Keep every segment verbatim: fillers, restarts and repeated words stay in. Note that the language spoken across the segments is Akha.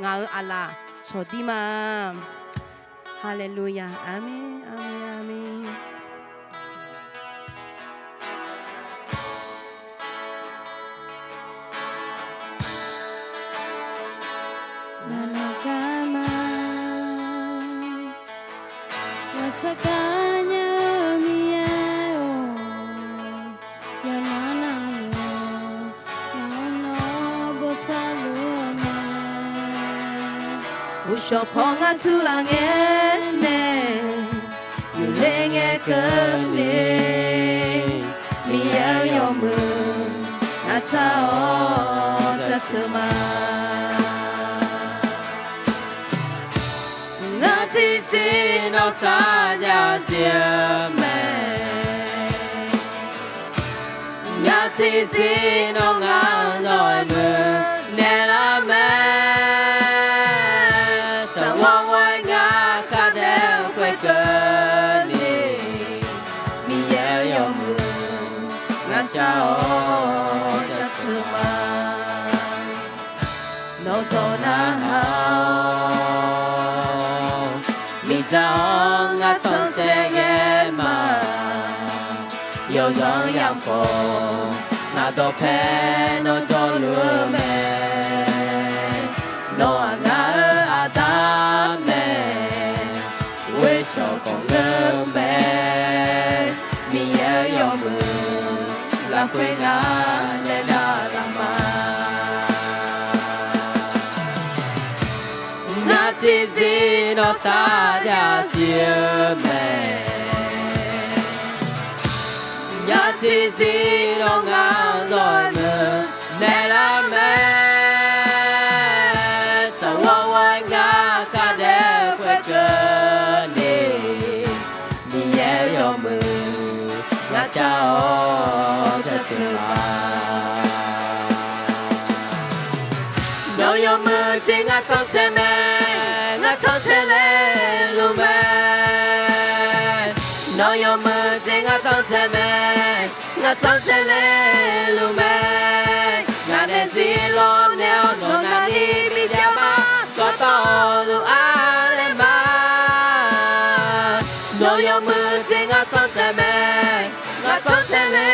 ngaq-euq aqlaf cawqdir ma. Haleluya, aqmeq, aqmeq, aqmeq. Naqnaq gar ma, ghaqsaq gar nya-eu Miqyaer-or, yawqnan navluf-anr nawr bosav luf-eu mae. Uqshawq paw ngar turlaf ngae nae, yufler ngae keuvni, Miqyaer-euq yawmuiq ngar tar-awr jaceuq ma. Ngar tiqzir nawr sarjax zir-eu mae. Ngar tiqzir nawr ngar-anr zawr-eu muiq naeqlar mae. Saqwar war-aer ngar khardaef-eu khoerkeuvni, Miqyaer-euq yawmuiq ngar tar-awr jaceuq ma. Nawr dawq narhaq-awr, mirdzaq-anr ngar tsanr tae ghae ma. Yawzanr yamq khawf, ngaq dawqpae nawr dzawluf-eu mae. Nawr-aq ngar-eu aqda mae, ghoer cawq khawf ngeur mae. Miqyaer-euq yawmuiq lafkhoer ngar naeq davlaf ma. Ngar tiqzir nawr sarjax zir-eu mae. Ngar tiqzir nawr ngar-anr zawr-eu muiq naeqlar mae. Saqwar war-aer ngar khardaef-eu khoerkeuvni, Miqyaer-euq yawmuiq ngar tar-awr jaceuq ma. Nawq-eu yawmuiq jeq ngar tsanr tae mae, ngar tsanr tae le luf mae. Nawq-eu yawmuiq jeq ngar tsanr tae mae, ngar tsanr tae le luf mae. Ngaq nae zir lawr nae-awr nawq navni bijav ma, dawqtawvluf arnaeq ma. Nawq-eu yawmuiq jeq ngar tsanr tae mae, ngar tsanr tae le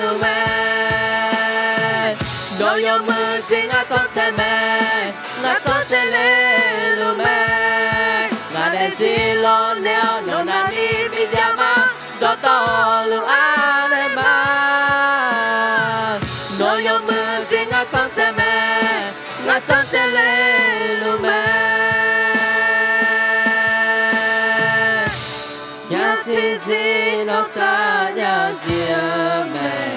luf mae. Nawq-eu yawmuiq jeq ngar tsanr tae mae, ngar tsanr tae le luf mae. Ngaq nae zir lawr nae-awr nawq navni bijav ma, dawqtawvluf arnaeq ma. Nawq-eu yawmuiq jeq ngar tsanr tae mae, ngar tsanr tae le luf mae. Ngar tiqzir nawr sarjax zir-eu mae.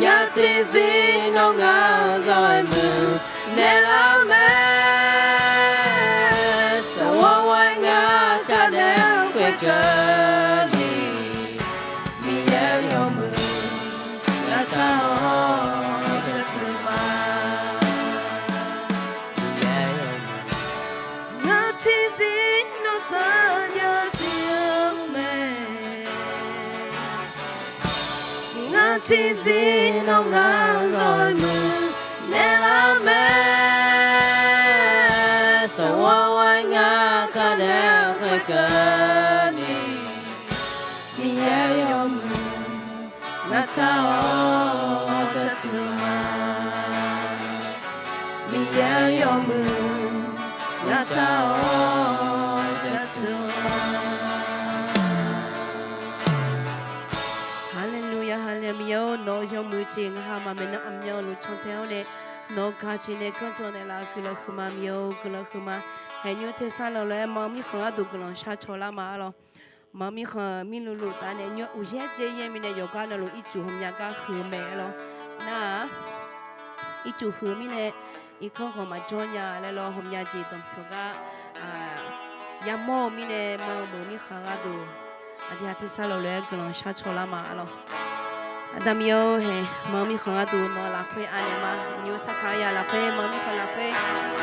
Ngar tiqzir nawr ngar-anr zawr-eu muiq naeqlar mae. Saqwar war-aer ngar khardaef-eu khoerkeuvni, Miqyaer-euq yawmuiq ngar tar-awr jaceuq ma. Ngar tiqzir nawr sarjax zir-eu mae. Ngar tiqzir nawr ngar-anr zawr-eu muiq naeqlar mae. Saqwar war-aer ngar khardaef-eu khoerkeuvni, Miqyaer-euq yawmuiq ngar tar-awr jaceuq ma. Miqyaer-euq yawmuiq ngar tar-awr jaceuq ma. Haleluya, haleluya. Miqyaer-or, nawq-eu yawmuiq jeq ngar ha maqmaeq nar aqmyanluf cantae-awr nae, nawq-eu gaq jeq nae ganrdzawr naeqlaf-eu guiqlanq huiqma Miqyaer-or, guiqlanq huiqma. Haeqnymr tersar lawq lof-aer ma mirkhanq gharduq guiqlanq shar cawlar ma arlawr. Ma mirkhanq mirluf luf taf nae nymr uqyaer dzae yaer mirnae yawqgar navluf ircuf hawmya gar huiq-eu mae arlawr. Nar-aq, ircuf huiq-eu mirnae irkanr khawf maqjawr nya laer lawr, hawmya jeq danqpyawq gar yamawr-eu mirnae ma-eu meuq mirkhanq gharduq aqdui ha tersar lawq lof-aer guiqlanq shar cawlar ma arlawr. Aqda Miqyaer-or, haeq, maqanr mirkhanq gharduq nawq lafkhoer anaeq ma. Nymr sarkar ya lafkhoer, maqanr mirkhanq lafkhoer,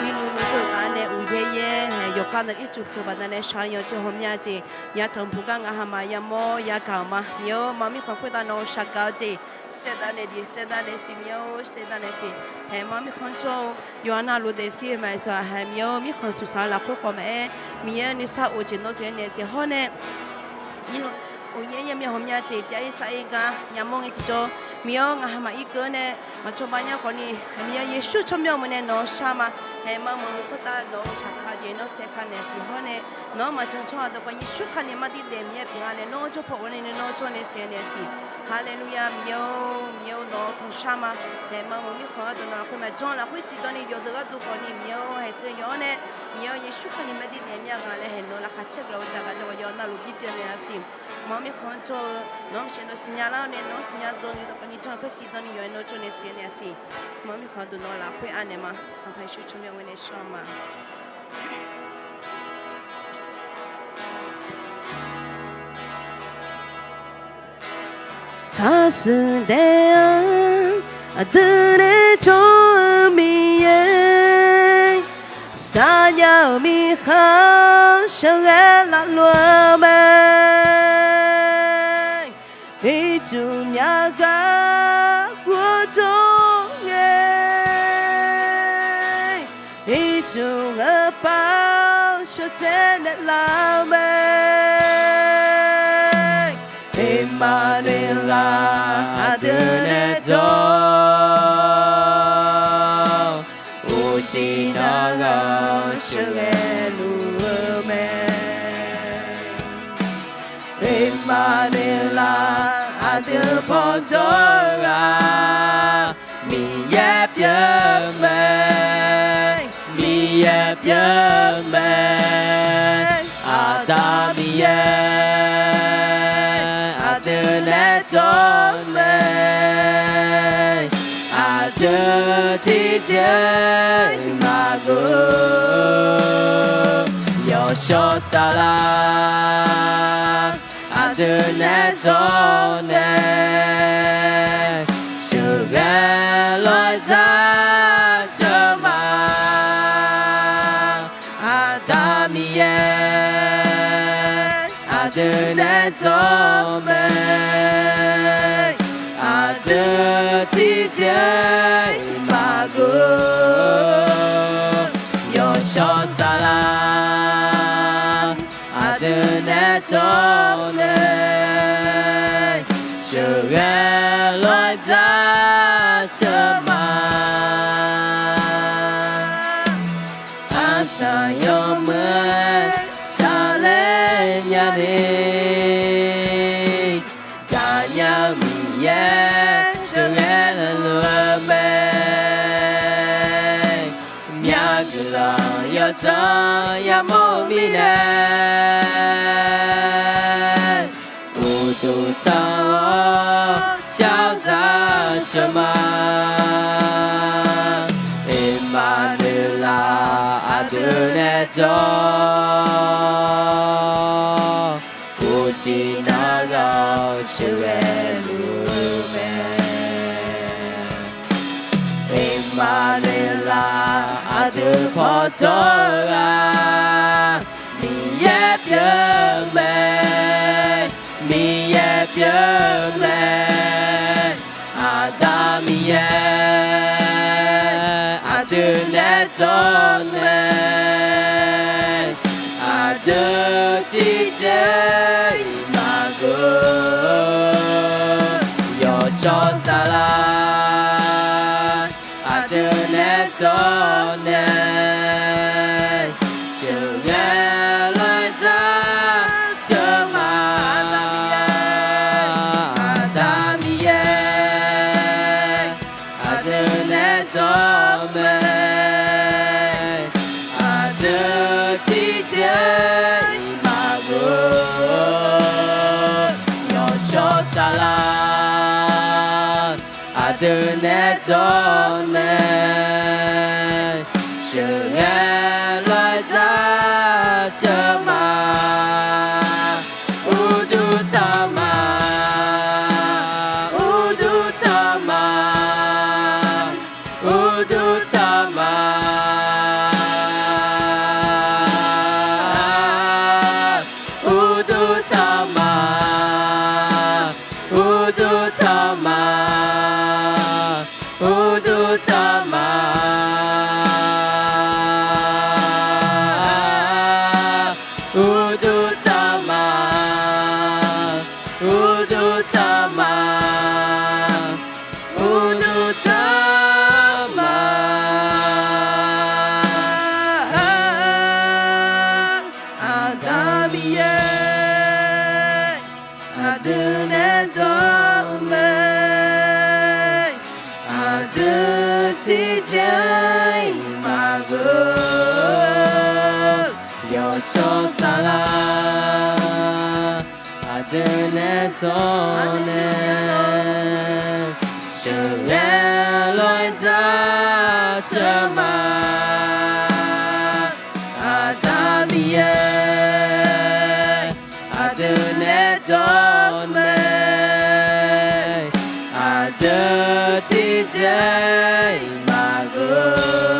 mirnui nuidur-eu ghaq nae uqyaer yaer, haeq, yawqgar nae ircuf huiq baqda nae shaq yan jeq hawmya jeq, yatanq buq gar ngaq hamaf yamawr yagaq-euq ma. Miqyaer-or, maqanr mirkhanq khoertav nawq-eu shaqgaq-eu jeq saevdav naeq jeq, saevdav naeq siq, Miqyaer-or, saevdav naeq siq. Haeq, maqanr mirkhanq jawr-eu yawqha navluf daefzir-eu maqzaq, haeq, Miqyaer-or, mirkhanq suqsaq-eu lafkhoer khawf maqaer, Miqyaer nuisar of jeq nawr jeq naeq siq hawr nae, mirnui uqyaer yaer myav hawmya jeq pyav-ir sar-ir gar yamawr ngae tiqjawr, Miqyaer-or, ngaq hamaf irkeuv nae maqcawba nyar khawfni, Miqyaer Yeqsur tsawrmyanr meuq nae nawq-eu shar ma. Haeq, maqanr mirkhanq khoertav nawq-eu shaqkaq jeq nawr saevkaq naeq siq hawr nae, nawr maqjan tsawrhaq dawqkawq Yeqsur Kali mardir daef Miqyaer pyeuf-a nae nawr jawr paw ghawr nae nae nawr jawr nae saev naeq siq. Haleluya, Miqyaer-or, Miqyaer-or, nawq-eu tanqshar ma. Haeq, maqanr mirkhanq gharduq nawq lafkhoer maqjanr lafkhoer siq dawrni yawqdeuq gharduq khawfni Miqyaer-or, haeq, saqlaq yawq-awr nae, Miqyaer-or, Yeqsur Kali mardir daef myav ghaq laer haeq nawq-eu lafkaq caer geuf laf-eu jaqgaq jawrgar yawqha navluf bipyeuf naeq-a siq. Maqanr mirkhanq jawr-eu nawq-anr maqsiq dawq siqnya lar-awr nae nawq-anr siqnya dawrni dawqkawq ni janr-eu khoer siq dawrni yawqha nae nawr jawr nae saev naeq-a siq. Maqanr mirkhanq gharduq nawq lafkhoer anaeq ma. Sanqpaq Yeqsur tsawrmyanr meuq nae shar-eu ma. Taqshuif daef-anr aqdui nae jawr-eu Miqyaer, saqjav-euq mirkhanq sheuqghae laf lof-eu mae. Ircuf myaq gar guv jawr ngae, ircuf ngeur par sheuqtsaev naeqlaf-eu mae. Iqmanuiqlav aqdui nae jawr, uqcif nar ghaq-anr sheuqghae luf-eu mae. Iqmanuiqlav aqdui paw jawr-eu ghaq, Miqyaer pyeuf mae, Miqyaer pyeuf mae, Aqda Miqyaer aqdui nae jawr mae. Aqdui tiqjeq maqgeuf, yawshawr saflar aqdui nae jawr nae, sheuqghae lof-aer dzar sheuq ma. Aqda Miqyaer aqdui nae jawr mae. Aqdui tiqjeq maqgeuf, yawshawr saflar aqdui nae jawr nae, sheuqghae lof-aer dzar sheuq ma. Arsaq yawmuiq saqler nyani, gaqnya-eu Miqyaer sheuqghae luf-eu mae. Myavguiqlanq yawdzanr yamawr-eu mirnae, uqduq tanq-awr shar dzaq sheuq ma. Iqmanuiqlav aqdui nae jawr, uqcif nar ghaq-anr sheuqghae luf-eu mae. Iqmanuiqlav aqdui paw jawr-eu ghaq, Miqyaer pyeuf mae, Miqyaer pyeuf mae. Aqda Miqyaer aqdui nae jawr mae. Aqdui tiqjeq maqgeuf, yawshawr saflar aqdui nae jawr nae, sheuqghae lof-aer dzar sheuq ma. Aqda Miqyaer aqdui nae jawr mae. Aqdui tiqjeq maqgeuf, yawshawr saflar aqdui nae jawr nae, sheuqghae lof-aer dzar sheuq ma. Uqduq tanq ma, uqduq Uqduq taq ma, uqduq taq ma, uqduq taq ma, uqduq taq ma, uqduq taq ma, uqduq taq ma, uqduq taq ma. Aqda Miqyaer, aqdui nae dawq mae, aqdui tiqjeq-iq maqgeur, yawshawr saflar, aqdui nae dawq nae, sheuqghae lof-aer jaceuq ma. Aqda Miqyaer, aqdui nae dawq mae, aqdui tiqjeq-iq maqgeur,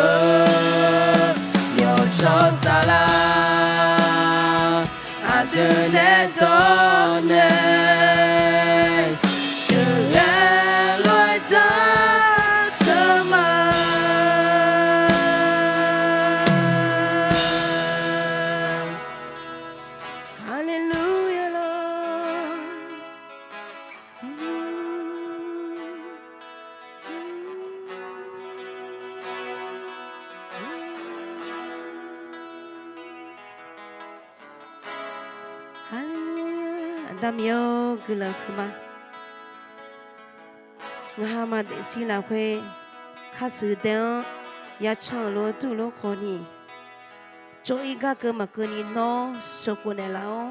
yawshawr saflar, aqdui nae dawq nae, sheuqghae lof-aer jaceuq ma. Haleluya lor. Haleluya. Aqda Miqyaer-or, guiqlanq huiqma. Ngamaf daefzir lafkhoer karshuif dae-anr yacan-euq lof-aer durluf-eu khawf ni, tsov-ir gar keuv maqkeuvni nawr sheuqkhof naeqlaf-awr,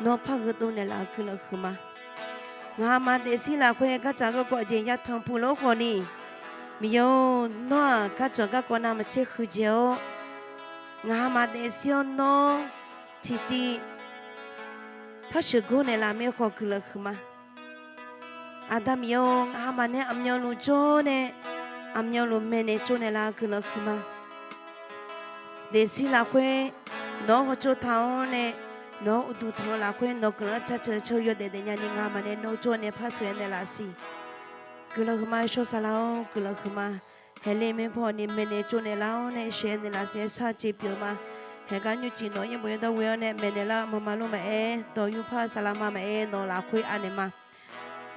nawr par gheudov naeqlaf-eu guiqlanq huiqma. Ngamaf daefzir lafkhoer gardzaq garkawv aqjeq yatanq puq lof-aer khawf ni, Miqyaer-or, nawr-aq gardzaq garkawv navmaqtser huiqdzaeq-awr, ngamaf daefzir-anr nawr tiqtiv par sheuqgor naeqlaf mir-eu khawf guiqlanq huiqma. Aqda Miqyaer-or, ngamaf nae aqmyanluf jawr nae, aqmyanluf maeqnaeq tsovnaeq laf-eu guiqlanq huiqma. Daefzir lafkhoer nawq-anr hawtsov taq-awr nae, nawq-anr uqduq tanq-eu lafkhoer nawq guiqlanq-anr jaceuq ceuq yawdaef daefnya ni ngamaf nae nawr jawr nae par sheuqghae naeqlaf siq. Guiqlanq huiqma, shawr saflar-or, guiqlanq huiqma. Haeqle maerpaw ni maeqnaeq tsovnaeq lar-awr nae sheuqghae naeqlaf siq-aer shar jeq pyeuf-eu ma. Haeqgar nymrcif nawq-anr yaerbof yaerdawr ghoe-awr nae maeqnaeq lar-eu maqma lor maqaer, dawq yurpar saqlaqma maqaer, nawq lafkhoer anaeq ma.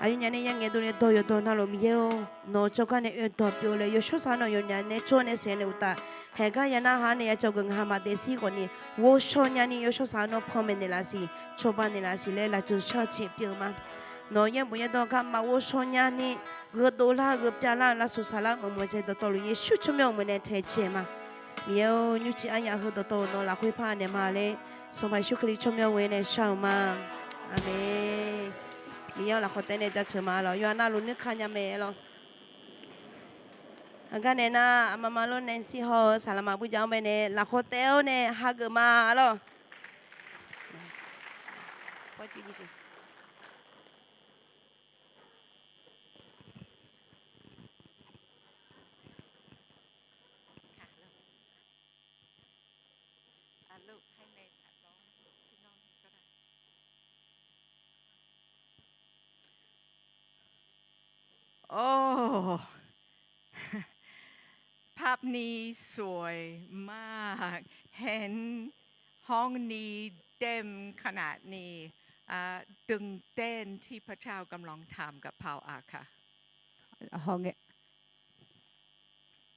Aqyawfnyaf nae yangaeq dovle dawq yawqdawq navluf Miqyaer-or, nawq-eu jawrgar nae oe dawq pyeuf-eu laer yawshawr saq-anr nawq yawqnyaf nae tsawr nae sheuqghae naeq uqtaf, haeqgar yanav ha nae ya cawq geuf ngamaf daefzir khawf ni ghovshaw nyani yawshawr saq-anr nawr panmaeq naeqlaf siq, cawba naeqlaf siq laer lafjeuq shar jeq pyeuf-eu ma. Nawq-eu yaerbof yaerdawr garma ghovshaw nyani gheudov lar gheupyav lar-eu lavsuf saqlar-eu maqmuiq-a jeq dawqtawvluf Yeqsur tsawrmyanr-eu maqmuiq nae taejae ma. Miqyaer-or, nymrcif aryaf heu dawqtawvluf nawq lafkhoer par naeq ma laer, Sanqpaq Yeqsur Kali tsawrmyanr ghoe nae shar-eu ma. Aqmeq. Miqyaer-anr lafkhawf taef nae jaceuq ma lawq. Yawqha navluf nuikaq nya mae lawq. Aqgar nae nar, aqma ma lor nae shir haw-eu saqlaqma bujav-anr bae nae lafkhawf taef-awr nae hageuf ma lawq. Or, ภาพนี้สวยมาก เห็นห้องนี้เต็มขนาดนี้ อ่า ตื่นเต้นที่พระเจ้ากำลังทำกับเราอะค่ะ Hawr ngae,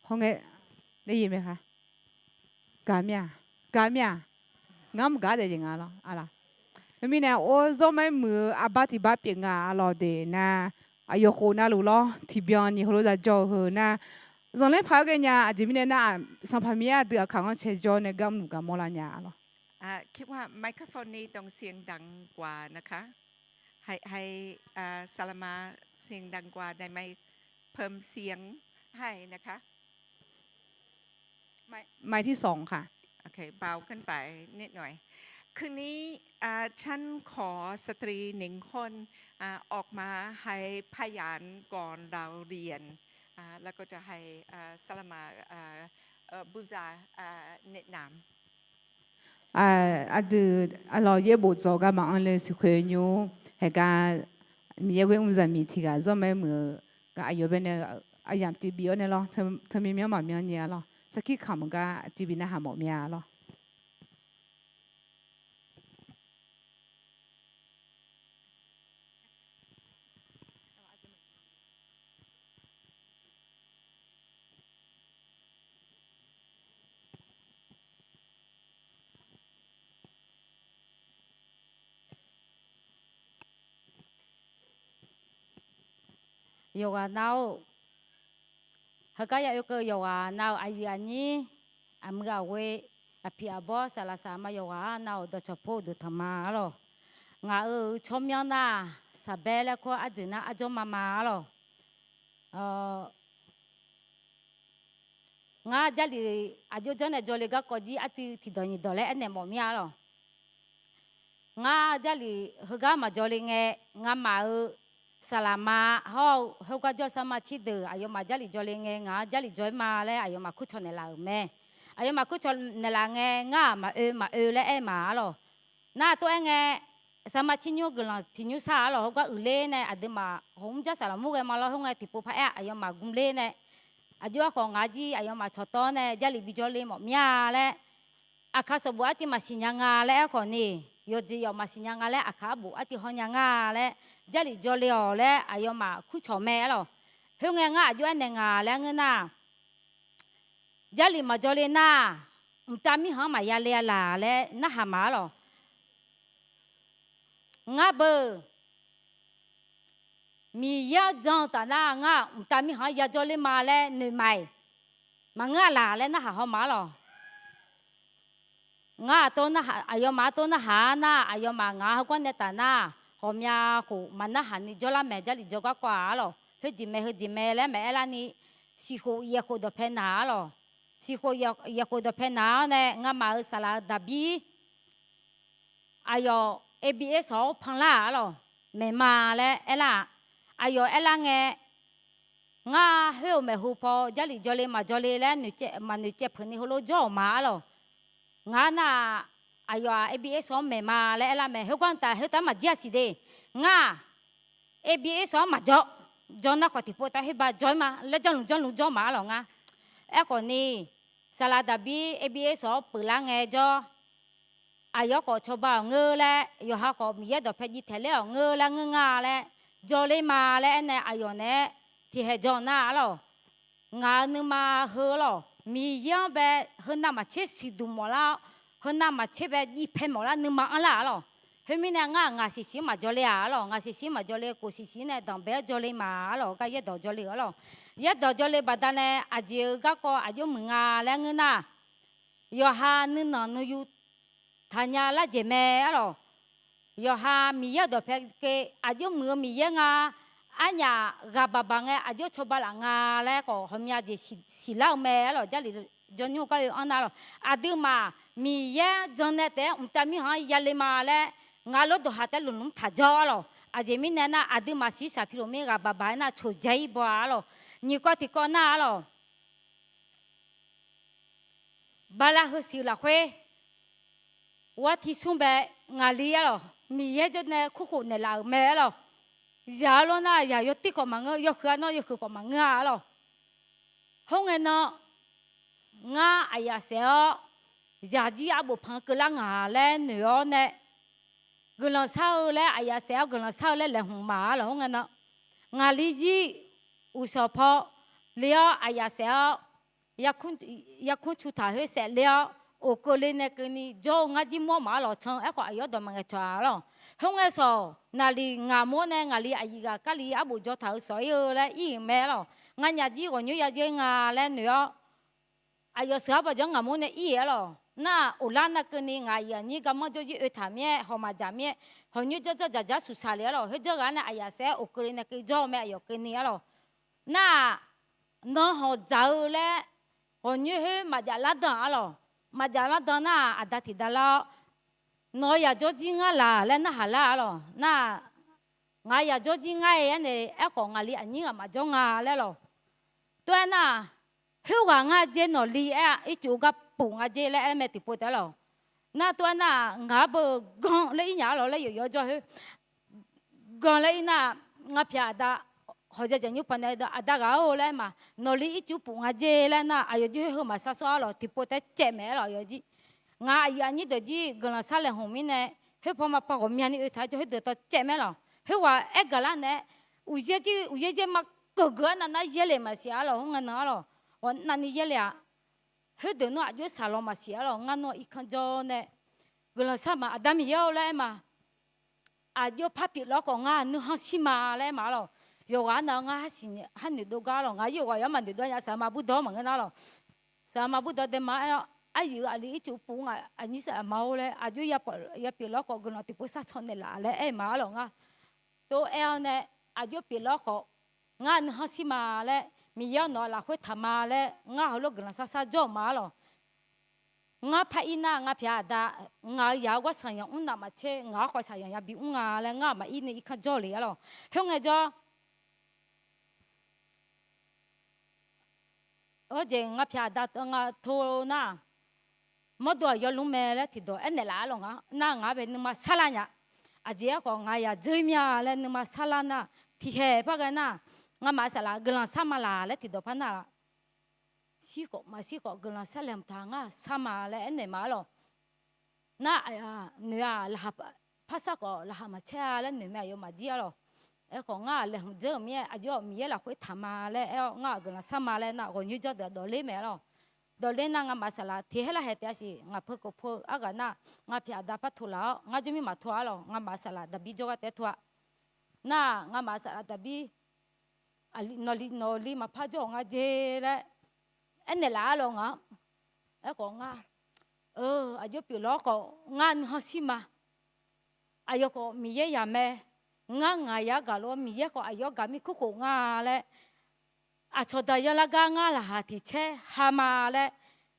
hawr ngae, ได้ยินไหมคะ? Gaq mir-aq, gaq mir-aq. Ngar mr gaq daef jeq nga lawr, aqlaf. Teumirnae or zawr maer muiq-eu arbar tiq bar pyeuf nga lawq de nar, aqyawf khof navluf lawr tiqbyan ni heulof-aer jawr-eu heu nar, zanqler paq-aer ghae nya. Aqjeq mirnae nar, Sanqpaq Miqyaer aqdui aqkaq-anr cae jawr nae gar mrluf gar mawrlar nya lawr. อ่า คิดว่าไมโครโฟนนี้ต้องเสียงดังกว่านะคะ ให้ ให้ อ่า สารมาเสียงดังกว่าได้ไหม เพิ่มเสียงให้นะคะ ไมค์ ไมค์ที่สองค่ะ โอเค เบาขึ้นไปนิดหน่อย คืนนี้ อ่า ฉันขอสตรีหนึ่งคน อ่า ออกมาให้พยานก่อนเราเรียน แล้วก็จะให้ สลามา บุญญา แนะนำ Aqdui, aqlawq yaerbof dzawq gar maqanr le siqkhoeq nymr, haeqgar Miqyaer ghoer mr zaqmiq tiq ghaq zawr mae muiq-eu gar aqyawf bae nae aryamq tiq bif-awr nae lawr, teumirmyanr maqmyanr nya-a lawr, sarkir kamq gar tiq bif narhaq mawf mya lawr. Yawqghaq nav-or, heugar ya oekeuv yawqghaq nav-euq aqyuif aqnyir, aqmuiq aqghoe, aqpiq aqbawr, saqlaq saqma yawqghaq-anr nav-euq dawqcawq pov-eu duqtanq ma-ar lawq. Ngaq-euq tsawrmyanr nar, saqbaer laer kawr arjeuq nar arjawr ma ma-ar lawq. Ngar Jarlif aqjox janrnae jawrle garkawv jir arcuiv tiqdawq nyiq dawq laer aernaeq mawf mir-a lawq. Ngar Jarlif heugar maqjawr le ngae, ngamaf-euq saqlaqma hawr-eu heugar jawr saqma cirdeuq aqyawfmaf Jarlif jawr le ngae, ngaq-anr Jarlif jawr-ir ma laer aqyawfmaf kurcawq naeqlaf-euq mae. Aqyawfmaf kurcawq naeqlaf ngae, ngar-aq maqoe maqoe laer aer ma-ar lawq. Nar tov-aer ngae, saqma cirnymr guiqlanq tiq nymr sar-ar lawq. Heugar uiqler nae aqduimaf hawq mr jar saqlaq mur ghae ma lawr. Khoer ngae tiqpov par aer-a, aqyawfmaf gmler nae, aqjox-aer khawf ngaq jir aqyawfmaf cawqtawv-awr nae Jarlif bijawr le mawf mir-a laer, aqkaq sanqbof arcuiv maqsiq nya nga laer aerkhawf ni, yawqjeq yawf maqsiq nya nga laer aqkaq arbof arcuiv haw nya nga laer, Jarlif jawr le-awq laer aqyawfmaf kurcawq mae-ar lawq. Khoer ngae ngar aqjox-aer naeq nga laer ngeur nar, Jarlif maqjawr le nar, mqtav mirkhanq-anr maqya le-a laq laer narhaq ma-ar lawq. Ngar beu, Miqyaer-anr jan-eu taf nar, ngar mqtav mirkhanq-anr yajawr ler ma laer noeq ma-iq, maqngeur-a laq laer narhaq haw ma-ar lawq. Ngar aqyawfmaf-anr tov narhaq-ar nar, aqyawfmaf ngaq-anr heugar nae taf nar, ghawqmya khof maqnarhaq ni jawrlar mae. Jarlif jawr garkawv-aq-ar lawq, khoerjeq mae heujeq mae laer maqaer larni, siqkhof yaeqkhof dawqpae naq-ar lawq. Siqkhof yaeqkhof dawqpae naq-awr nae ngamaf-euq saqlaq-eu Daqbir, aqyawf A B S-awq-anr panlar-aq-ar lawq, maeqma laer aerlar-aq, aqyawf aerlar ngae, ngar khoer-euq maeqhu paw Jarlif jawr le maqjawr le laer maqnoeq caev peuq ni heulof jawr-awq ma-ar lawq. Ngar nar-aq, aqyawf-aq A B S-awq-anr maeqma laer aerlar mae. Heugar taf khoertav maqjir-a siq de. Ngar-aq, A B S-awq-anr maqjawr, jawr nar khawf tiqpov tav khoer ba jawr-ir ma laer janrluf janrluf jawr ma-ar lawq ngar. Aerkhawf ni, saqlaq Daqbir A B S-awq-anr peuqlar ngae jawr, aqyawf khawf cawba-awq ngeur laer, yawqha khawf Miqyaer dawqpae jiv taeq ler-awq ngeur laer ngeur nga laer, jawr ler ma laer aernae aqyawf naeq-aer tiqhaeq jawr nar-ar lawq. Ngaq-euq nuima heu-ar lawq, Miqyaer-anr bae heunav maqtser siqduq mawflar-awr, heunav maqtser bae jiv pae mawflar nuima anrlar-ar lawq. Khoermirnae ngar-aq ngaq siqsiq-anr maqjawr le-aq-ar lawq, ngaq siqsiq-anr maqjawr le, kof siqsiq nae danqbae-awr jawr le ma-ar lawq. Gar yaerdawq jawr le-ar lawq. Yaerdawq jawr le baqdanae aqjeq-euq garkawv aqjox muiq nga laer ngeur nar, yawqha nuinanq nuiyu taqnya lar jeq mae-ar lawq. Yawqha Miqyaer-euq dawqpae kev aqjox muiq-eu Miqyaer nga, arnyaf ghaq baq baq ngae aqjox cawba laf nga laer khawf ghawqmya jeq siqlar-eu mae-ar lawq. Jarlif jawrnymr gar oe-anr nar-ar lawq. Aqduimaf Miqyaer-anr jan nae taef-aer mqtav mirkhanq-anr yale ma laer, ngaq lawrdawq ha taef-aer lmqlmq taq jawr-ar lawq. Aqjeq mirnae nar, aqduimaf siqshaq pi luf mir ghaq baq baq-aer nar coqdzae-ir baw-a-ar lawq. Nyiq kawv tiq kawv nar-ar lawq. Bala heusiq lafkhoer, war tiq smr bae ngaqli-ar lawq, Miqyaer jawr nae kurkhof naeqlaf-euq mae-ar lawq. Zaq-eu lawr nar zaq yawtir khawf maqngeur, yawhuiq-a nawr yawhuiq khawf maqngeur-a-ar lawq. Khoerngae nan, ngar aqyaf saef-awr, zaqjir arbof panq keuvlar ngaq laer noeq-awr nae, guiqlanq shar-eu laer aqyaf saef-awr guiqlanq shar-eu laer laeqhmq ma-ar lawq. Khoerngae nan, ngaqli jir uqshawq paw le-awr aqyaf saef-awr, yarkmr cu taq khoer saef le-awr, oqkeuv le nae keuvni jawr-eu ngar jir mawr ma-ar lawq. Can aerkhawf aqyawf dawq maqngaeq cawq-a-ar lawq. Khoerngae shawq, naqliq ngaq mawr nae ngaqli aqyuif ghaq Kali arbof jaw taq-eu shawq-ir-eu laer ir-euq mae-ar lawq. Nganyaf jir ghawqnyoer ya jir nga laer noeq-awr, aqyawf sheuq-ar bawq jawr ngaq mawr nae ir-euq-ar lawq. Nar-aq, oqlar nar keuvni ngaq aqyuif aqnyir garmanr jawr jir oe taq mir-aer, hawq maqdzaq mir-aer, hawqnyoer dzawr dzawr dzaq dzaq suqsaq le-ar lawq. Khoerjanr ghaq nae aqyaf saef-aer oqkeuv le nae keuv jawr-eu mae, aqyawf keuvni-ar lawq. Nar-aq, nan hawq dzaq-eu laer ghawqnyoer khoer maqdzaf lar dan-ar lawq. Maqdzaf lar dan nar-aq, aqda tiq da lar-awr, nawq-eu yaq jawr jir ngar laq laer narhaq lar-ar lawq. Nar-aq, ngaq yaq jawr jir ngar-e aernaeq, aerkhawf ngaqli aqnyir ghaq maqjawr nga laer lawq. Tov-aer nar, khoerghaq ngar dzer nawqli aer-a, ircuf gar puf nga dzer laer aer mae tiqpov taef-aer lawq. Nar tov-aer nar, ngaq-anr beu gan laer ir nya-ar lawq laer yawqyawq jawr khoer gan laer ir nar, nga pyaq aqda hawq ja jaq nymr pawnae aqda ghaq-or laer aer ma. Nawqli ircuf puf nga dzer laer nar, aqyawf jir khoer heu maqsar sawr-ar lawq, tiqpov taef-aer caev maeq-aer lawq, aqyawf jir. Ngaq aqyuif aqnyir deuq jir guiqlanq sharlaeq hmq mirnae, khoer paw ma paw ghawqmyani oe taq-aer jawr khoerdeuq tawv caev mae-aer lawq. Khoerghaq aer gaqlar nae-aer, uqyaer jir uqyaer yaer ma keuqgeuq-ar navnar yaerle maqsiq-ar lawq, mr ngae nan-ar lawq. Ghawqnavni yaerle-aq, khoerdeuq nar aqjox saqlawq maqsiq-ar lawq, ngar nar irkanr jawr nae guiqlanq shar ma, Aqda Miqyaer-or laer aer ma. Aqjox par pyeuflar khawf ngar nuikhanr shir ma laer aer ma-ar lawq. Yawqghaq-ar nav ngar harsiq harnoeq dov gar lawq, ngaq-ir yawqghaq yawr maqnoeq dov nya, saqma burdawr maqngeur nar lawq. Saqma burdawr dae ma-aer-awr, aqyuif aqli ircuf puf nga, aqnyir saqma-or laer, aqjox ya pyeuflar khawf guiqlanq tiqpov sharcaw naeqlaf laer aer ma-ar lawq ngar. Tov-aer-awr nae, aqjox pyeuflar khawf ngar nuikhanr shir ma laer, Miqyaer-awr nawq-eu lafkhoer taq ma laer, ngar heulof guiqlanq shar shar jawr-euq ma-ar lawq. Ngar par ir nar, nga pyaq aqda, ngaq-euq yaq-eu gharshaq yanq mr navmaqtser, ngaq-anr khawf shaqyanq yabi mr nga laer, ngar aqma ir nae irkanr jawr le-ar lawq. Khoerngae jawr, hawr jeq nga pyaq aqda nga to nar, mawrdo aqyawf lmr mae laer tiqdawq aernaeq laf-ar lawq, ngar nar ngaq-anr bae nuima sarlar nya. Aqjeq-aer khawf ngaq yaq dzeur-ir mir-a laer nuima sarlar nar, tiqkhaeq par ghae nar, ngamaf saqlaq guiqlanq shar ma laq laer tiqdawq par nar-aq, shir khawf maqshir khawf guiqlanq sharlaeq hmq taq ngar shar ma laer aernaeq ma-ar lawq. Nar, noeq-aq laqkhaq, par shar khawf laqkhaq maqcaer-a laer noeq mae, aqyawfmaf jir-ar lawq. Aerkhawf ngar-aq laeqhmq dzeur-euq mir-aer aqjox-awq Miqyaer lafkhoer taq ma laer aer-awr, ngar-aq guiqlanq shar ma laer nar, ghawqnyoer jawr deuq-aq dawqler mae-ar lawq. Dawqler nar ngamaf saqlaq tiq haer lar haeq taef-a siq, ngaq peu kov peu-eu arghaq nar, nga pyaq aqda par tov laf-awr ngar jawr mir maqtov-ar lawq, ngamaf saqlaq daqbir jawrgar taef-aer tov-a. Nar-aq ngamaf saqlaq daqbir nawqli nawqli maqpar jawr-awq nga jeq laer aernaeq laf-ar lawq ngaq-anr. Aerkhawf ngar, aqjox pyeuflar khawf ngar nuikhanr shir ma. Aqyawf khawf Miqyaer yaq mae. Ngar ngaq yaq-anr gaq lof-aer Miqyaer khawf aqyawf-anr gaq mir kurkhof nga laer, aqcawq daqyan lar gar ngar laqkhaq tiq caer ha ma laer,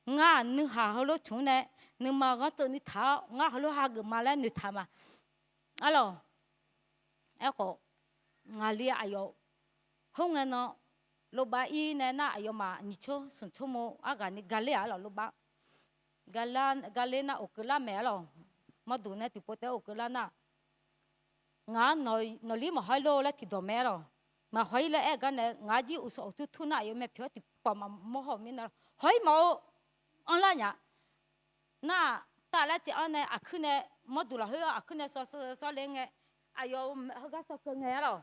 ngar-aq nuihaq heulof tmq-anr nae nuima ghanr tseuv ni taq-awr ngar heulof hageuf ma laer noeqtaq ma. Ar lawq. Aerkhawf, ngaqli aqyawf khoerngae nan, lobaf ir nae nar aqyawfmaf nyiq tsawr smq tsawr mo arghaq ni ga ler-aq lawq, lobaf ga ler nar oqkeuv lar mae-ar lawq. Mawrduq nae tiqpov taef-aer oqkeuv lar nar, ngaq-anr nawqlir maqhaw-ir lor laer tiqdawq mae-ar lawq. Maqhaw-ir laer aer-eu gar nae ngaq-anr jir uqshawq uqtur tur nar aqyawf mae pyawq-awr tiqpawf maqmawr haw mirnae lawq, haw-ir ma-or, anrlar nya. Nar-aq tavlar caev-anr nae aqkuir nae, mawrduq lafkhoer aqkuir nae sawv sawv sawv le ngae, aqyawf heugar sawv keuv ngae-ar lawq.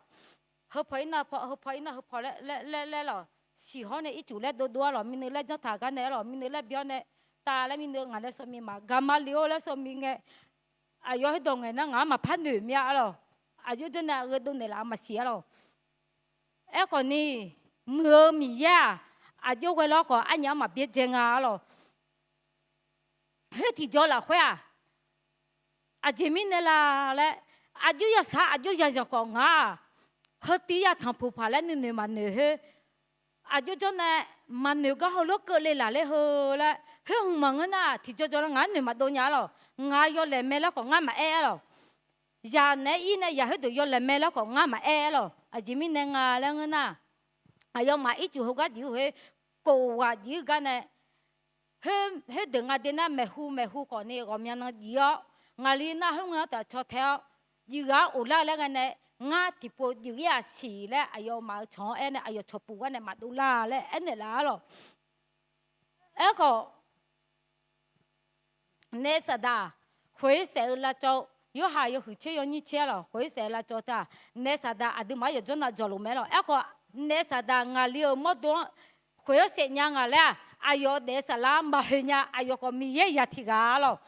Heu paw ir nar heu paw, heu paw ir nar heu paw laer laer lawq. Siq hawr nae ircuf laer dovdov-ar lawq, minui laer janr taq gar nae-ar lawq, minui laer bi-awr nae, tavlaer minui ngaq nae sawv mi ma, gaqmali-or laer sawv mi ngae, aqyawf heudawq ngaeq nar ngaq-anr maqpar noeq mir-a-ar lawq. Aqjox jawr nae gheudov naeqlaf-eu maqsiq-ar lawq. Aerkhawf ni, muiq-eu Miqyaer-aq, aqjox ghae lawr khawf arnyaf-anr maqbyaerdzae nga-ar lawq. Khoer tiqjawr lafkhoer-aq, aqjeq mirnae la laer, aqjox yasaq aqjox yazanq khawf ngar-aq, heu tiv yatanq puq paq laer nuinoeq maqnoeq khoer, aqjox jawr nae maqnoeq gar heulof keuvle laf ler heu laer, khoer hmq maqngeur nar tiqjawr jawr nar ngaq-anr noeq maqdov nya-ar lawq. Ngaq yawlaeq mae laer khawf ngar maqaer-ar lawq. Zaq naeq-aer ir nae zaq khoerdeuq yawlaeq mae laer khawf ngar maqaer-ar lawq. Aqjeq mirnae nga laer ngeur nar, aqyawfmaf ircuf heugar jif-eu khoer, kof ghaq jif-eu gar nae, khoerdeuq nga de nar maeqhu maeqhu khawf ni ghawqmya nan jif-awr, ngaqli nar khoerngae-anr taf caw tae-awr, jif ghaq-anr of lar laer ghae nae, ngar tiqpov jif-ir-aq siq laer aqyawfmaf-euq cawq-anr aer nae aqyawf cawqpuf gar nae maqdov lar laer aernaeq laf-ar lawq. Aerkhawf, naef saqdaq khoeq-ir saef-eu lavcawv, Yorhaq yawhuiq tser yawnyir tser-ar lawq, khoeq-ir saef-eu lavcawv teu-aq, naef saqdaq aqduimaf-anr yawqjawr nav jawqluf mae lawq. Aerkhawf, naef saqdaq ngaqli-euq mawrdo-anr khoeq-awr saef nya ngaq laer-aq, aqyawf daef saflar maqhoeq nya, aqyawf khawf Miqyaer yaq tiq ghaq-ar lawq.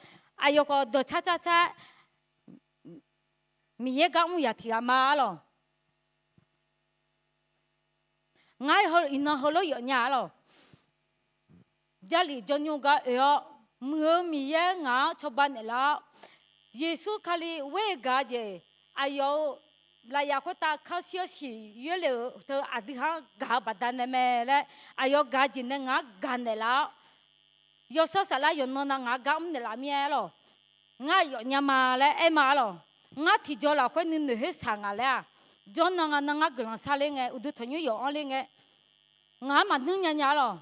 Aqyawf khawf dawqcar car car Miqyaer gar mr yaq tiq ghaq ma-ar lawq. Ngar iqnan heulof yawf nya-ar lawq. Jarlif jawrnymr gar oe-awr, muiq-eu Miqyaer ngaq-anr cawba naeqlaf-awr, Yeqsur Kali ghoer-eu gaq-eu jeq, aqyawf-euq lafyaf khoertav kanr shir-awr siq yoerle-euq teu aqdui-anr gaq-eu baqdanae mae laer, aqyawf gaq-eu jeq nae ngaq-anr gaq naeqlaf-awr, yawshawr saflar yawqnan nav ngaq-anr gar mr naeqlaf mir-aer lawq. Ngar yawf nya ma laer aer ma-ar lawq. Ngar tiqjaw lafkhoer nuinoeq khoer saq ngaq laer-aq, jawrnan nga nan ngar guiqlanq sharler ngae, uqduq tanqnymr yawf-anr ler ngae, ngaq-anr maqnmr nya nya lawq.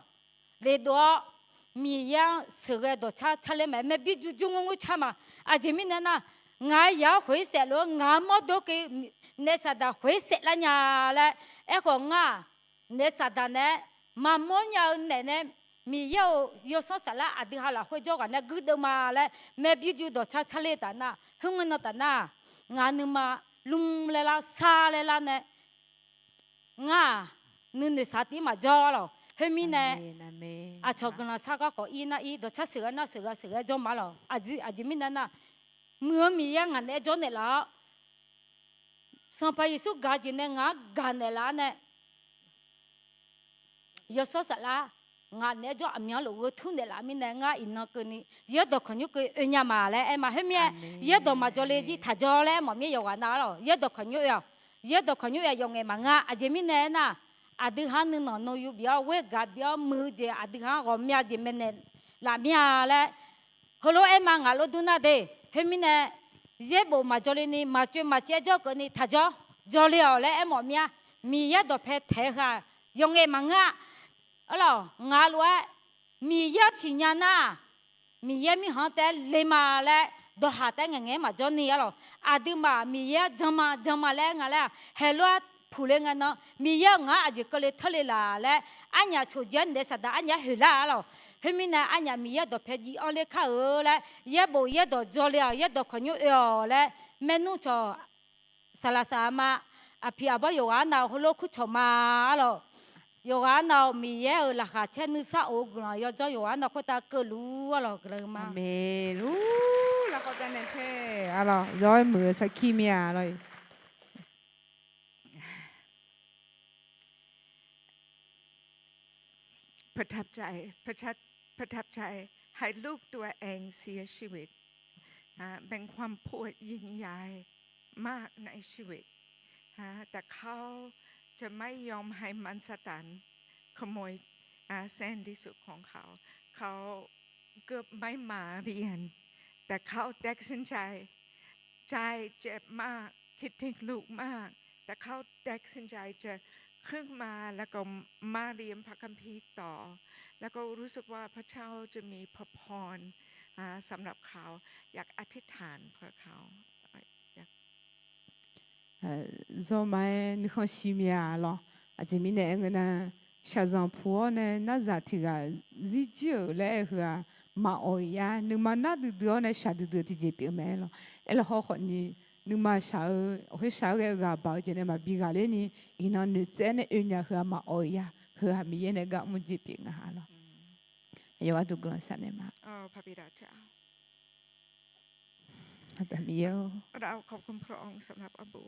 Lefdov-awr, Miqyaer-anr sheuqghae dawqcar carler mae. Maerbir jur jur ngoer ngoer car ma. Aqjeq mirnae nar, ngaq-euq yaq-anr khoeq-ir saef lof-aer, ngaq-anr mawrdo keuvni naef saqdaq khoeq-ir saeflar nya laer. Aerkhawf ngar-aq, naef saqdaq naeq-aer maqmawr nya-eu naeq nae, Miqyaer-euq yawsanr saflar aqdui ha lafkhoer jawrghaq nae guirdeuv ma laer maerbir jur dawqcar carler taf nar, khoerngae nan taf nar, ngaq nuima lmr laer lar sar laer lar nae, ngar-aq, nuinoeq saq tif maqjawr lawq. Khoermirnae, aqcawq guiqlanq sar garkawv ir nar ir, dawqcar sheuqghae nar sheuqghae sheuqghae jawr ma lawq. Aqjeq mirnae nar, muiq-eu Miqyaer ngaq naeq-aer jawr naeqlaf-awr, Sanqpaq Yeqsur gaq-eu jeq nae ngaq-anr gaq naeqlaf-awr nae, yawsanr saflar ngaq naeq-aer jawr aqmyanluf gheu tur naeqlaf mirnae ngar iqnan keuvni yaerdawq kawqnymr keuv oe nya ma laer aer ma. Khoermirnae, yaerdawq maqjawle jir taq jawr laer aermawf mir-aer yawqghaq nav-ar lawq. Yaerdawq kawqnymr oe-awq. Yaerdawq kawqnymr oe-aq yawf ngaef maqngeur-a. Aqjeq mirnae aernar, aqdui ha-anr nuinanq nuiyu bif-awr ghoer gaq bif-awr muiq-eu jeq aqdui ha-anr ghawqmya jeq maeqnaeq laf mir-a laer, heulof-aer aer ma ngaq lof dur nar de. Khoermirnae, yaerbof maqjawle ni maqcoeq maqcaev jawrkeuvni taq jawr, jawle-awq laer aermawf mir-a. Miqyaer dawqpae taeq-eu heu-aq yawf ngaef maqngeur-a. Arlawq, ngaq lof-aer Miqyaer-anr siqnya nar, Miqyaer mirkhanq-anr taef-aer le ma laer dawqhaq taef-aer ngaeqngaeq-aer maqjawr ni arlawq. Aqduimaf Miqyaer-anr jan ma jan ma laer aer nga laer-aq, haeq lof-aer puqle ngae nan, Miqyaer-euq ngaq-anr aqjeq keuvle teurle laf laer, arnyaf coqjeq-aer naeq saqdaq arnyaf-aer hoeqlar-a arlawq. Khoermirnae arnyaf Miqyaer dawqpae jiv-anr ler kar-eu laer, yaerbof yaerdawq jawle-awq, yaerdawq kawqnymr oe-awq laer, maernmr cawq saqlaq saq-a ma. Aqpiq aqbawr yawqghaq-anr nav-eu heulof kur cawq ma arlawq. Yawqghaq-anr nav-eu Miqyaer-euq laqkhaq caer nuisar of-eu guiqlanq yawdzanr yawqghaq-anr nav khoertav keuvluf arlawq. Guiqlanq-eu ma. Aqmeq. Luf lafkhoer davnaeq caer arlawq, zawr-aer muiq-eu sarkir mir-a arlawq. ประทับใจ ประทับ ประทับใจ ให้ลูกตัวเองเสียชีวิต อ่า เป็นความปวดยิ่งใหญ่มากในชีวิต อ่า แต่เขาจะไม่ยอมให้มารซาตานขโมย อ่า แสนดีสุขของเขา เขาเกือบไม่มาเรียน แต่เขาตัดสินใจ ใจเจ็บมาก คิดถึงลูกมาก แต่เขาตัดสินใจจะขึ้นมา แล้วก็มาเรียนพระคัมภีร์ต่อ แล้วก็รู้สึกว่าพระเจ้าจะมีพระพร อ่า สำหรับเขา อยากอธิษฐานเพื่อเขา อยาก Zawrma-aer nuikhanr shi mya lawr. Aqjeq mirnae aer ngeur nar, shaqzanq puq-awr nae narzaq tiq ghaq zirjir-euq laer aer-eu heu-aq, maqawq-iq ya. Nuima nar duidui-awr nae shaq duidui-eu tiqjeq pyeuf-eu mae lawr. Aerlawq hawrkhawf ni, nuima shaq-eu, ghawqkhoer shaq-aer ghae-eu ghaq baq-eu jeq nae maqbi ghaq ler ni, iqnan noeqtsaev-aer nae oe nya heu-aq maqawq-iq ya. Heu-aq Miqyaer nae gar mr jeq pyeuf nga lawr. Yawqghaq duq guiqlanq sharnaeq ma. Aqda Miqyaer-or, เราขอบคุณพระองค์ เราขอบคุ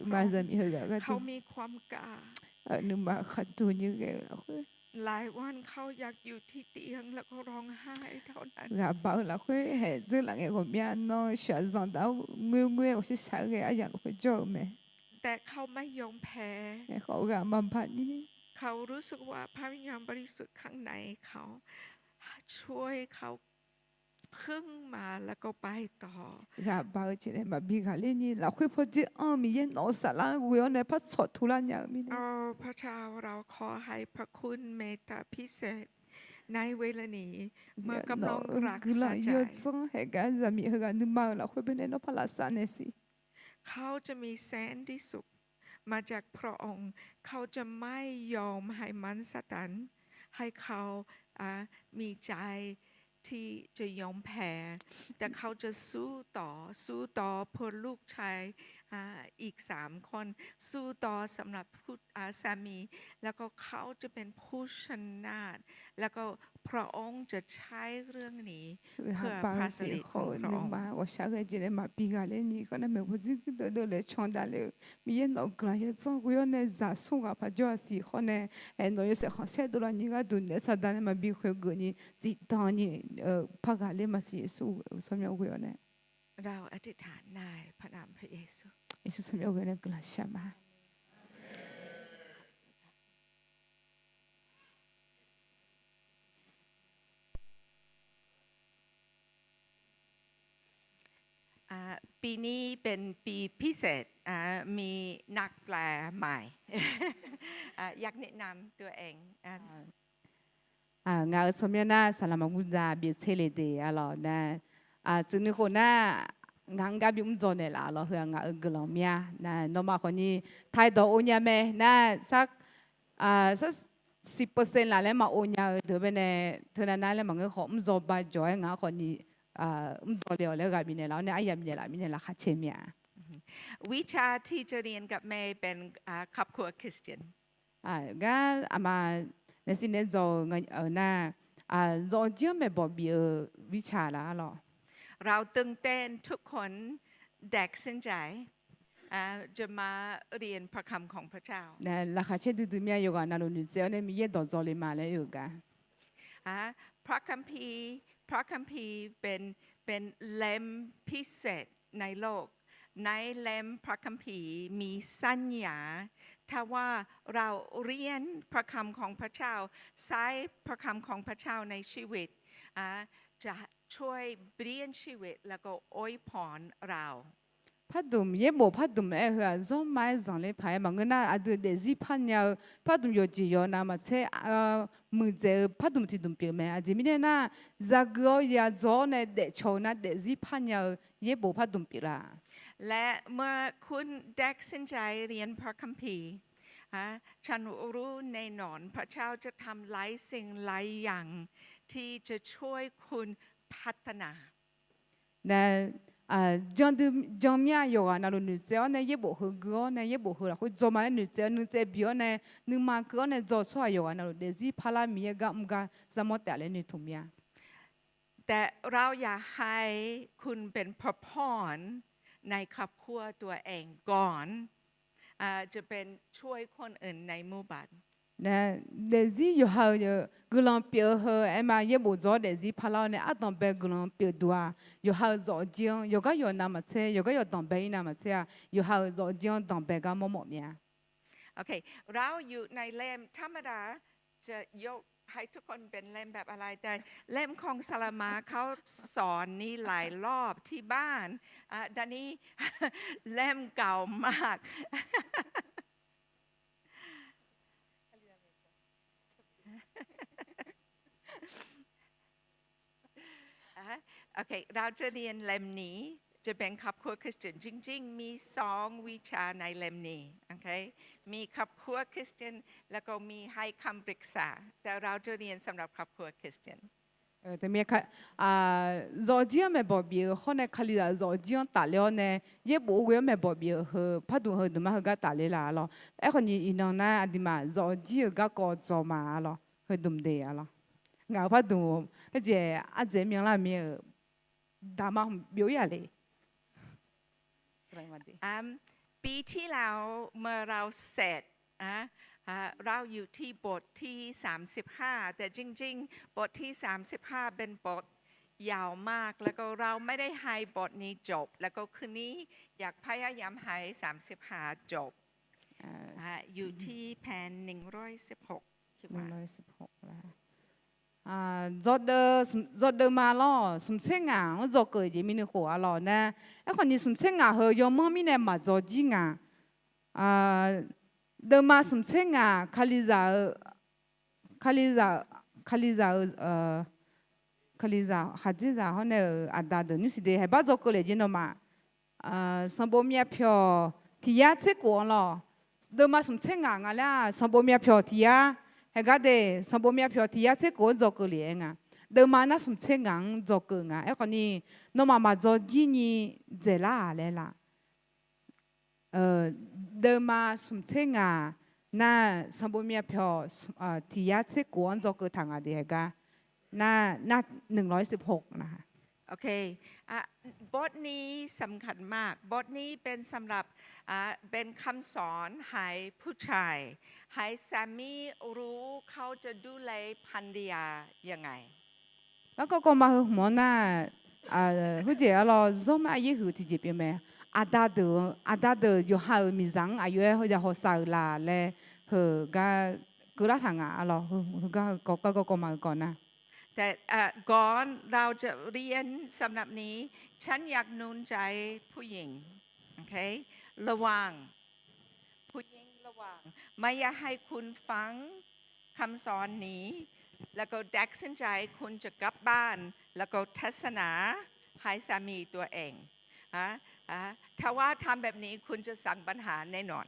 ณพระองค์ Zaqmiq heughaq gharduq, เขามีความกล้า nuima khaqduq nyi ghae-eu lafkhoer, หลายวันเขาอยากอยู่ที่เตียงแล้วก็ร้องไห้เท่านั้น ghaq baq-eu lafkhoer haeq dzeur laf ngae ghawqmya nan shaqzanq daq-awr ngoerngoer ghawqshaq shaq-aer ghae aryamq lafkhoer jawr-eu mae. แต่เขาไม่ยอมแพ้ Aerkhawf ghaq maqbaq ni, เขารู้สึกว่าพระวิญญาณบริสุทธิ์ข้างในเขาช่วยเขาขึ้นมาแล้วก็ไปต่อ ghaq baq-eu jeq nae maqbi ghaq ler ni, lafkhoer pawdzer anr-eu Miqyaer nawq-eu saflar-anr ghoe-awr nae par tsawq tular nya-eu mirnae. พระเจ้า เราขอให้พระคุณเมตตาพิเศษในเวลานี้ nawq-eu guiqlanq yawdzanr haeqgar zaqmiq heughaq nuima-euq lafkhoer baenae nawr par lavsav naeq siq. เขาจะมีแสนดีสุขมาจากพระองค์ เขาจะไม่ยอมให้มารซาตานให้เขา อ่า มีใจที่จะยอมแพ้ แต่เขาจะสู้ต่อ สู้ต่อเพื่อลูกชาย อ่า อีกสามคน สู้ต่อสำหรับผู้ อ่า สามี แล้วก็เขาจะเป็นผู้ชนะ แล้วก็พระองค์จะใช้เรื่องนี้เพื่อพระสิริของพระองค์ ghaq baq-eu jeq khawf-eu nuima ghawqshaq ghae jeq nae maqbi ghaq ler ni, khawf nae maeqhu zir guirdeuv deuv le caw davle-eu Miqyaer nawq-eu guiqlanq yawdzanr ghoe-awr nae zaq smr ghaq paq jawr-a siq khawf nae, nawq yawshaef khanqsaer dovlar nyi gharduq naef saqdaq nae maqbi khoeq geuf ni, zifdan ni par ghaq ler ma siq. Yeqsur tsawrmyanr ghoe-awr nae, Yeqsur tsawrmyanr ghoe-awr nae guiqlanq shar ma. ปีนี้เป็นปีพิเศษ อ่า มีนักแปลใหม่ อ่า อยากแนะนำตัวเอง อ่า อ่า ngaq-euq tsawrmyanr nar saqlaq maqgurza bif tser le de arlawq nar, tsuif nuikhof nar ngaq-anr gar bimr dzaw naeqlaf lawq. Heu-aq ngaq-euq guiqlanq mya nar, nawmaf khawfni taqdawq or nya mae nar, sar, sar siq percent laf laer maqor nya-eu deuq baenae, teunav nar laer maqngeur khawf mr dzaw ba jawq-aer ngaq-anr khawfni mr dzaw le-awq laer ghaq bifnaeq laf-awr nae aryamq bifnaeq laf bifnaeq laqkhaq caer mya. วิชาที่จะเรียนกับเมย์เป็น อ่า ครอบครัวคริสเตียน Gar aqma naeqsiq naeq dzaw-eu nar, zawqjir-anr maeqbawq bif-eu วิชา laf arlawq. เราตื่นเต้นทุกคน แดกสินใจ อ่า จะมาเรียนพระคำของพระเจ้า Laqkhaq caer duidui mya yawqghaq navluf noeqtsaev-awr nae Miqyaer dawqdzaw le ma laer oe-eu gar. อ่า พระคัมภีร์ พระคัมภีร์เป็น เป็นเล่มพิเศษในโลก ในเล่มพระคัมภีร์มีสัญญา ถ้าว่าเราเรียนพระคำของพระเจ้า ใช้พระคำของพระเจ้าในชีวิต อ่า จะช่วยเปลี่ยนชีวิตแล้วก็อวยพรเรา Pardmq, yaerbof pardmq aer heu-aq, zawrma-aer zanqler paq-aer maqngeur nar, aqdui daefzir parnya-eu pardmq yawqjeq yawq navmaqtser muiqdzaeq-eu pardmq tiqdmq pyeuf mae. Aqjeq mirnae nar, zaqguq-awr yadzaw-awr nae daefcaw-eu nar daefzir parnya-eu yaerbof pardmq pyeuflar. และเมื่อคุณแดกสินใจเรียนพระคัมภีร์ อ่า ฉันรู้แน่นอนพระเจ้าจะทำหลายสิ่งหลายอย่างที่จะช่วยคุณพัฒนา Nae, jan dui, jan mya yawqghaq navluf noeqtsaev-awr nae yaerbof heu gui-awr nae yaerbof heu lafkhoer dzaw ma-aer noeqtsaev-awr nuitsaev bi-awr nae nuima keuv-awr nae dzaw-eu tsawrhaq yawqghaq navluf daefzir parlar Miqyaer gar mr gar zarmawr taef laer noeqtmq mya. แต่เราอยากให้คุณเป็นพระพรในครอบครัวตัวเองก่อน อ่า จะเป็นช่วยคนอื่นในหมู่บ้าน Nae, daefzir yawqha-euq guiqlanq pyeuf-eu heu aerma yaerbof dzaw-awr daefzir parlar-awr nae ardanqbae guiqlanq pyeuf duq-aq, yawqha-euq zawqjir-anr yawqgar yawq navmaqtser, yawqgar yawq danqbae-ir navmaqtser-aq, yawqha-euq zawqjir-anr danqbae gar mawrmawf mya. โอเค เราอยู่ในเล่มธรรมดา จะยกให้ทุกคนเป็นเล่มแบบอะไร แต่เล่มของซาลามาเขาสอนนี้หลายรอบที่บ้าน อ่ะ ด้านนี้ เล่มเก่ามาก อ่ะ โอเค เราจะเรียนเล่มนี้ จะเป็นครอบครัวคริสเตียน จริงๆ มีสองวิชาในเล่มนี้ โอเค มีครอบครัวคริสเตียน แล้วก็มีให้คำปรึกษา แต่เราจะเรียนสำหรับครอบครัวคริสเตียน Teumirnae, zawqjir-anr maeqbawq bif-eu hawr nae Kalizaq-euq zawqjir-anr tafler-awr nae yaerbof ghoe-anr maeqbawq bif-eu heu pardmq heu dmqma heugar tafler laf arlawq. Aerkhawfni iqnan nar aqduimaf zawqjir-euq garkawv dzaw ma arlawq. Heudmq de arlawq. Ngaq-euq pardmq heujeq ardzaeq myanlar mir-euq daqma hmq byov-ir-aq le. อ่า ปีที่แล้วเมื่อเราเสร็จ อ่ะ อ่ะ เราอยู่ที่บทที่สามสิบห้า แต่จริงๆ บทที่สามสิบห้าเป็นบทยาวมาก แล้วก็เราไม่ได้ให้บทนี้จบ แล้วก็คืนนี้อยากพยายามให้สามสิบห้าจบ อ่ะ อยู่ที่แผ่นหนึ่งร้อยสิบหก คิดว่า หนึ่งร้อยสิบหก แล้ว Dzawdeuv, dzawdeuv ma lawr, smq tser ngaq-anr dzawgeuf jeq mirnae khof arlawq nae, aerkhawfni smq tser ngaq heu yawmanr mirnae maqdzaw jir nga. Deuvma smq tser ngaq, Kalizaq-eu, Kalizaq, Kalizaq-eu, Kalizaq khaqdzerzaq hawr nae-euq aqda deuq nymrsiq de haeqbar dzawgeuf le jeq nawmaf. Sanqbof myavpyawq tiq yar tser khof-anr lawr. Deuvma smq tser ngaq nga laer-aq, sanqbof myavpyawq tiq yar, haeqgar de, sanqbof myavpyawq tiq yar tser khof-anr dzawgeuf le-aer nga. Deuvma nar smq tser ngaq-anr dzawgeuf nga. Aerkhawfni, nawmaf maqdzaw jir ni dzaeqlar-aq laer la. Deuvma smq tser ngaq nar, sanqbof myavpyawq tiq yar tser khof-anr dzawgeuf taq nga de haeqgar. Nar, nar หนึ่งร้อยสิบหก nar. โอเค อ่ะ บทนี้สำคัญมาก บทนี้เป็นสำหรับ อ่ะ เป็นคำสอนให้ผู้ชาย ให้สามีรู้เขาจะดูแลภรรยายังไง Garkawv kawv ma heu hmq-anr nar, heujeq arlawr zawr ma yaer huiq tiqjeq pyeuf mae. Aqda deuq, aqda deuq yawqha-euq miqzaq-anr aqyawf-aer hawsaf-euq laf laer heugar keuvlar taq nga arlawr. Heugar garkawv kawv ma heu kawv nar. แต่ อ่า ก่อนเราจะเรียนสำหรับนี้ ฉันอยากหนุนใจผู้หญิง โอเค ระวัง ผู้หญิงระวัง ไม่อยากให้คุณฟังคำสอนนี้ แล้วก็ตัดสินใจคุณจะกลับบ้าน แล้วก็เทศนาให้สามีตัวเอง อ่ะ อ่ะ ถ้าว่าทำแบบนี้ คุณจะสร้างปัญหาแน่นอน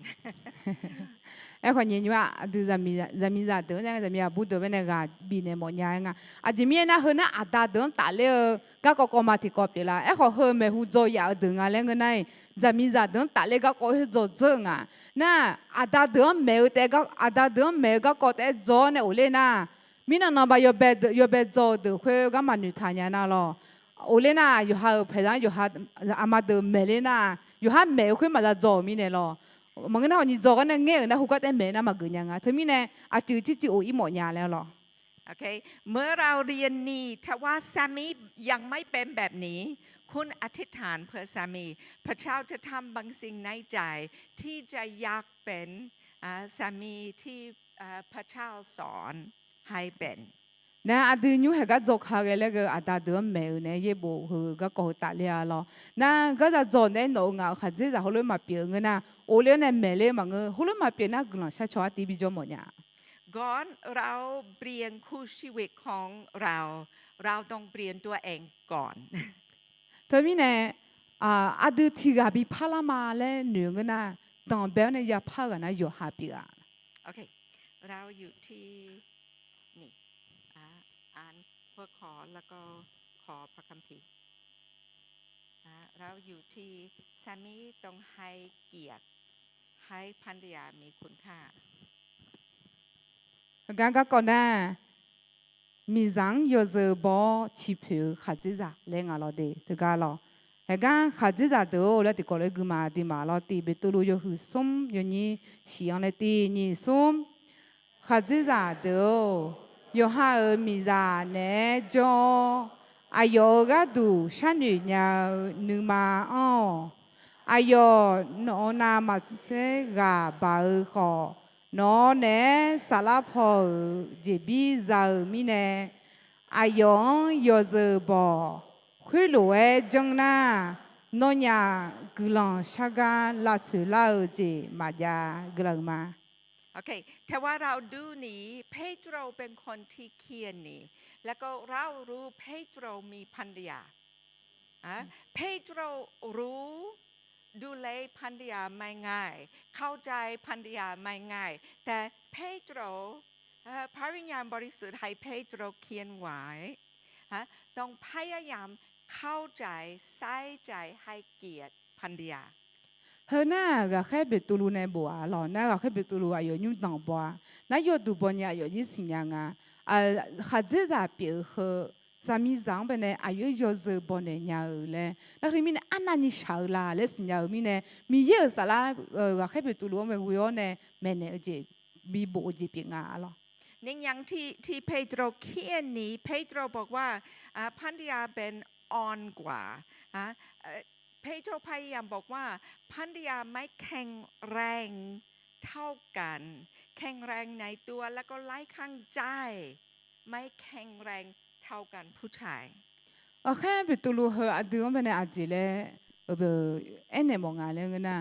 Aerkhawf nyiq nymr-aq, aqdui zaqmiqzaq deuq-anr nae zaqmiq aqbur deuq baenae ghaq bifnaeq mawfnya-aer nga. Aqjeq mirnae nar, heu nar aqda deuq-anr tafler-eu garkawv kawv ma tiqkawv pyeuflar. Aerkhawf heu maeqhu dzaw yaf-eu deuq nga laer ngeur nar-iq, zaqmiqzaq deuq-anr tafler garkawv khoer dzaw dzeur-eu nga. Nar, aqda deuq-anr maeq-eu taef, aqda deuq-anr maeq-eu garkawv taef-aer dzaw-awr nae ofler nar, mirnan nan ba yawbae dzaw-eu deuq khoer garma noeqtaq nya nar lawr. Ofler nar, yawqha-euq paeqzaq-anr yawqha aqma deuq maeqler nar, yawqha maeq-eu khoer maqza dzaw-euq mirnae lawr. Maqngeur nar, hawq nyiq dzaw gar nae ngaer-euq nar, heugar taef-aer maeq nar maqgeuf nya nga. Teumirnae, aqcuiv ciqciv of-ir mawfnya laer lawr. โอเค เมื่อเราเรียนนี่ ถ้าว่าสามียังไม่เป็นแบบนี้ คุณอธิษฐานเพื่อสามี พระเจ้าจะทำบางสิ่งในใจ ที่จะอยากเป็น อ่า สามีที่ อ่า พระเจ้าสอนให้เป็น Nar, aqdui nymr haeq gar dzawka ghae laer ghae-eu aqda deuq-anr maeq-eu nae yaerbof heu garkawv heu tafler-a lawr. Nar, garza dzaw naeq-aer nawq-eu ngaq-euq khaqdzerzaq heulof-aer maqpyeuf-eu ngeur nar, ofler-awr nae maeqler maqngeur. Heulof-aer maqpyeuf nar, guiqlanq shar caw-aer tiv bijawr mawfnya-a. ก่อนเราเปลี่ยนคู่ชีวิตของเรา เราต้องเปลี่ยนตัวเองก่อน Teumirnae, aqdui tiq ghaq bi parlar ma laer noeq-eu ngeur nar, danqbae-awr nae yapar-eu ghaq nar yawqha pyeuf-a. โอเค เราอยู่ที่นี่ อ่า อ่านหัวข้อแล้วก็ขอพระคัมภีร์ อ่า เราอยู่ที่ สามีต้องให้เกียรติ ให้ภรรยามีคุณค่า Heugar garkawv nar, miqzaq-anr yawzeu baw-awr ciqpoeq-eu khaqdzerzaq laer nga lawr de teugar lawr. Heugar khaqdzerzaq deuq-or laer tiqkawv lof-aer gui ma aqduimaf lawr. Tiq Beqtuvluv yawhuiq smr yawnyir shif-anr laer tir nyiq smr. Khaqdzerzaq deuq-or, yawqha-euq miqzaq naeq-aer jawr-awr, aqyawf-euq gharduq sharnoeq nya-eu nuima anr-awq. Aqyawf nawq-eu navmaqtser ghaq baq-eu khawf, nawq-awr naeq-aer saflar paw-euq jeqbir za-eu mirnae, aqyawf-anr yawzeu bawq. Khoerlof-aer janr nar, nawnyaf guiqlanq shar gar lavtsoeq lar-eu jeq maqjav guiqlanq-eu ma. โอเค ถ้าว่าเราดูนี่ เปโตรเป็นคนที่เคียนนี่ แล้วก็เรารู้เปโตรมีภรรยา อ่ะ เปโตรรู้ ดูแลภรรยาไม่ง่าย เข้าใจภรรยาไม่ง่าย แต่เปโตร เอ่อ พระวิญญาณบริสุทธิ์ให้เปโตรเคียนไว้ ฮะ ต้องพยายามเข้าใจ ใส่ใจ ให้เกียรติภรรยา Heu nar, ghaqkhaer Beqtuvluv nae bof-a lawq. Nar, ghaqkhaer Beqtuvluv aqyawf nymr danqbaw-a. Nar, yawduq baw nya aqyawf jir siqnya nga. Khaqdzerzaq pyeuf-eu heu, zaqmiqzaq-anr baenae aqyawf-anr yawzeu baw naeq nya-eu laer. Nar, heu mirnae arnavni shaq-eu la laer siqnya-eu mirnae, Miqyaer-euq saflar ghaqkhaer Beqtuvluv-anr bae ghoe-awr nae maeqnaeq-eu jeq, bibof-eu jeq pyeuf nga lawq. ในอย่างที่ ที่เปโตรเคียนนี้ เปโตรบอกว่า อ่า ภรรยาเป็นอ่อนกว่า อ่า เอ่อ เปโตรพยายามบอกว่า ภรรยาไม่แข็งแรงเท่ากัน แข็งแรงในตัว แล้วก็หลายครั้งใจไม่แข็งแรงเท่ากัน ผู้ชาย Ghaqkhaer Beqtuvluv heu aqdui-anr baenae aqjeq laer aernaeq mawf nga laer ngeur nar,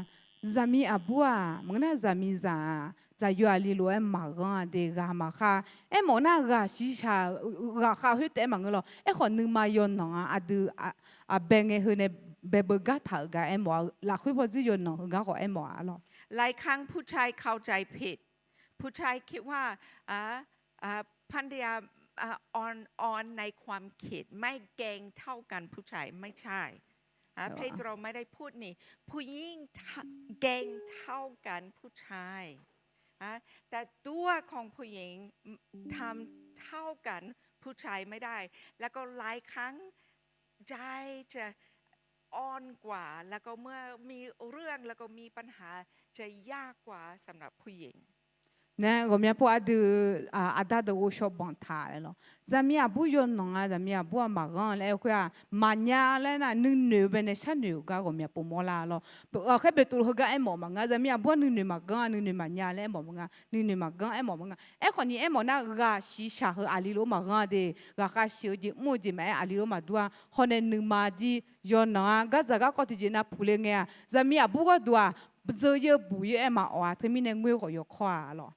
zaqmiq aqbur-aq, maqngeur nar zaqmiqzaq-aq, zaqyo aqli lof-aer maqghanr-a de, ghaq maqkhav. Aermawf nar ghaq shiqshaq, ghaqkhav khoer taef-aer maqngeur lawq. Aerkhawf nuima yawnanq-a, aqdui aqbae ngae heu nae baebeu gartaq-euq gar aermawf-a, lafkhoer pawdzer yawnanq heugar khawf aermawf-a lawq. หลายครั้งผู้ชายเข้าใจผิด ผู้ชายคิดว่า อ่า อ่า ภรรยา อ่า อ่อน อ่อนในความคิด ไม่เก่งเท่ากัน ผู้ชาย ไม่ใช่ อ่า เปโตรไม่ได้พูดนี่ ผู้หญิงเก่งเท่ากันผู้ชาย อ่า แต่ตัวของผู้หญิงทำเท่ากันผู้ชายไม่ได้ แล้วก็หลายครั้งใจจะอ่อนกว่า แล้วก็เมื่อมีเรื่องแล้วก็มีปัญหาจะยากกว่าสำหรับผู้หญิง Nae ghawqmya pov aqdui, aqda deuq ghovshaw banq taq laer lawr. Zaqmiq aqbur yawnanq-a, zaqmiq aqbur-aq maqghanr laer aer-eu khoer-aq, maqnya laer nar nuinoeq-eu bae nae sharnoeq-euq gar ghawqmya pov mawrlar lawr. Ghaqkhaer beqtuvluv heugar aermawf maqnga, zaqmiq aqbur-aq nuinoeq maqganr-a, nuinoeq maqnya laer aermawf maqnga, nuinoeq maqganr aermawf maqnga. Aerkhawf ni aermawf nar ghaq shiqshaq heu aqli lof-aer maqghanr de, ghaqkhav shiq-eu jeq mr-eu jeq maqaer aqli lof-aer maqdur-a. Hawnaeq nuima jir yawnanq-a, gardzaq garkawv tiqjeq nav puqle ngae-aq, zaqmiq aqbur gharduq-aq, dzeur yeu buq yeu aer maqawq-a. Teumirnae ngoer ghawq yawkawr-a lawr.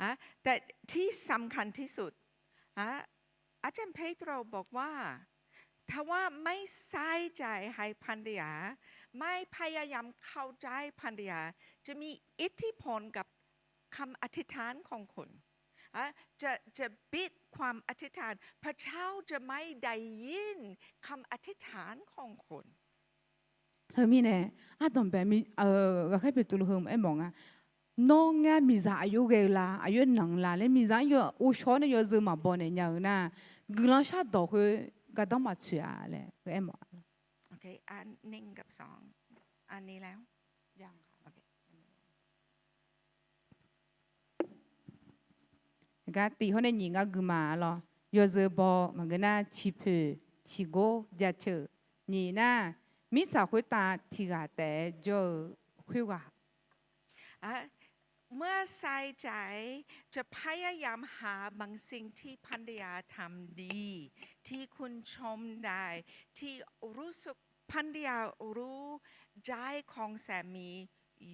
อ่ะ แต่ที่สำคัญที่สุด อ่ะ อาจารย์เปโตรบอกว่า ถ้าว่าไม่ใส่ใจให้ภรรยา ไม่พยายามเข้าใจภรรยา จะมีอิทธิพลกับคำอธิษฐานของคุณ อ่ะ จะ จะปิดความอธิษฐาน พระเจ้าจะไม่ได้ยินคำอธิษฐานของคุณ Teumirnae ardanqbae, ghaqkhaer beqtuvluv heu aermawf nga. Nawr ngar miqzaq aqyawf ghae-eu la, aqyawf nanq la laer miqzaq-anr ghovshaw-awr nae yawzeu maqbaw naeq nya-eu nar, guiqlanq shardawq khoer gardanr maqtsoeq-a laer aermawf-a. อันนี้แล้ว Gar tiq hawr nae nyiq ngar gui ma lawr. Yawzeu baw maqngeur nar ciqpoeq, ciqgor, jaceuq. Nyiq nar, mirtsaq khoertav tiq ghaq taef-aer jawr-eu khoerghaq เมื่อใส่ใจ จะพยายามหาบางสิ่งที่ภรรยาทำดี ที่คุณชมได้ ที่รู้สึก ภรรยารู้ ใจของสามี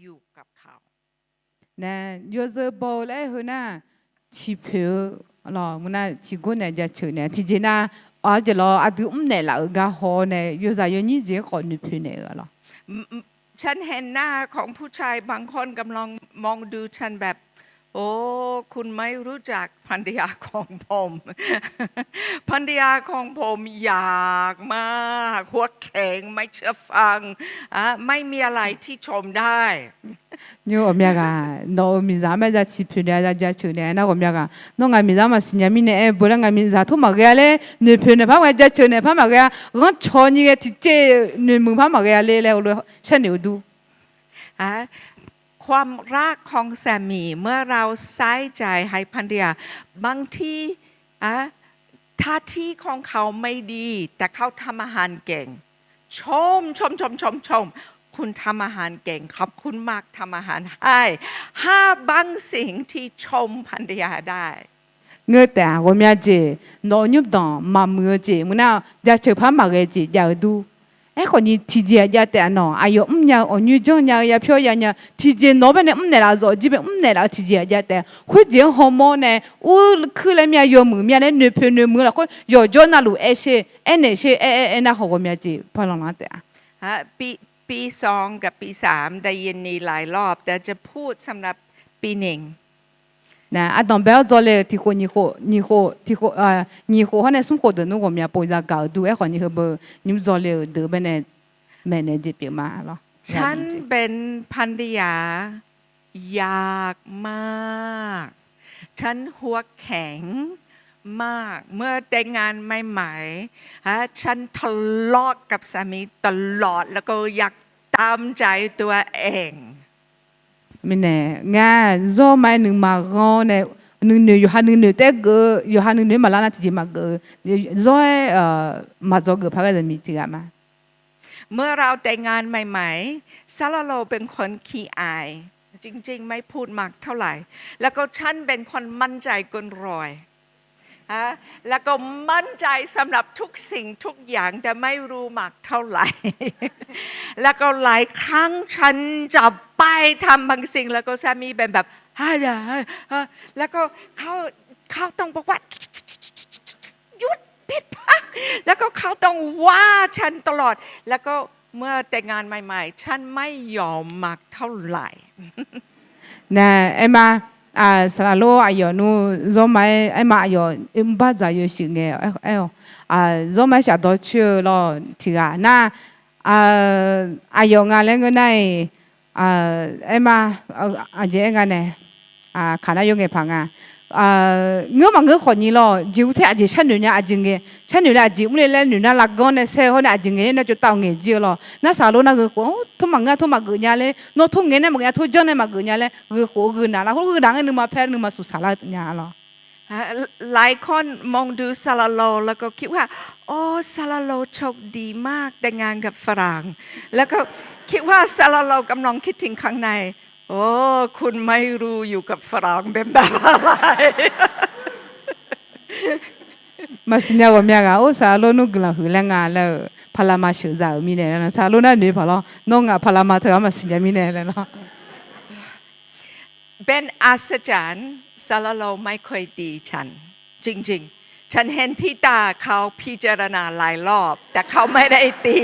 อยู่กับเขา Nae yawzeu baw-eu laer aer-eu nar, ciqpoeq-eu lawq, ngeur nar ciqgor naeq jaceuq naeq tiqjeq nar, aqjeq lawr aqdui mrnaeq laf-euq gar haw-awr nae yawzaq yawnyir jeq-anr khawf noeqpoeq naeq-eu lawq. ฉันเห็นหน้าของผู้ชายบางคนกำลังมองดูฉันแบบ โอ้ คุณไม่รู้จักภรรยาของผม ภรรยาของผมหยาบมาก หัวแข็ง ไม่เชื่อฟัง ไม่มีอะไรที่ชมได้ Nymr ghawqmya ghaq, nawq-euq miqzaq-anr maqya ciqpoeq naeq-a, ya jaceuq naeq-a nar ghawqmya ghaq, nawr ngaq miqzaq-anr maqsiq nya mirnae aer beu laer ngaq miqzaq tawr maqghae-a laer, noeqpoeq naeq par maqghae, jaceuq naeq par maqghae-a, ghanrcawq nyi ghae tiqjeq noeqmuiq par maqghae-a ler laer heulof sharnoeq-eu dur. ความรักของสามี เมื่อเราใส่ใจให้ภรรยา บางที ท่าทีของเขาไม่ดี แต่เขาทำอาหารเก่ง ชม ชม ชม ชม ชม คุณทำอาหารเก่ง ขอบคุณมาก ทำอาหารให้ หาบางสิ่งที่ชมภรรยาได้ Ngeur taef-aq, ghawqmya jeq nawq-euq nymrdanq maqmuiq-eu jeq ngeur nar, jaceuq par maqghae jeq jav-eu dur. Aerkhawf ni tiqjeq-aq jav taef-a nawq, aqyawf mrnya-eu, awqnyoer janrnya-eu, yapyawr yanya, tiqjeq nawq-anr bae nae mrnaeq laf-eu zawq jir bae mrnaeq laf-eu tiqjeq-aq jav taef-a. Khoerjeq-anr hawmawr nae, urkuir laer mir-a, yawmuiq mir-a laer noeqpoeq noeqmuiq lafkhoer yawqjawr navluf aer sher, aernaeq sher, aer aer aer nar khawf ghawqmya jeq par lanlan taef-a. ปีสองกับปีสาม ได้ยินนี้หลายรอบ แต่จะพูดสำหรับปีหนึ่ง Nae ardanq bae-awr dzawle-euq tiqkhof nyiq khof, nyiq khof, tiqkhof, nyiq khof hawr nae smr khof deuq nmr ghawqmya pov zagaq-euq dur. Aerkhawf ni heubeu nymr dzawle-euq deuq bae nae maeqnaeq jeq pyeuf ma lawr. ฉันเป็นภรรยา อยากมาก ฉันหัวแข็งมาก เมื่อแต่งงานใหม่ๆ ฉันทะเลาะกับสามีตลอด แล้วก็อยากตามใจตัวเอง Mirnae ngar zawr ma-aer nuima ghanr nae, nuinoeq, yawqha nuinoeq taef-aer geuf-eu, yawqha nuinoeq-aer maqlar nar tiqjeq maqgeuf-eu, zawr-aer maqdzawgeuf paq ghae zaqmiq tiq ghaq ma. เมื่อเราแต่งงานใหม่ๆ ซาลาโลเป็นคนขี้อาย จริงๆ ไม่พูดมากเท่าไหร่ แล้วก็ฉันเป็นคนมั่นใจเกินร้อย ฮะ แล้วก็มั่นใจสำหรับทุกสิ่งทุกอย่าง แต่ไม่รู้มากเท่าไหร่ แล้วก็หลายครั้งฉันจะไปทำบางสิ่ง แล้วก็สามีเป็นแบบ ฮะ ฮะ ฮะ แล้วก็เขา เขาต้องบอกว่า หยุด ผิดพลาด แล้วก็เขาต้องว่าฉันตลอด แล้วก็เมื่อแต่งงานใหม่ๆ ฉันไม่ยอมมากเท่าไหร่ Nae aer ma, saqlaq lor aqyawf nmr zawr ma-aer aer ma, aqyawf mrbar dzaq yawshuif ngae aer-awq. Zawr ma-aer shafdawr coer-eu lawr tiq ghaq nar, aqyawf nga laer ngeur nar-iq, aer ma, aqjeq aer nga nae, kaq nar yawr ngae paq nga. Ngeur maqngeur khawf nyi lawr, jeqhu tae aqjeq sharnoeq nya, aqjeq ngaeq sharnoeq le, aqjeq mr le laer noeq nar lavganr nae saer-eu hawr nae aqjeq ngaeq-aer nar tsovtav-eu ngaeq jir-eu lawr. Nar saqlor nar gheu khof-a, tmr maqngeur-a, tmr maqgeuf nya laer, nawr tmr ngaeq nae maqgeuf nya, tmr janr nae maqgeuf nya laer, gheu khof-eu gheu naq lar, khoer gheu naq ngae nuima paer nuima smq saq lar nya-a lawr. หลายคนมองดูซาลาโล แล้วก็คิดว่า โอ้ ซาลาโลโชคดีมาก แต่งงานกับฝรั่ง แล้วก็คิดว่าซาลาโลกำลังคิดถึงข้างใน โอ้ คุณไม่รู้อยู่กับฝรั่งเป็นแบบอะไร Maqsiq nya ghawqmya ghaq, or, saqlor nmr guiqlanq huiq laer nga laer-eu, paqlaqma sheuqzaq-euq mirnae, saqlor nar noeq paq lawr, nawr ngaq paqlaqma teughaq maqsiq nya mirnae laer lawr. เป็นอัศจรรย์ ซาลาโลไม่เคยตีฉัน จริงๆ ฉันเห็นที่ตาเขาพิจารณาหลายรอบ แต่เขาไม่ได้ตี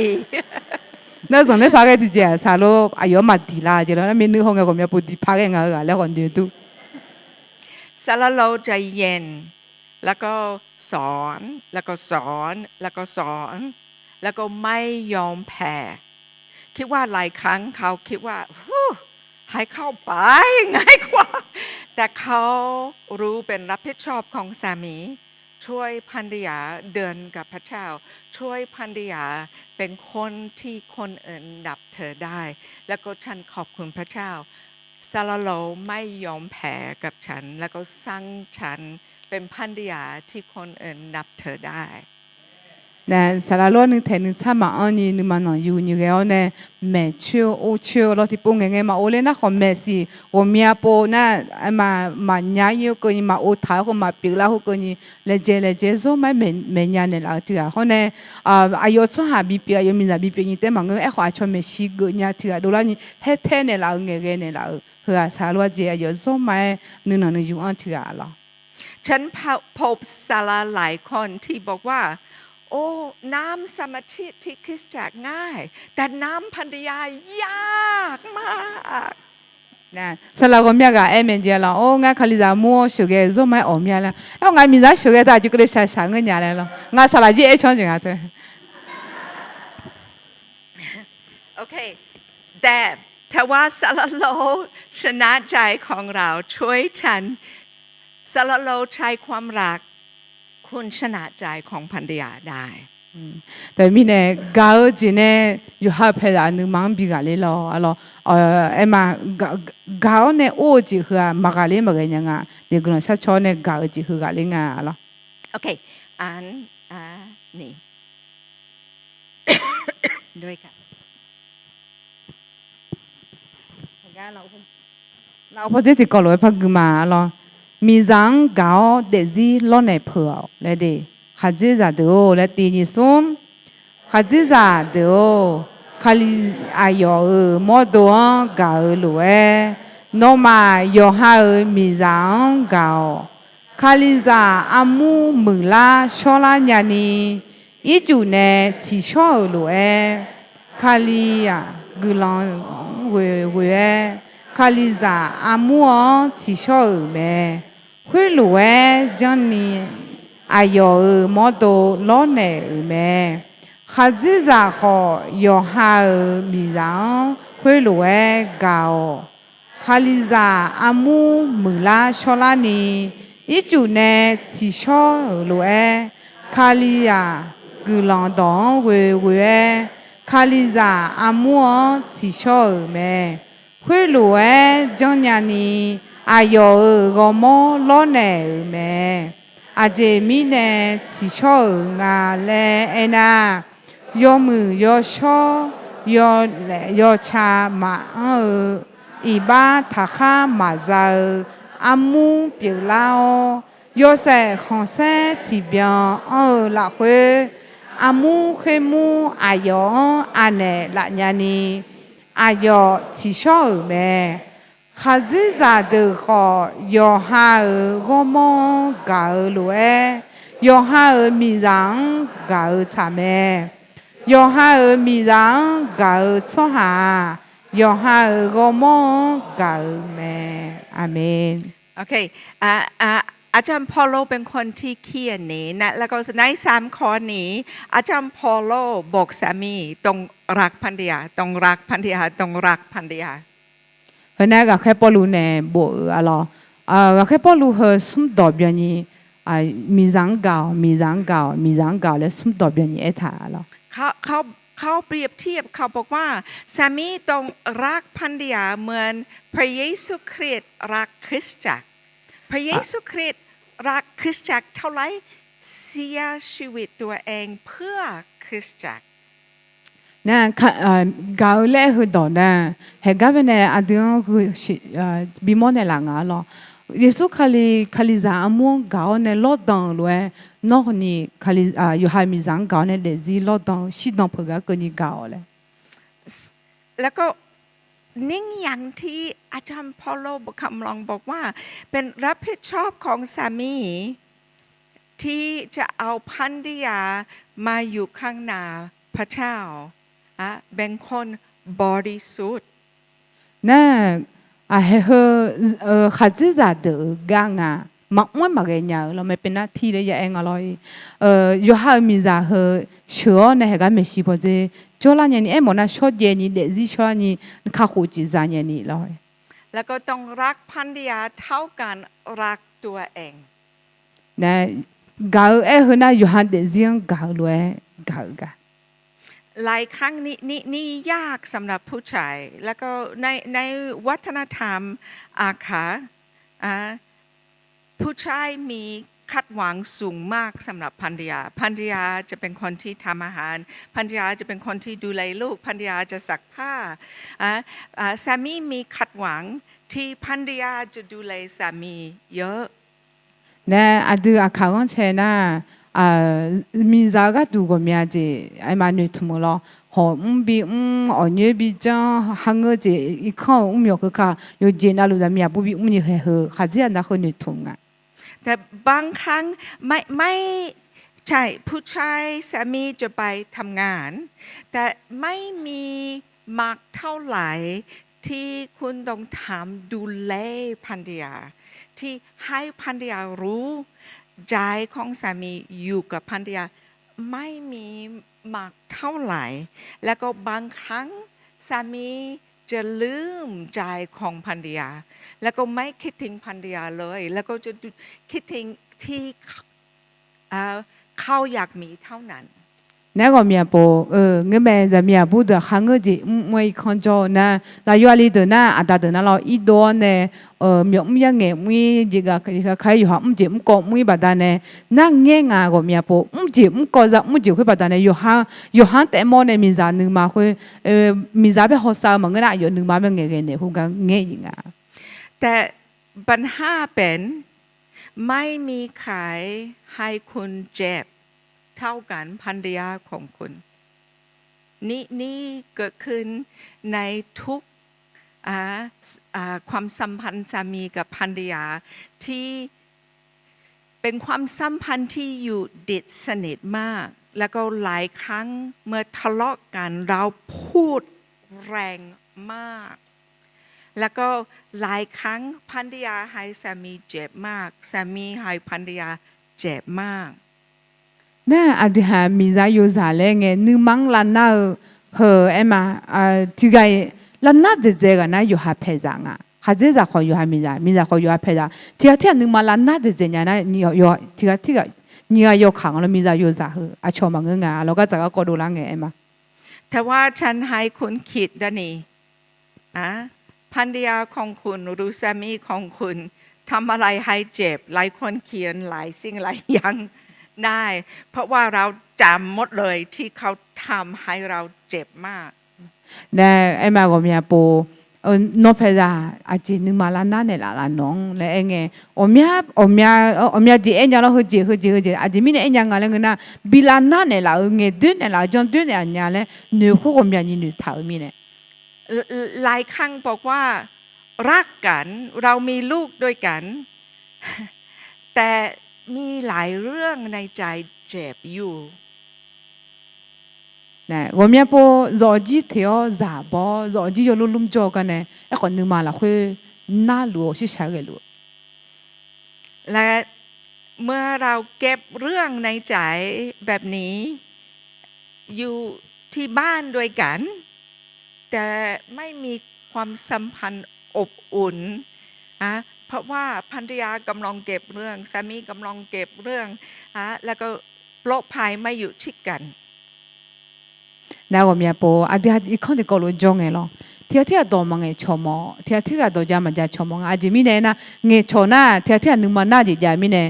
Nar zanqler paq ghae tiqjeq-aq, saqlor aqyawf-anr maqdiq lar jeq lawr, nar maernmr haw ngae ghawqmya pov diq paq ghae nga-eu ghaq laer khawf noeq dur. ซาลาโลจะเย็น แล้วก็สอน แล้วก็สอน แล้วก็สอน แล้วก็ไม่ยอมแพ้ คิดว่าหลายครั้งเขาคิดว่า ฮู้ ให้เข้าไปง่ายกว่า แต่เขารู้เป็นรับผิดชอบของสามี ช่วยภรรยาเดินกับพระเจ้า ช่วยภรรยาเป็นคนที่คนอื่นนับถือได้ แล้วก็ฉันขอบคุณพระเจ้า ซาลาโลไม่ยอมแพ้กับฉัน แล้วก็สร้างฉันเป็นภรรยาที่คนอื่นนับถือได้ Nae, saqlaq lor nuitaeq nuitsar maqanr ni nuima nanqyuni ghae-awr nae, maeq coer-eu or coer-eu lawr tiqpov ngaeqngae maqov ler nar khawf maeqsiq ghawqmya pov nar, maqnya ir-eu keuvni, maqov taq-awr heu maqpyeuf lar khoerkeuvni, laejae laejae zawr ma-aer maeqnya naeqlaf-eu tiq ghaq hawr nae, aqyawf tsawrhaq bipyeuf, aqyawf miqzaq bipyeuf nyi taef maqngeur. Aerkhawf aqcawq maeqshi geufnya tiq ghaq dovlar ni haertae naeqlaf-euq, ngaeqghae naeqlaf-euq heughaq saqlaq lor-a jeq aqyawf zawr ma-aer nuinanq nuiyu anr tiq ghaq lawr. ฉันพบ สาลาหลายคนที่บอกว่า โอ้ น้ำสมาธิที่คริสตจักรง่าย แต่น้ำภรรยายากมาก Saqlaq ghawqmya ghaq aer mae jeq lawr, or, ngar Kalizaq mur-awr sheuqghae zawr ma-aer awq mya laer, aer-awr ngaq miqzaq sheuqghae taq aqjox keuvle shaq shaq ngeur nya laer lawr, ngaq saqlaq jir aer caw jeq nga teu. โอเค แต่ แต่ว่าซาลาโล ชนะใจของเรา ช่วยฉัน ซาลาโลใช้ความรัก คุณชนะใจของภรรยาได้ Teumirnae, gaq-eu jeq nae yawqha-eu paezaq nuima-anr bi ghaqler lawr, arlawr, aer ma, gaq-awr nae or-eu jeq heu-aq maqghaqler maqghae nya nga. Ni guiqlanq sharcaw-awr nae gaq-eu jeq heu ghaqler nga, arlawr. Lafov pawdzer tiqkawv lof-aer par gui ma, arlawr. Miqzaq-anr gaq-awr daefzir lawrnaeq peuq-awq laer de. Khaqdzerzaq deuq-or laer tiq nyiq smr. Khaqdzerzaq deuq-or, Kali aqyawf-euq mawrdo-anr gaq-eu lof-aer, nawmaf yawqha-euq miqzaq-anr gaq-awq. Kalizaq armur muiqlar shawrlar nyani, ircuf nae tsiqshawr-euq lof-aer, Kali-aq, guiqlanq-anr ghoeghoe-aer, Kalizaq armur-anr tsiqshawr-euq mae. Khoerlof-aer janrni aqyawf-euq mawrdo lawrnaeq-euq mae. Khaqdzerzaq khawf, yawqha-euq miqzaq-anr khoerlof-aer gaq-awq. Kalizaq armur muiqlar shawrlarni, ircuf nae tsiqshawr-euq lof-aer, Kali-aq, guiqlanq dawq-anr ghoeghoe-aer, Kalizaq armur-anr tsiqshawr-euq mae. Khoerlof-aer janrnya ni, aqyawf-euq ghawrmawr lawrnaeq-euq mae. Aqjeq mirnae tsiqshawr-euq nga laer aernar, yawmuiq yawshawr, yawlaef yawca maqanr-eu, iqbax taqkhar maqza-eu, armur pyeuflar-awr, yawshaef khanqsaer tiqbyan anr-eu lafkhoer, armur khoermur aqyawf-anr anaeq laf nyani, aqyawf tsiqshawr-euq mae. Khaqdzerzaq deuq khawf, yawqha-euq ghawrmawr-anr gaq-eu lof-aer, yawqha-euq miqzaq-anr gaq-eu tsaq mae. Yawqha-euq miqzaq-anr gaq-eu tsawrhaq-aq, yawqha-euq ghawrmawr-anr gaq-eu mae. Aqmeq. อาจารย์เปาโลเป็นคนที่ขี้อายนะ แล้วก็ในสามข้อนี้ อาจารย์เปาโลบอกสามี ต้องรักภรรยา ต้องรักภรรยา ต้องรักภรรยา Heu nar ghaqkhaer Pawrluv nae bof-euq arlawr, Ghaqkhaer Pawrluv heu smr dawq byanni, miqzaq-anr gaq-awq, miqzaq-anr gaq-awq, miqzaq-anr gaq-awq laer smr dawq byanni aertaq lawr. เขา เขาเปรียบเทียบ เขาบอกว่า สามีต้องรักภรรยาเหมือนพระเยซูคริสต์รักคริสตจักร พระเยซูคริสต์รักคริสตจักรเท่าไหร่ เสียชีวิตตัวเองเพื่อคริสตจักร Nar, gaq-eu laer heudawq nar, haeqgar baenae aqdui-anr bimawr naeqlaf nga-ar lawr. Yeqsur Kali, Kalizaq armur-anr gaq-awr nae lawrdan-euq lof-aer, nawr hawni yawqha-euq miqzaq-anr gaq-awr nae daefzir lawrdan-eu shirdan peuq gar keuvni gaq-awq laer. แล้วก็ เน้นย้ำที่อาจารย์เปาโล บอก กำลังบอกว่า เป็นรับผิดชอบของสามี ที่จะเอาภรรยามาอยู่ข้างหน้าพระเจ้า เป็นคนบริสุทธิ์ Nar, aqhaeq heu, khaqdzerzaq deuq-euq gar nga, maqmr-aer maqghae nya-eu lawr mae, pyeufnar tirler ya aer nga lawr-ir. Yawqha-euq miqzaq heu sheuq-awr nae haeqgar maeqshi pawdzer jawrlar nyani aermawf nar, shawrjaev ni daefzir shawrlar ni, kakhof jeq za nyani lawr-ir. แล้วก็ต้องรักภรรยาเท่ากันรักตัวเอง Nar, gaq-eu aer heu nar, yawqha daefzir-anr gaq-eu lof-aer gaq-eu gar. หลายครั้งนี่ นี่ นี่ยากสำหรับผู้ชาย แล้วก็ใน ในวัฒนธรรมอาคา ผู้ชายมีคาดหวังสูงมากสำหรับภรรยา ภรรยาจะเป็นคนที่ทำอาหาร ภรรยาจะเป็นคนที่ดูแลลูก ภรรยาจะซักผ้า สามีมีคาดหวังที่ภรรยาจะดูแลสามีเยอะ Nae aqdui aqkaq ghanrcae nar, miqzaq-eu gharduq ghawqmya jeq aerma noeqtmq-eu lawr. Hawq mr bi mr, awqnyoer bi janr, kharngeur jeq irkanr-euq mr myawq keuka, yawqjeq navluf zaqmiqzaq bur bi mr ni haeq heu khaqdzerzaq nar heu noeqtmq nga. แต่บางครั้ง ไม่ ไม่ใช่ ผู้ชายสามีจะไปทำงาน แต่ไม่มีมากเท่าไหร่ที่คุณต้องทำดูแลภรรยา ที่ให้ภรรยารู้ ใจของสามีอยู่กับภรรยา ไม่มีมากเท่าไหร่ แล้วก็บางครั้งสามีจะลืมใจของภรรยา แล้วก็ไม่คิดถึงภรรยาเลย แล้วก็จะคิดถึงที่เขาอยากมีเท่านั้น Nae ghawqmya pov, ngeurmae zaqmiqzaq bur deuq kharngeur jeq mr mr-aer irkanr jawr-eu nar, zaqyo aqli deuq nar, aqda deuq nar lawr irdov-awr nae, myawq mr yar ngaeq mr-ir jeq gaq ka-aer yawqha mr jeq mr kawv mr-ir baqdanae, nar ngaer nga ghawqmya pov, mr jeq mr kawv za mr jeq khoer baqdanae yawqha, yawqha-anr taef mawr nae miqzaq nuima khoer, miqzaq bae hawsav-eu maqngeur nar, aqyawf nuima bae ngaeqghae naeq khoergar ngaer-ir nga. แต่ปัญหาเป็น ไม่มีใครให้คุณเจ็บเท่ากับภรรยาของคุณ นี่ นี่เกิดขึ้นในทุกความสัมพันธ์สามีกับภรรยาที่ เป็นความสัมพันธ์ที่อยู่ติดสนิทมาก แล้วก็หลายครั้งเมื่อทะเลาะกันเราพูดแรงมาก แล้วก็หลายครั้งภรรยาให้สามีเจ็บมาก สามีให้ภรรยาเจ็บมาก Nar aqdui haq miqzaq yozaq laer ngae nuima-anr lavnar-eu heu aerma, tiqghaq lavnar dzaeqdzaeq ghaq nar yawqha paeqzaq nga. Khaqdzerzaq khawf yawqha miqzaq, miqzaq khawf yawqha paeqzaq. Tiqghaq tirghaq nuima lavnar dzaeqdzaeq nya nar, tiqghaq tirghaq nyiq ghaq yawkaq nga lawr, miqzaq yozaq heu aqcawq maqngeur nga, lawqgar dzaqgar kawv dovlar ngae aerma. แต่ว่าฉันให้คุณคิดด้านนี้ ภรรยาของคุณหรือสามีของคุณทำอะไรให้เจ็บ หลายคนเขียนหลายสิ่งหลายอย่างได้ เพราะว่าเราจำหมดเลยที่เขาทำให้เราเจ็บมาก Nae aerma ghawqmya pov, nawr paeqzaq aqjeq nuima lavnar naeqlaf laf nawq-anr laer aerngae, ghawqmya jeq aernya lawr, heujeq heujeq heujeq aqjeq mirnae aernya nga laer ngeur nar, bi lavnar naeqlaf-eu, ngaeqdoer naeqlaf-eu, jandoer naeq aqnya laer noeq khoer ghawqmyani noeqtaq-eu mirnae หลายครั้งบอกว่ารักกัน เรามีลูกด้วยกัน แต่มีหลายเรื่องในใจเจ็บอยู่ Ghawqmya pov zawfjir teq-awr zaq baw-awr zawfjir yawlmr lmr jawr-eu garnae, aerkhawf nuima lafkhoer narluf-awr shirshaq-aer ghaeluf และเมื่อเราเก็บเรื่องในใจแบบนี้ อยู่ที่บ้านด้วยกัน แต่ไม่มีความสัมพันธ์อบอุ่น นะ เพราะว่าภรรยากำลังเก็บเรื่อง สามีกำลังเก็บเรื่อง ฮะ แล้วก็ปลอดภัยไม่อยู่ที่กัน Nar ghawqmya pov aqdui-aq irkanr tiqkawv lof jawr ngae lawr. Tiq ghaq tirghaq dawq maqngaeq cawq mawf, tiq ghaq tirghaq dawq ja maqja cawq mawf nga. Aqjeq mirnae aernar, ngaeqcawq nar tiq ghaq tirghaq nuima nar jeq jav mirnae,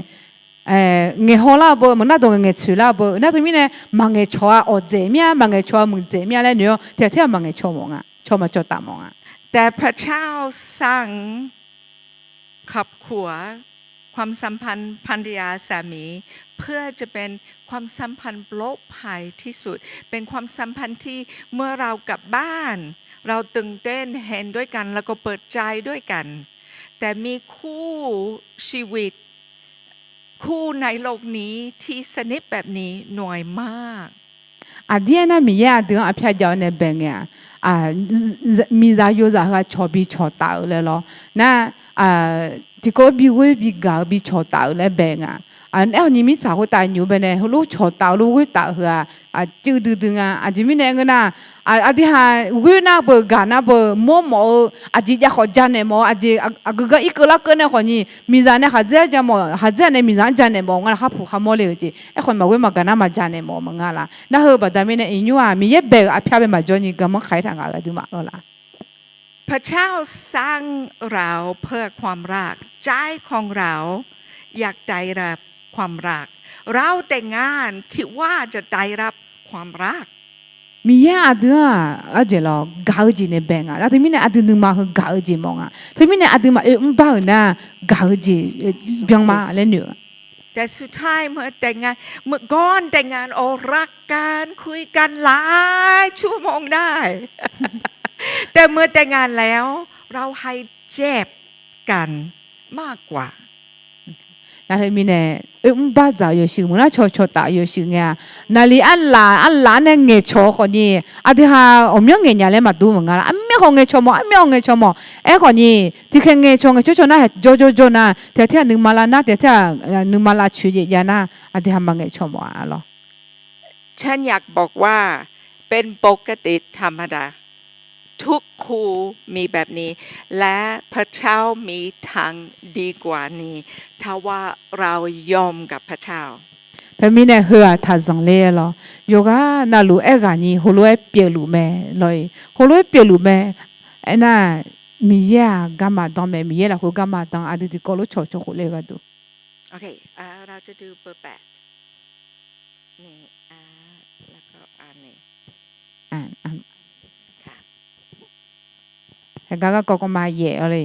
ngaeqhaw lar beu maqnar dawq ngaeqtsoeq lar beu nar teumirnae, maqngaeq cawq-a awqdzaeq mir-a, maqngaeq cawq-a muiqdzaeq mir-a laer noeq-awr, tiq ghaq tirghaq maqngaeq cawq mawf nga, cawq maqcawq taf mawf nga. แต่พระเจ้าสร้าง ครอบครัว ความสัมพันธ์ภรรยาสามี เพื่อจะเป็นความสัมพันธ์ปลอดภัยที่สุด เป็นความสัมพันธ์ที่เมื่อเรากลับบ้าน เราตื่นเต้นเห็นด้วยกัน แล้วก็เปิดใจด้วยกัน แต่มีคู่ชีวิต คู่ในโลกนี้ที่สนิทแบบนี้น้อยมาก Aqdir aernar, Miqyaer aqdui-anr arpyar jav-awr nae bae ngae-aq, miqzaq yozaq heughaq cawq bi cawqtaf-euq laer lawr. Nar, tiqkawv bi ghoer bi gaq-eu bi cawqtaf-euq laer bae nga. Aerkhawf ni mirtsaq khoertav nymq-eu bae nae heulof cawqtaf-eu lof ghoertaf-eu heu-aq, cuiv duidui nga. Aqjeq mirnae ngeur nar, aqdui haq ghoer nar beu gaq nar beu mawrmawf-eu aqjeq jav khawf janaeq mawf-eu aqjeq, aqgeu gar irkeuv larkeuv nae khawf ni, miqzaq nae khaqdzer-anr ja mawf, khaqdzer-aq nae miqzaq-anr janaeq mawf nga laf khar puq khar mawr le-eu jeq. Aerkhawf ni maqghoer maqgaq nar maqjanaeq mawf-eu maqnga laf. Nar heu baqda mirnae iqnymr-aq Miqyaer bae-euq arpyar bae maqjawr ni garmanr kaq-aer taq ngaq-eu aqduimaf lawr laf. พระเจ้าสร้างเราเพื่อความรัก ใจของเราอยากได้รับความรัก เราแต่งงานคิดว่าจะได้รับความรัก Miqyaer aqdui-anr-aq arjeq lawr gaq-eu jeq nae bae nga. Nar teumirnae aqdui nuima heu gaq-eu jeq mawf nga. Teumirnae aqduimaf oe mr bar-euq nar gaq-eu jeq byan ma laer noeq-eu แต่สุดท้ายเมื่อแต่งงาน เมื่อก่อนแต่งงาน โอ้ รักกัน คุยกันหลายชั่วโมงได้ แต่เมื่อแต่งงานแล้ว เราให้เจ็บกันมากกว่า Nar teumirnae, oe mr bar dzaq-eu yawshuif meuq nar cawqcawq taf-eu yawshuif ngae-aq, naqli arlaf arlaf nae ngaeqcawq-eu khawf ni, aqdui haq ghawqmyanr ngaeq nya laer maqdur maqnga laf. Armyanr khawf ngaeqcawq mawf, armyanr khawf ngaeqcawq mawf. Aerkhawf ni, tiqkhaeq ngaeqcawq ngaeqcawq cawq nar jawrjawr jawr nar, tiqghaq tirghaq nuima lar nar, tiqghaq tirghaq nuima lavcoeq jeq jav nar, aqdui haq maqngaeq cawq mawf-a lawr. ฉันอยากบอกว่าเป็นปกติธรรมดา ทุกคู่มีแบบนี้ และพระเจ้ามีทางดีกว่านี้ ถ้าว่าเรายอมกับพระเจ้า Teumirnae heu-aq taqzanq ler-aer lawr. Yawqghaq navluf aerghaq ni heulof-aer pyeufluf mae lawr-iq. Heulof-aer pyeufluf mae. Aernar, Miqyaer-aq garma dan mae, Miqyaer lafkhoer garma dan aqdui tiqkawv lof cawqcawq khof ler-eu gharduq. โอเค อ่า เราจะดูเบอร์แปด นี่ อ่า แล้วก็อันนี้ อ่า อ่า ค่ะ Heugar garkawv kawv ma yaef-awr le.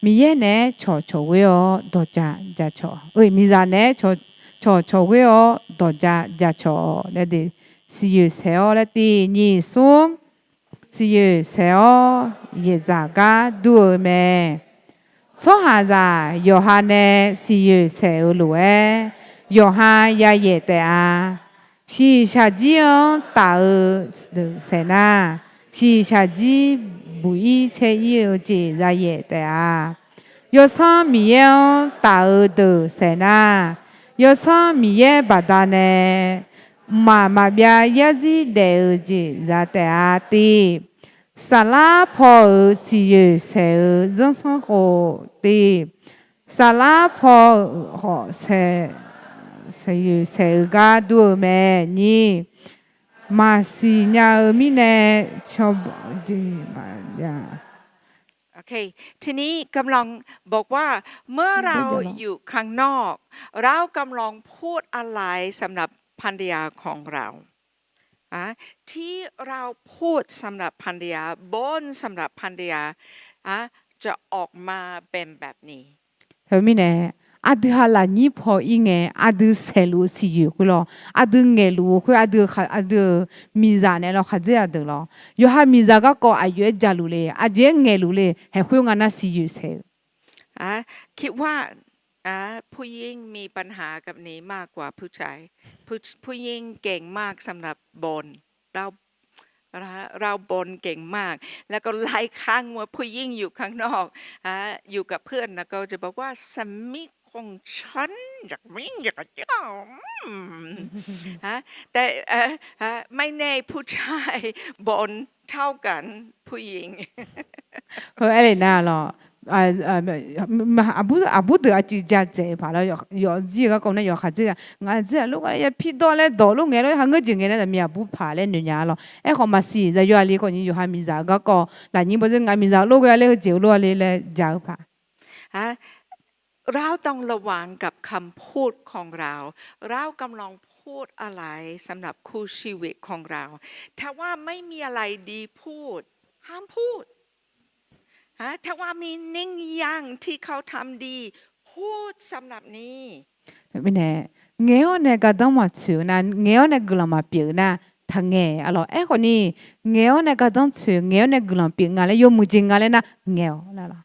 Miqyaer naeq-aer cawqcawq ghoer-awr dawqja jacawq, miqzaq naeq-aer cawqcawq ghoer-awr dawqja jacawq laer de. Siqyoeq saeq-awr laer tiq nyiq smr, siqyoeq saeq-awr yaeqdzaq gar dur-eu mae. Tsawrhaqzaq yawqha nae siqyoeq saeq-eu lof-aer, yawqha yayaef taef-a. Shiqshaq jir-anr taf-eu deuq saeq nar, shiqshaq jir buq-ir caer-ir-eu jeq yayaef taef-a. Yawsanr Miqyaer-anr taf-eu deuq saeq nar, Yawsanr Miqyaer baqdanae mqmaq maqbyav yarzir daef-eu jeq za taef-a tiv, saflar paw-euq siqyoeq saeq-eu zanrsanrkhof tiv, saflar paw-euq hawq saeq, siqyoeq saeq-eu gar dur-eu mae nyiq, maqsiq nya-eu mirnae cawba jeq maqjav โอเค ทีนี้กำลังบอกว่า เมื่อเราอยู่ข้างนอก เรากำลังพูดอะไรสำหรับภรรยาของเรา ที่เราพูดสำหรับภรรยา บ่นสำหรับภรรยา จะออกมาเป็นแบบนี้ Teumirnae, aqdui ha lafnyir paw-ir ngae, aqdui saeqluf-eu siqyoeq khoer lawr, aqdui ngaeqluf-eu khoer, aqdui-euq miqzaq naeq lawr khaqdzerzaq deuq lawr, yawqha miqzaq garkawv aqyawf-aer jaluf le, aqjeq-aer ngaeqluf le, haeq khoer nga nar siqyoeq saeq-eu อ่ะ คิดว่า อ่ะ ผู้หญิงมีปัญหากับนี้มากกว่าผู้ชาย ผู้ ผู้หญิงเก่งมากสำหรับบ่น เรา เราบ่นเก่งมาก แล้วก็หลายครั้งเมื่อผู้หญิงอยู่ข้างนอก อ่ะ อยู่กับเพื่อน แล้วก็จะบอกว่า สามีของฉันอย่างนี้อย่างนี้ ฮะ แต่ เอ่อ ฮะ ไม่แน่ผู้ชายบ่นเท่ากันผู้หญิง Heu aer le nar lawr, aqbur deuq aqcuiv ja dzaeq-eu paq lawr, yawf jir-eu garkawv nar yawqha dzer-a, ngaq dzer-aq lof gar ya pirdawr laer dawq lof ngae lawr, ha ngeur jeq ngae nar zaqmiq aqbur paq laer noeq nya-a lawr. Aerkhawf maqsiq, zaqyo aqli khawf ni yawqha miqzaq-eu garkawv lafnyir bawr zeur, ngaq miqzaq-eu lof ghae-a laer heujeq-eu lof-a le laer ja-eu paq เราต้องระวังกับคำพูดของเรา เรากำลังพูดอะไรสำหรับคู่ชีวิตของเรา ถ้าว่าไม่มีอะไรดีพูด ห้ามพูด ถ้าว่ามีนิ่งยังที่เขาทำดี พูดสำหรับนี้ Mirnae, ngaeq-awr nae gardanr maqtsoeq-eu nar, ngaeq-awr nae guiqlanq maqpyeuf-eu nar, taqngaeq-a lawr. Aerkhawf ni, ngaeq-awr nae gardanr tsoeq, ngaeq-awr nae guiqlanq pyeuf nga laer yawmuiq jeq nga laer nar, ngaeq-awq lar lawr.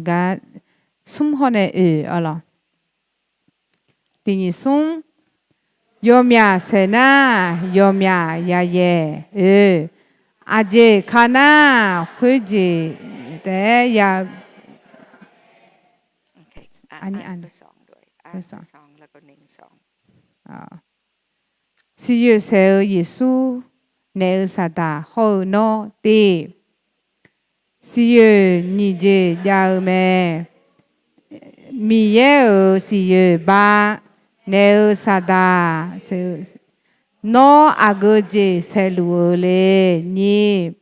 Gar smr hawr nae oe-a lawr. Tiq nyiq smr, yawmyaq saeq nar, yawmyaq yayaeq oe, aqjeq ka nar, khoerjeq taef-aer ya Siqyoeq saeq-eu Yeqsur, naef-eu Saqdaq hawr-eu nawr te. Siqyoeq nyiq jeq jav-eu mae. Miqyaer-euq siqyoeq bar, naef-eu Saqdaq, nawr aqgeu jeq saeqluf-eu le. Nyiq,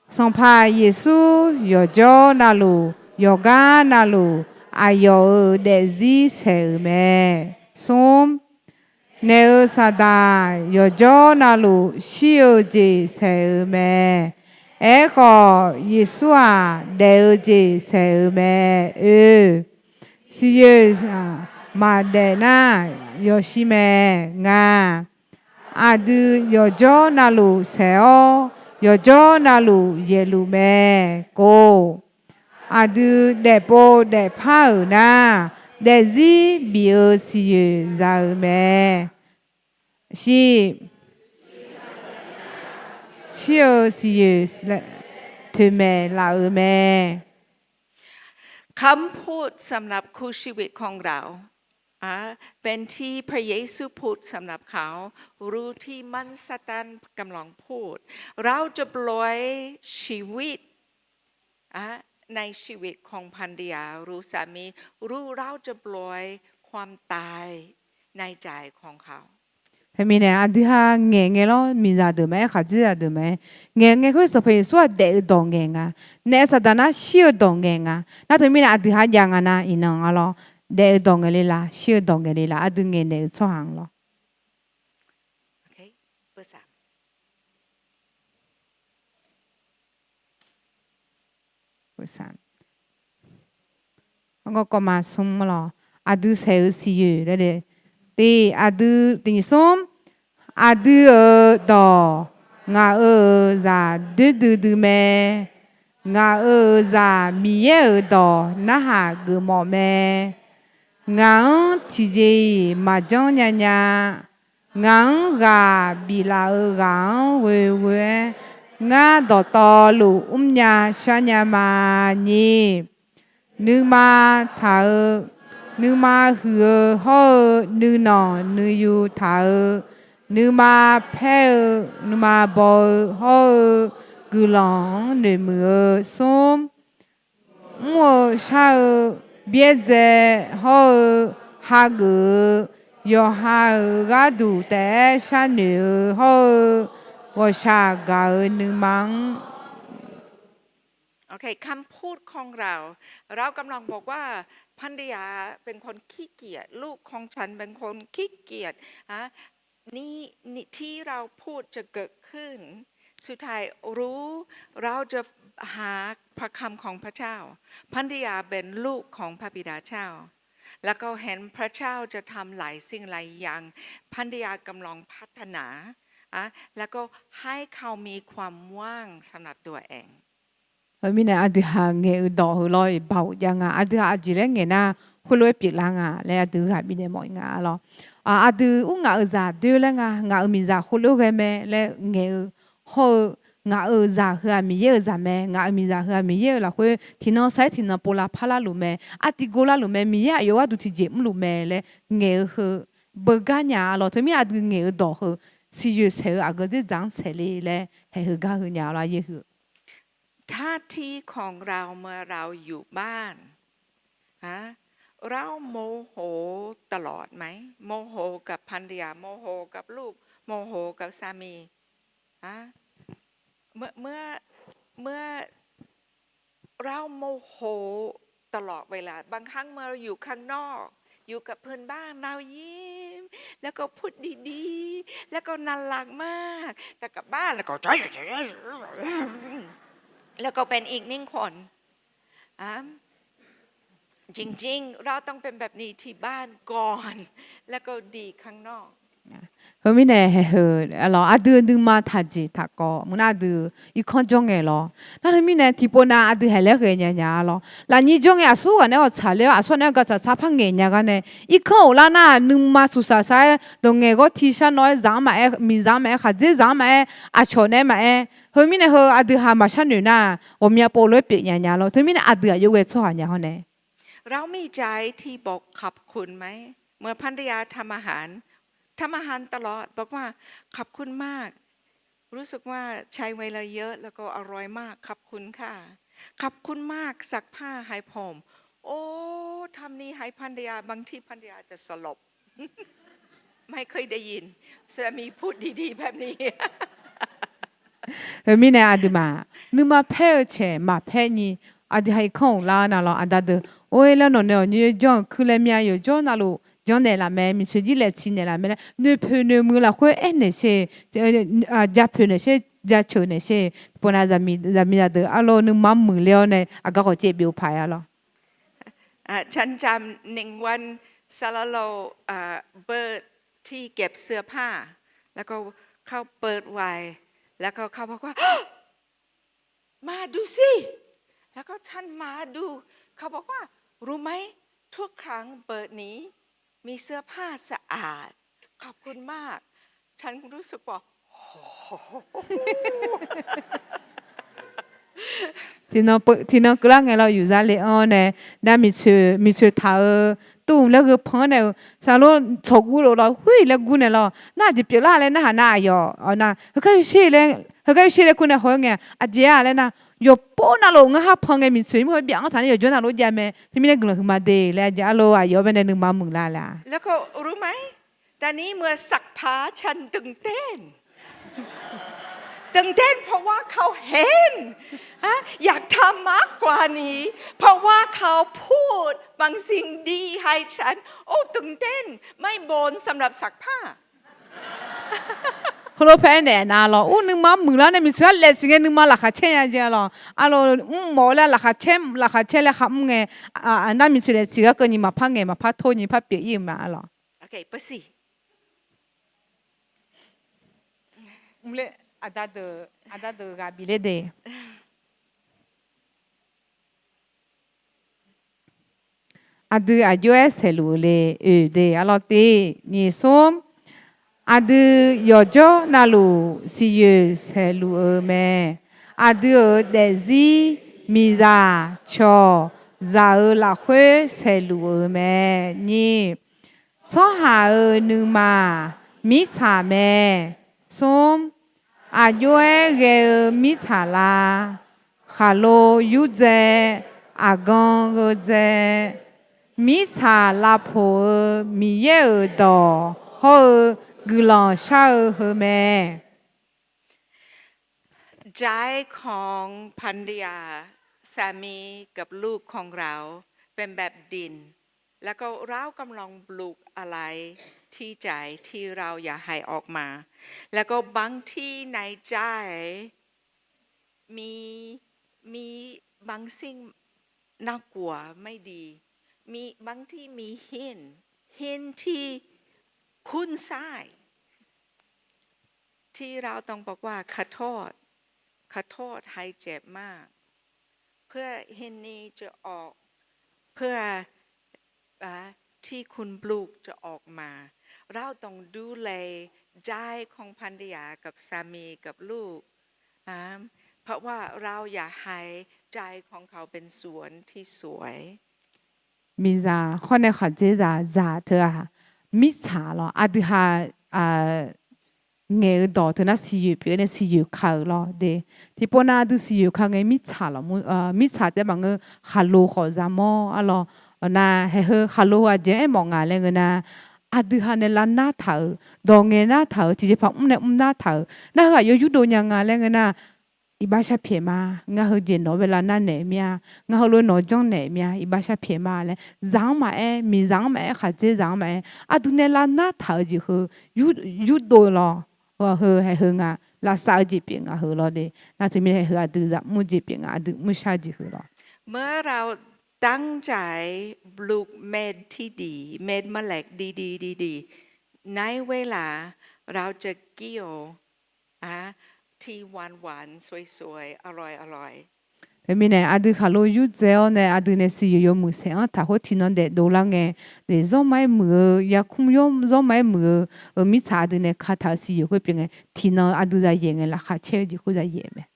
Sanqpaq Yeqsur yawqjawr navluf, yawqgar navluf, aqyawf-euq daefzir saeq-euq mae. Smr, naef-eu Saqdaq yawqjawr navluf shir-eu jeq saeq-eu mae. Aerkhawf, Yeqsur-aq, daef-eu jeq saeq-eu mae. Oe, siqyoeq maqdaef nar, yawshir mae. Nga, aqdui yawqjawr navluf saeq-awr, yawqjawr navluf yaeqluf mae. Kov, aqdui daefpov daefpar-euq nar, daefzir bif-eu siqyoeq za-eu mae. Shir, shir-eu siqyoeq toeqmaeq laf-euq mae. คำพูดสำหรับคู่ชีวิตของเรา เป็นที่พระเยซูพูดสำหรับเขา หรือที่มารซาตานกำลังพูด เราจะปล่อยชีวิต ในชีวิตของภรรยาหรือสามี หรือเราจะปล่อยความตายในใจของเขา Teumirnae aqdui ha ngaeq ngae lawr, miqzaq deuq mae, khaqdzerzaq deuq mae. Ngaeq ngae khoer Sanqpaq Yeqsur-aq daef-eu dawq ngaeq nga. Naef-eu Saqdaq nar shir-eu dawq ngaeq nga. Nar teumirnae aqdui ha jav nga nar iqnan-a lawr, daef-eu dawq ngaeq le laf, shir-eu dawq ngaeq le laf, aqdui ngaeq naeq-eu tsawrhaq-anr lawr. Aqdui saeq-eu siqyoeq laer, tiq, aqdui, tiq nyiq smr, aqdui-euq dawq ngaq-euq zaq doer duidui mae. Ngaq-euq zaq Miqyaer-euq dawq narhaq geufmawf mae. Ngaq-anr tiqjeq-iq maqjanr nya nya. Ngaq-anr ghaq biflaf-eu ghaq-anr ghoeghoe-aer, ngar dawqtawvluf mrnya sharnya ma. Nyiq, nuima taq-eu, nuima huiq-eu hawr-eu nuinanq nuiyu taq-eu, nuima paer-eu, nuima baw-eu hawr-eu guiqlanq-anr noeqmuiq-eu. Smr, mr-eu shar-eu, byaerdzae hawr-eu, hageuf-eu, yawqha-euq gharduq taef-aer sharnoeq-eu hawr-eu, ghawqshaq gaq-eu nuima-anr คำพูดของเรา เรากำลังบอกว่า ภรรยาเป็นคนขี้เกียจ ลูกของฉันเป็นคนขี้เกียจ ที่เราพูดจะเกิดขึ้น สุดท้ายรู้ เราจะหาพระคำของพระเจ้า ภรรยาเป็นลูกของพระบิดาเจ้า แล้วก็เห็นพระเจ้าจะทำหลายสิ่งหลายอย่าง ภรรยากำลังพัฒนา แล้วก็ให้เขามีความว่างสำหรับตัวเอง Khoermirnae aqdui ha ngaeq-eu dawq heu lawr-iq baoq jav nga. Aqdui ha aqjeq laer ngaeq nar, khoerlof-aer pyeuflar nga laer aqdui ghaq bifnaeq mawf nga lawr. Aqdui ur ngaq-euq zaq doer laer nga, ngaq-euq miqzaq khoerlof ghae mae laer ngaeq-eu hawr-eu ngaq-euq zaq heu-aq Miqyaer-euq zaq mae, ngaq-euq miqzaq heu-aq Miqyaer-euq lafkhoer tiqnan sar-aer tiqnan pov lavpar larluf mae, artiv gor larluf mae, Miqyaer aqyawf gharduq tiqjeq mrluf mae laer ngaeq-eu heu beugar nya-a lawr. Teumirnae aqdui ngaeq-eu dawq heu siqyoeq saeq-eu aqgeu dzerdzaq-anr saeqle laer haeq heugar heu nya-a lawr, yaer hui ท่าทีของเราเมื่อเราอยู่บ้าน ฮะ เราโมโหตลอดไหม โมโหกับภรรยา โมโหกับลูก โมโหกับสามี ฮะ เมื่อ เมื่อ เมื่อ เราโมโหตลอดเวลา บางครั้งเมื่อเราอยู่ข้างนอก อยู่กับเพื่อนบ้าน เรายิ้ม แล้วก็พูดดีๆ แล้วก็น่ารักมาก แต่กลับบ้านแล้วก็ แล้วก็เป็นอีกหนึ่งคน อ่ะ จริงๆ เราต้องเป็นแบบนี้ที่บ้านก่อน แล้วก็ดีข้างนอก Heumirnae haeq heu, lawr, aqdui nuima taqjeq taqkawv maqngeur nar aqdui irkanr jawr ngae lawr. Nar heumirnae tiqpov nav aqdui haeq laer ghae nya nya-a lawr. Lafnyir jawr ngae aqsur ghaq naeq-aer awq tsaq ler-awr aqsur naeq-aer gar tsaq sar par ngaeq nya gar nae irkanr of lar nar nuima suqsaq sar-aer dawq ngaeq ghawr tiq shar nawr-aer zaq-anr maqaer, miqzaq-anr maqaer, khaqdzerzaq-anr maqaer, aqcawq naeq-aer maqaer. Heumirnae heu aqdui ha maqshar noeq nar ghawqmya pov lof-aer pyeuf nya nya lawr. Teumirnae aqdui aqjox ghae tsawrhaq nya hawr nae เรามีใจที่บอกขอบคุณไหม เมื่อภรรยาทำอาหาร ทำอาหารตลอด บอกว่า ขอบคุณมาก รู้สึกว่าใช้เวลาเยอะ แล้วก็อร่อยมาก ขอบคุณค่ะ ขอบคุณมาก ซักผ้าให้ผม โอ้ ทำนี้ให้ภรรยา บางทีภรรยาจะสลบ ไม่เคยได้ยินสามีพูดดีๆ แบบนี้ Heumirnae aqduimaf nuima paer-eu caeq maqpaer nyi, aqdui ha irkanr of lar nar lawr, aqda deuq or-aer laer nawq nae awq nyoer janr-euq kuir laer myav yawqjawr navluf janrnaeq laf mae, miqtsoeq jir laeq tiqnaeq laf mae laer noeqpoeq noeqmuiq lafkhoer aernaeq sher, ja poeq naeq sher, ja ceuq naeq sher. Pov nav zaqmiq zaqdeuq arlawr nuima muiqler-awr nae aqgar khawf caev byov paq-aer-a lawr. อ่ะ ฉันจำหนึ่งวัน ซาลาโล อ่ะ เปิดที่เก็บเสื้อผ้า แล้วก็เขาเปิดไว้ แล้วก็เขาบอกว่า มาดูสิ แล้วก็ฉันมาดู เขาบอกว่า รู้ไหม ทุกครั้งเปิดนี้ มีเสื้อผ้าสะอาด ขอบคุณมาก ฉันรู้สึกว่า โอ้โห Tiqnan keuvlar ngae lawr yufzar le-anr nae, nar miqtsoeq taq-eu, tov laer gheu pan-anr nae-eu, saqlor tsawqguv lof lawr hoer laer gur naeq lawr, nar aqjeq pyeuflar laer narhaq nar aqyawf nar, heugar yawsher laer kur nae haw-aer ngae, aqjeq-a laer nar, yawqpov navluf ngar har pan ngae miqtsoeq mr-eu byav-anr taq nae yawqjawr navluf jav mae. Teumirnae guiqlanq huiqma de laer aqjeq arlawr aqyawf-anr bae nae nuima muiqlar laer-a. แล้วก็รู้ไหม ตอนนี้เมื่อซักผ้า ฉันตื่นเต้น ตื่นเต้น เพราะว่าเขาเห็น ฮะ อยากทำมากกว่านี้ เพราะว่าเขาพูดบางสิ่งดีให้ฉัน โอ้ ตื่นเต้น ไม่บ่นสำหรับซักผ้า Heulof paer naeq nar lawr, or nuima muiqlar nae miqtsoeq-aer laeq siq ngae nuima laqkhaq caer nya jeq-a lawr. Arlawr mrmawf-eu laer laqkhaq caer, laqkhaq caer laer kharmr ngae, nar miqtsoeq laeq siq gar keuvni maqpar ngaeq maqpar tor nyi par pyeuf ir-euq ma-a lawr. Mr, aqda deuq ghaq bif ler de. Aqdui aqjox-aer saeqluf-eu le, oeq de arlawr te, nyiq smr. Aqdui yawqjawr navluf siqyoeq saeqluf-eu mae. Aqdui-euq daefzir miqzaq cawq zaq-eu lafkhoer saeqluf-eu mae. Nyiq, tsawrhaq-euq nuima mirtsaq mae. Smr, aqjox-aer ghae-eu mirtsaq lar, khaqlo yurdzae, aqgan gheudzae, mirtsaq lavpoq-eu Miqyaer-euq dawq hawr-eu guiqlanq shar-eu heu mae. ใจของภรรยา สามีกับลูกของเรา เป็นแบบดิน แล้วก็เรากำลังปลูกอะไรที่ใจที่เราอยากให้ออกมา แล้วก็บางทีในใจ มี มีบางสิ่งน่ากลัวไม่ดี มี บางทีมีหิน หินที่คุณใส่ ที่เราต้องบอกว่าขอโทษ ขอโทษให้เจ็บมาก เพื่อหินนี้จะออก เพื่อ อ่า ที่คุณปลูกจะออกมา เราต้องดูแลใจของภรรยากับสามีกับลูก เพราะว่าเราอยากให้ใจของเขาเป็นสวนที่สวย Miqzaq hawr nae khaqdzerzaq zaq teu-aq, mirtsaq lawr, aqdui ha ngaeq-eu dawq teu nar siqyoeq pyeuf-eu nae siqyoeq ka-euq lawr de. Tiqpov nav aqdui siqyoeq ka ngae mirtsaq lawr, mirtsaq taef maqngeur, khaqlo khawf zaqmawr-ar lawr. Nar haeq heu khaqlo heu aqjeq-anr aermawf nga laer ngeur nar, aqdui ha nae lavnar taq-euq, dawq ngaeqnar taq-euq, tiqjeqpaq mr nae mrnar taq-euq, nar heu ghaq yawr yurdov nya nga laer ngeur nar, iqbax sharpyaeq ma. Ngar heu jeq nawq-anr bae lavnar naeq mir-a, ngar heulof nawq-anr janrnaeq mir-a, iqbax sharpyaeq ma laer, zaq-anr maqaer, miqzaq-anr maqaer, khaqdzerzaq-anr maqaer, aqdui nae lavnar taq-eu jeq heu yurdov lawr. Heu haeq heu nga, lavsav-eu jeq pyeuf nga heu lawr de. Nar teumirnae haeq heu aqdui zaqmr jeq pyeuf nga, aqdui mrshar jeq heu lawr. เมื่อเราตั้งใจปลูกเม็ดที่ดี เม็ดเมล็ดดีๆ ดีๆ ในเวลาเราจะเกี่ยว อ่ะ ที่หวานๆ สวยๆ อร่อยๆ Teumirnae aqdui khaqlo yurdzae-awr nae aqdui nae siqyoeq yawmuiq saeq-anr taq khoer tiqnan daef dovlar ngae, zawr ma-aer muiq-eu, yarkmr zawr ma-aer muiq-eu, eu mirtsaq aqdui nae kataq-euq siqyoeq khoer pyeuf ngae, tiqnan aqdui zayaeq ngae laqkhaq caer-eu jeq khoer zayaeq mae.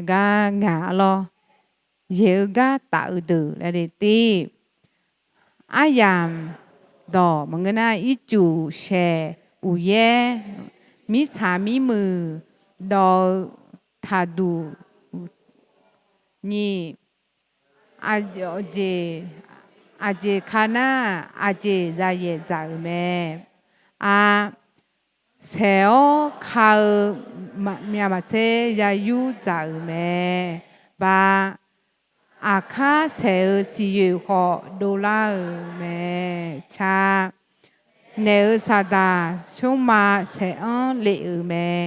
Gar ngaq lawr. Yaeq-eu gar taf-eu deuq laer de tir. Aryamq dawq maqngeur nar, ircuf shaeq uqyaer, mirtsaq mirmuiq dawq-eu taqduq nyiq, aqjeq ka nar, aqjeq zayaeq dzaq-euq mae. A, saeq-awr ka-eu myavmaqtser yayur dzaq-euq mae. Ba, aqkar saeq-eu siqyoeq khawf dovlar-euq mae. Ca, naeq-euq saqdaq shorma saeq-anr lef-euq mae.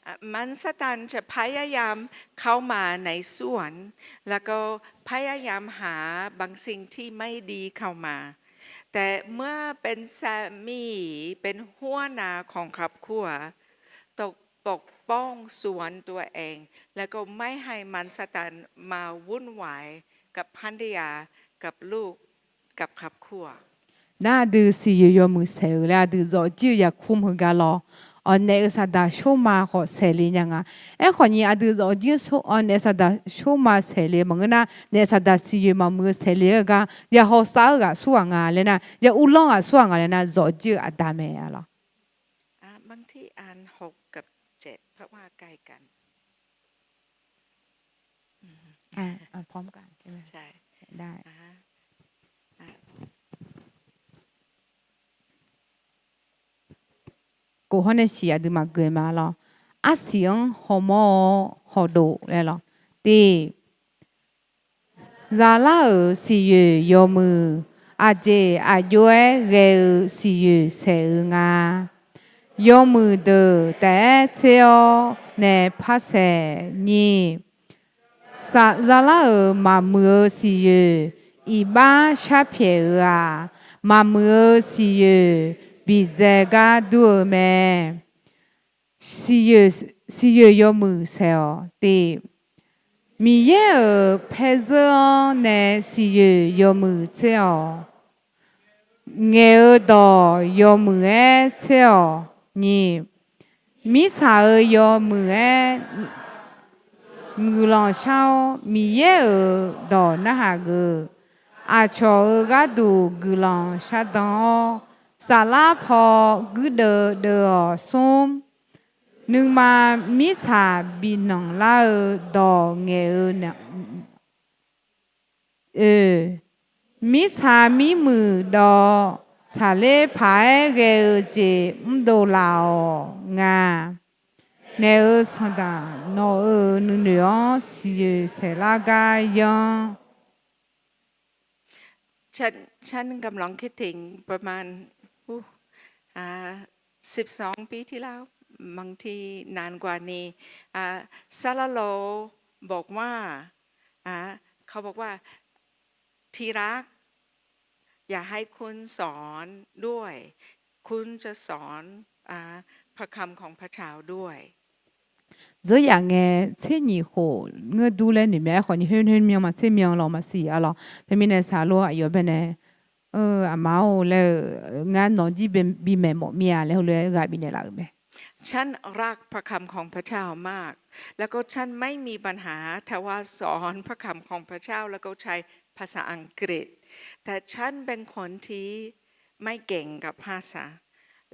อ่ะ มารซาตานจะพยายามเข้ามาในสวน แล้วก็พยายามหาบางสิ่งที่ไม่ดีเข้ามา แต่เมื่อเป็นสามี เป็นหัวหน้าของครอบครัว ต้องปกป้องสวนตัวเอง แล้วก็ไม่ให้มารซาตานมาวุ่นวายกับภรรยา กับลูก กับครอบครัว Nar aqdui siqyoeq yawmuiq saeq-euq laer aqdui zawfjir-eu yaqkmr heugar lawr. Awq, naeq-euq saqdaq shorma khawf saeq le nya nga. Aerkhawf nyiq aqdui zawfjir-eu naeq-euq saqdaq shorma saeq le maqngeur nar, naeq-euq saqdaq siqyoeq maqmuiq-eu saeq le-eu gar yahaw sav-eu ghaq surghaq nga laer nar, ya uvlanr ghaq surghaq nga laer nar, zawfjir-eu aqda mae-a lawr. บางทีอ่านหกกับเจ็ด เพราะว่าใกล้กัน พร้อมกันใช่ไหม ได้ อ่า อ่า Kof hawr nae shiq aqduimaf gui ma lawr. Arsiq-anr hawmawr-awr hawdov laer lawr. Tiq, zalar-euq siqyoeq yawmuiq, aqjeq aqjox-aer ghae-eu siqyoeq saeq-eu nga. Yawmuiq deuq taef-aer tser-awr nae par saeq. Nyiq, zalar-euq maqmuiq-eu siqyoeq iqbax sharpyaeq-eu-aq, maqmuiq-eu siqyoeq biqdzae gar dur-eu mae. Siqyoeq yawmuiq saeq-awq. Tiq, Miqyaer-euq paer zeur-anr nae siqyoeq yawmuiq tser-awq. Ngaeq-eu dawq yawmuiq-aer tser-awq. Nyiq, mirtsaq-euq yawmuiq-aer guiqlanq shar-awr, Miqyaer-euq dawq narhaq geuf. Aqcawq-euq gharduq guiqlanq shardan-awr, saflar paw guirdeuv deuv-awq. Smr, nuima mirtsaq bifnanq lar-eu dawq ngaeq-eu Oe, mirtsaq mirmuiq dawv tsaqler paq-aer ghae-eu jeq mrdov laf-awq. Nga, naef-euq sanqdaq nawq-euq nuinoeq-anr siqyoeq saeqlar gar yanr. ฉัน ฉันกำลังคิดถึงประมาณ อู้ อ่า สิบสองปีที่แล้ว บางทีนานกว่านี้ อ่า ซาลาโลบอกว่า อ่า เขาบอกว่า ที่รัก อย่าให้คุณสอนด้วย คุณจะสอน อ่า พระคำของพระเจ้าด้วย Dzeur yaf ngae, tser nyiq khof ngeur dur laer noeq mya. Aerkhawf ni khoer khoer myan maqtser myan lawq maqsiq arlawq. Teumirnae saqlor aqyawf baenae, aqma-or laer-eu, ngar nawq jir bimaeq mawf mir-a laer heulof-aer ghaq bifnaeq laf-euq mae. ฉันรักพระคำของพระเจ้ามาก แล้วก็ฉันไม่มีปัญหา ถ้าว่าสอนพระคำของพระเจ้า แล้วก็ใช้ภาษาอังกฤษ แต่ฉันเป็นคนที่ไม่เก่งกับภาษา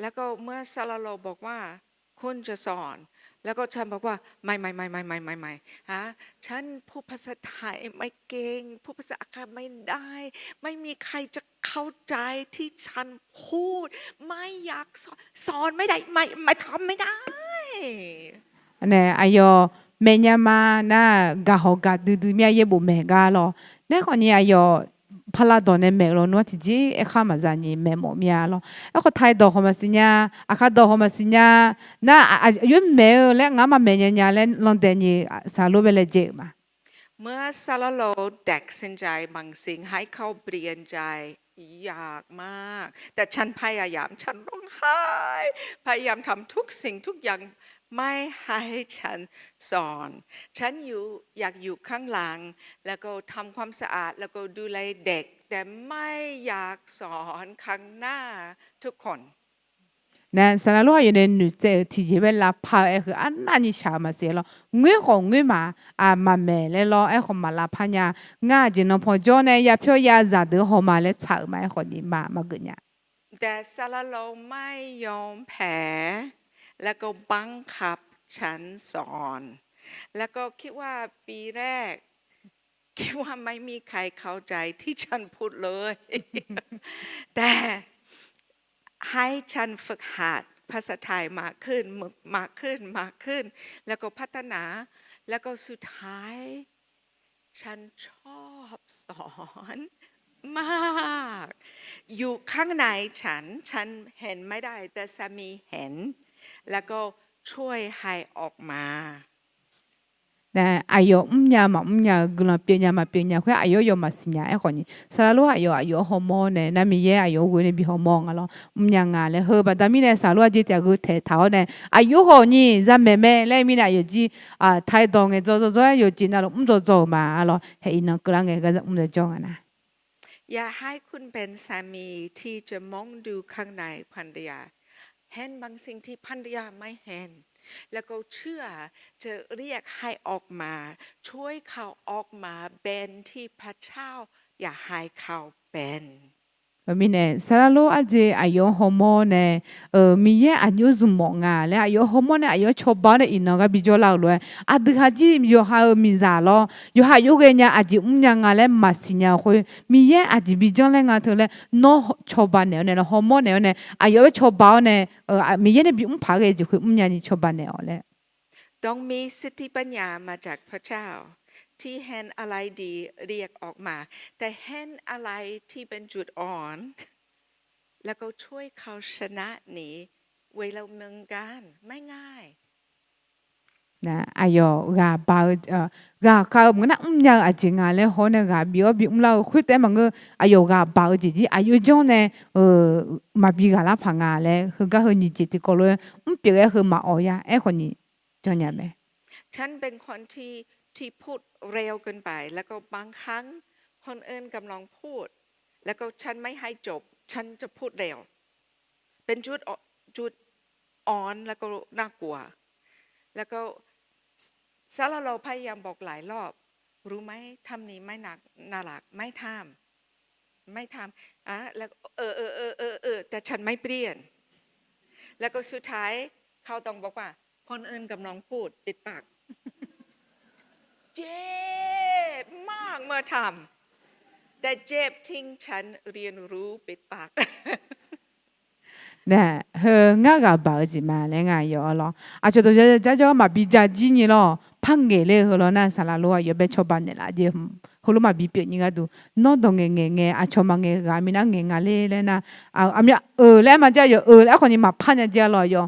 แล้วก็เมื่อซาลาโลบอกว่า คุณจะสอน แล้วก็ฉันบอกว่า ไม่ ไม่ ไม่ ไม่ ไม่ ไม่ ไม่ ฮะ ฉันพูดภาษาไทยไม่เก่ง พูดภาษาอังกฤษไม่ได้ ไม่มีใครจะเข้าใจที่ฉันพูด ไม่อยากสอน สอนไม่ได้ ไม่ ไม่ ทำไม่ได้ Nae aqyawf maeq nya ma nar, gaqhawq gaqdui dui mir-a yaerbof maeq gar lawq. Nae aerkhawf ni aqyawf pala dawq nae maeq-eu lawnmr-anr tiqjeq aerkhar maqza ni maeq mawf mir-a lawq. Aerkhawf taiq dawq khawf maqsiq nya, aqkar dawq khawf maqsiq nya. Nar aqyawf maeq-eu laer ngar maqmaeq nya nya laer landaeq ni saqlor bae laejae-euq ma. เมื่อซาลาโลตัดสินใจบางสิ่งให้เขาเปลี่ยนใจยากมาก แต่ฉันพยายาม ฉันร้องไห้ พยายามทำทุกสิ่งทุกอย่าง ไม่ให้ฉันสอน ฉันอยู่ อยากอยู่ข้างหลัง แล้วก็ทำความสะอาด แล้วก็ดูแลเด็ก แต่ไม่อยากสอนข้างหน้าทุกคน Nae saqlaq lor aqyawf nae noeqtsaev-euq tiqjeq bae lavpar-eu aer heu arnavni shaq-eu maqsiq lawr. Ngoer khawf ngoer ma, aqmaqmaeq laer lawr, aerkhawf maq lavpar nya. Ngar aqjeq nan paw jawr nae yapyawr yazaq deuq hawma laer tsaq-euq ma, aerkhawf ni ma maqgeuf nya. แต่ซาลาโลไม่ยอมแพ้ แล้วก็บังคับฉันสอน แล้วก็คิดว่าปีแรก คิดว่าไม่มีใครเข้าใจที่ฉันพูดเลย แต่ให้ฉันฝึกหัดภาษาไทยมากขึ้น มากขึ้น มากขึ้น แล้วก็พัฒนา แล้วก็สุดท้าย ฉันชอบสอนมาก อยู่ข้างในฉัน ฉันเห็นไม่ได้ แต่สามีเห็น แล้วก็ช่วยให้ออกมา Nae aqyawf mrnya maqmrnya-eu, guiqlanq pyeufnya maqpyeuf nya khoer aqyawf yawf maqsiq nya. Aerkhawf ni saqlaq lor aqyawf aqyawf-anr hawmawr nae nar Miqyaer aqyawf-anr ghoe nae bi hawmawr nga lawr, mrnya nga laer heu baqda mirnae saqlaq lor aqjeq tiq ghaq ghoe taeq taq-awr nae aqyawf khawf ni zamaeq mae laer mirnae aqyawf jir taq-aer dawq ngaeqdzaw dzaw dzaw-aer yawqjeq navluf mr dzaw dzaw-euq ma. Arlawr haeq iqnan keuvlar ngae gar mr dzaw jawr nga nar อยากให้คุณเป็นสามีที่จะมองดูข้างในภรรยา เห็นบางสิ่งที่ภรรยาไม่เห็น แล้วก็เชื่อจะเรียกให้ออกมา ช่วยเขาออกมาเป็นที่พระเจ้าอยากให้เขาเป็น Heu mirnae saqlaq lor aqjeq aqyawf-anr hawmawr nae, Miqyaer aqjox zmq mawf nga laer aqyawf hawmawr nae aqyawf-anr cawba-awr nae iqnan gar bijawr lar-euq lof-aer, aqdui ha jir yawqha-euq miqzaq lawr, yawqha aqjox ghaenya aqjeq mrnya nga laer maqsiq nya-eu khoer, Miqyaer aqjeq bijanr laer nga teu laer nawr cawba naeq-awr nae, hawmawr naeq-awr nae, aqyawf-aer cawba-awr nae, Miqyaer nae bimr paq-aer ghae-eu jeq khoer mrnya ni cawba naeq-awq laer ต้องมีสติปัญญามาจากพระเจ้า ที่เห็นอะไรดีเรียกออกมา แต่เห็นอะไรที่เป็นจุดอ่อน แล้วก็ช่วยเขาชนะหนี เวลาเมืองการไม่ง่าย Aqyawf ghaq baq-eu, ghaqkhav-eu maqngeur nar mrnya-eu aqjeq nga laer haw-awr nae ghaq bif-awr bimr lar-eu khoer taef-aer maqngeur, aqyawf ghaq baq-eu jeq jir aqyawf janr nae maqbi ghaq lar paq nga laer heugar heu nyiq jeq tiqkawv lof-aer mrpyeuf-aer heu maqawq ya. Aerkhawf ni janrnya mae. ฉันเป็นคนที่ ที่พูดเร็วเกินไป แล้วก็บางครั้งคนอื่นกำลังพูด แล้วก็ฉันไม่ให้จบ ฉันจะพูดเร็ว เป็นจุดอ่อน จุดอ่อน แล้วก็น่ากลัว แล้วก็ซาลาโลพยายามบอกหลายรอบ รู้ไหม ทำนี้ไม่น่ารัก ไม่ทำ ไม่ทำ อ่ะ แล้ว เออ เออ เออ เออ เออ แต่ฉันไม่เปลี่ยน แล้วก็สุดท้ายเขาต้องบอกว่า คนอื่นกำลังพูด ปิดปาก เจ็บมากเมื่อทำ แต่เจ็บที่ฉันเรียนรู้ปิดปาก Nae, heu ngar ghaq baq-eu jeq ma laer nga yawf-awr lawr. Aqcawq dawq ja ja jawr maqbi ja jir nyi lawr. Par ngaeq ler-eu heu lawr nar saqlaq lor aqyawf bae cawba naeqlaf jeq heulof maqbi pyeuf nyi gharduq, nawr dawq ngaeq ngaeq ngae aqcawq maqngaeq ghaq minav ngaeq nga ler laer nar, aqmyan euq laer aer ma jir aqyawf euq laer aerkhawf ni maqpar nya jir-a lawr yawf.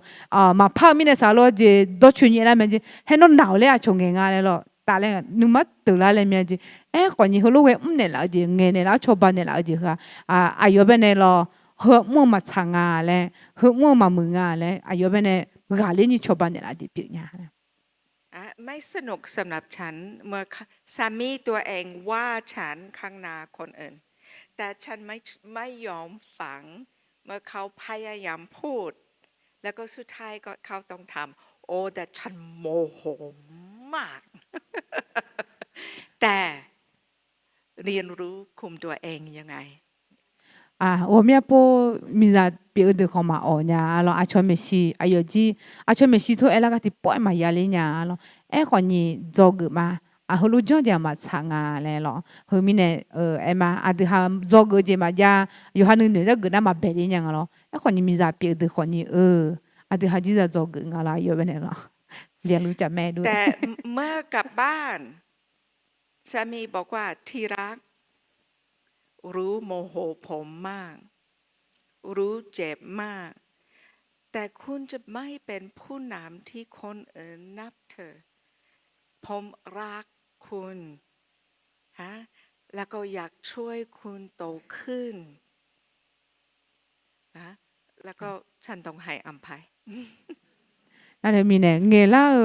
Maqpar-eu mirnae saqlaq lor jeq dawrcoeni aer lar mae jeq, haer nawr naq-awq laer aqcawq ngaeq nga laer lawr taf laer nuima teuq lar laer mya jeq. Aerkhawf ni heulof ghae mr naeqlaf-eu jeq ngaeq naeqlaf-awr cawba naeqlaf-eu jeq heu-aq, aqyawf bae nae lawr, heu mr-eu maqtsaq nga laer, heu mr-eu maqmuiq nga laer aqyawf bae nae ghaqler nyi cawba naeqlaf jeq pyeuf nya. ไม่สนุกสำหรับฉัน เมื่อสามีตัวเองว่าฉันข้างหน้าคนอื่น แต่ฉันไม่ไม่ยอมฟัง เมื่อเขาพยายามพูด แล้วก็สุดท้ายก็เขาต้องทำ โอ้ แต่ฉันโมโหมาก แต่ เรียนรู้คุมตัวเองยังไง Ghawqmyanr pov miqzaq pyeuf-eu deuq khawf maqawq nya-a lawr. Aqcawq maeqshi aqyawf jir, aqcawq maeqshi tov aerlar gar tiqpawf-aer maqya ler nya-a lawr. Aerkhawf ni dzawgeuf ma. Aq, heulof janr jeq-aq maqtsaq nga laer lawr. Heu mirnae aer ma, aqdui ha dzawgeuf-eu jeq maqjav, yawqha nuinoeq dzawgeuf nar maqbae ler nya nga lawr. Aerkhawf ni miqzaq pyeuf-eu deuq khawf ni-eu, aqdui ha jir za dzawgeuf nga lawr, aqyawf baenae lawr. เรียนรู้จากแม่ด้วย แต่เมื่อกลับบ้าน สามีบอกว่า ที่รัก รู้โมโหผมมาก รู้เจ็บมาก แต่คุณจะไม่เป็นผู้นำที่คนอื่นนับถือ ผมรักคุณ ฮะ แล้วก็อยากช่วยคุณโตขึ้น ฮะ แล้วก็ฉันต้องให้อภัย Nar-eu mirnae ngaeqlar-eu,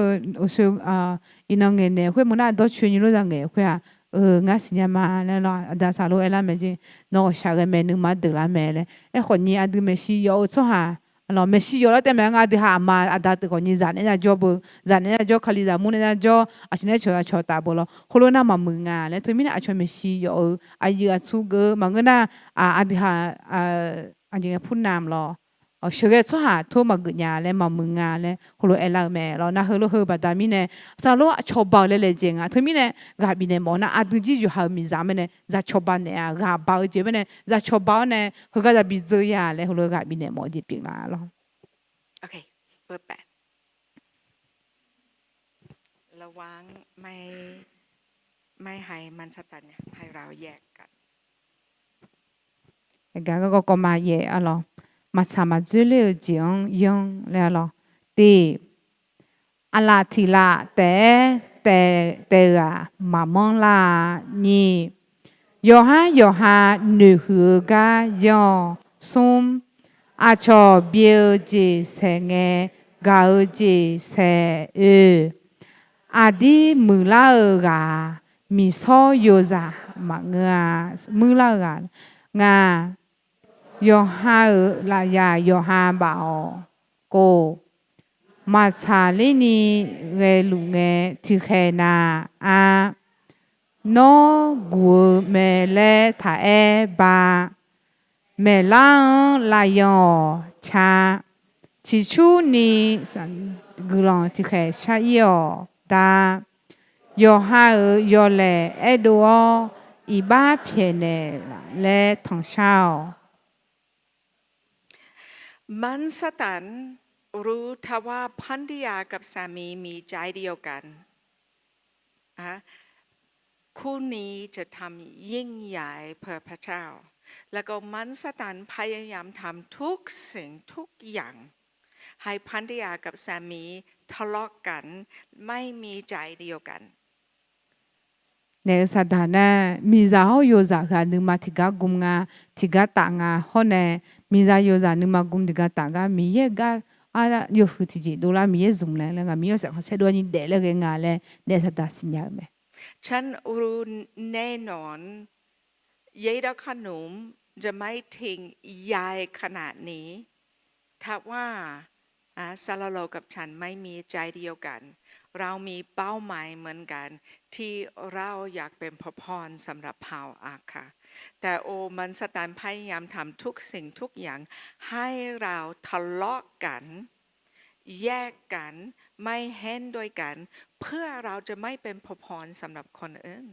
iqnan ngaeqnaeq khoer meuq nar dawrcoeni lof za ngaeq khoer-aq, eu, ngar siqnya ma laer lawr, aqda saqlof aerlar mae jeq, nawr ghawqshaq ghae mae, nuima deuq lar mae laer. Aerkhawf ni aqdui maeqshi yawf-eu tsawrhaq, lawr, maeqshi yawf lar taef mae, ngar aqdui ha aqma aqda teu khawf ni zaq naeq-aer zaq jawr beu, zaq naeq-aer zaq jawr, kalizaq mur naeq-aer zaq jawr, aqcawq naeq-aer cawq zaq cawq taf beu lawr, heulof nar maqmuiq nga laer. Teumirnae aqcawq maeqshi yawf-eu aqyuif aqtsu geuf-eu maqngeur nar, aqdui ha aqjeq ngae purnam lawr, sheuqghae tsawrhaq tov maqgeuf nya laer maqmuiq nga laer heulof aerlar-eu mae lawr. Nar heulof heu baqda mirnae, saqlof cawba-eu laer laejae nga. Teumirnae ghaq bifnaeq mawf nar aqdui jir yawqha-euq miqzaq mae nae zaq cawba naeq-a, ghaq baq-eu jeq mae nae zaq cawba-awr nae heugar za bidzeur ya laer heulof ghaq bifnaeq mawf-eu jeq pyeuf nga lawr. ระวังไม่ ไม่ให้มารซาตานให้เราแยกกัน Aqgaf garkawv kawv ma yaef-a lawr. Maqtsaq maqdzoer ler-eu jeq-anr yanr laer-a lawr. Tiq, aqlaf tiq laf taef-aer taef-eu-aq maqmanr lar-a. Nyiq, yawqhar yawqha noeqhuiq-eu gar yanr-awq. Smr, aqcawq bi-eu jeq saeq ngae, gaq-eu jeq saeq oe. Aqdir muiqlar-eu ghaq, miqsawr yozaq maqngeur-a. Muiqlar-eu ghaq, ngaq, yawqha-euq lafyaq yawqha baf-awq. Kov, maqtsaq lerni ghaeluf ngae tiqkhaeq nav-a. Nawr guq-eu mae laer taq aer ba. Maeqlar-anr lavyan-awq ca. Ciqcurni guiqlanq tiqkhaeq shar-ir-awq da. Yawqha-euq yawlaeq aerdov-awr iqbax pyaeqnaeq laer tanqshar-awq. มารซาตานรู้ทว่าภรรยากับสามีมีใจเดียวกัน อ่ะ คู่นี้จะทำยิ่งใหญ่เพื่อพระเจ้า แล้วก็มารซาตานพยายามทำทุกสิ่งทุกอย่าง ให้ภรรยากับสามีทะเลาะกัน ไม่มีใจเดียวกัน Naef-eu saqdaq nar, miqzaq hawr yawzaq heu-aq nuima tiqgar gm nga, tiqgar taf nga. Hawr nae, miqzaq yawzaq nuima gm tiqgar taf gar, Miqyaer gar, ar, yawhuiq tiqjeq dovlar Miqyaer zmq laer laer nga, Miqyaer-euq saef khanqsaer dov-a ni daef laer ghae nga laer naef-eu saqdaq siqnya-eu mae. ฉันรู้แน่นอน ยายดอกขนุนจะไม่ทิ้งยายขนาดนี้ ถ้าว่า อ่า ซาลาโลกับฉันไม่มีใจเดียวกัน เรามีเป้าหมายเหมือนกัน ที่เราอยากเป็นพระพรสำหรับพาวอาคา แต่โอ มารซาตานพยายามทำทุกสิ่งทุกอย่าง ให้เราทะเลาะกัน แยกกัน ไม่เห็นด้วยกัน เพื่อเราจะไม่เป็นพระพรสำหรับคนอื่น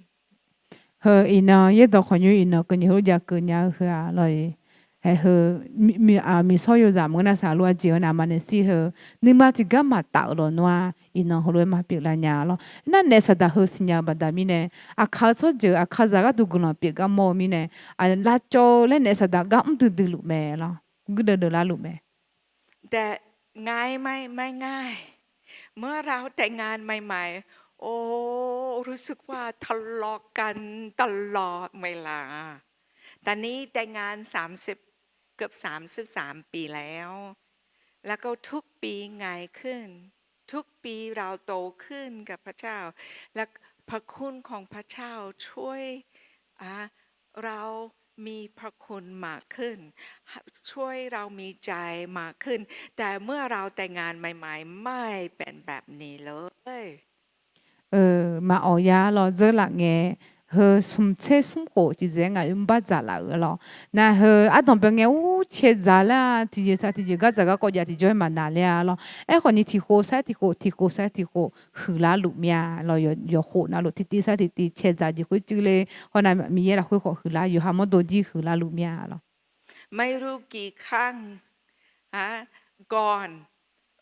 Heu iqnan yaerdawq khawf nymr iqnan keuvni heulof jav keuv nya-eu heu-aq lawr-iq. Aer heu, miqsawr yozaq maqngeur nar saqluf-a jeq-anr naqma naeq shir heu, nuima tiqgar maqtaf-euq lawq nawr-a, iqnan heulof-aer maqpyeuf lar nya lawr. Nar naef saqdaq heu siqnya-eu baqda mirnae, aqkaq-eu tsawrjeuq aqkaqzaq gharduq guiqlanq pyeuf gar mawr-eu mirnae, lavcawv-eu laer naef saqdaq gar mr duidui luf mae lawr, guirdeuv deuv larluf mae. แต่ง่ายไหม ไม่ง่าย เมื่อเราแต่งงานใหม่ๆ โอ้ รู้สึกว่าทะเลาะกันตลอดเวลา ตอนนี้แต่งงานสามสิบ เกือบสามสิบสามปีแล้ว แล้วก็ทุกปีง่ายขึ้น ทุกปีเราโตขึ้นกับพระเจ้า และพระคุณของพระเจ้าช่วย อ่ะ เรามีพระคุณมากขึ้น ช่วยเรามีใจมากขึ้น แต่เมื่อเราแต่งงานใหม่ๆ ไม่เป็นแบบนี้เลย Maqawq ya lawr, dzeurlaf ngae, heu smq tser smr khof tiqdzaeq-aer ngaq oermr bardzaq laf-euq lawr. Nar heu ardanq bae ngae ur cae dzaq lar-a, tiqjeq sar tiqjeq gardzaq garkawv jav tiqjawr-aer maqnaq ler-a lawr. Aerkhawf ni tiq khof sar tiq khof, tiq khof sar tiq khof huiqlar luf mir-a lawr. Yawqkhof navluf tiqtiv sar tiqtiv cae dzaq jeq khoer cuiv le. Hawnar Miqyaer lafkhoer khawf huiqlar, yawqha mawrdo jir huiqlar luf mir-a lawr. ไม่รู้กี่ครั้ง ฮะ ก่อน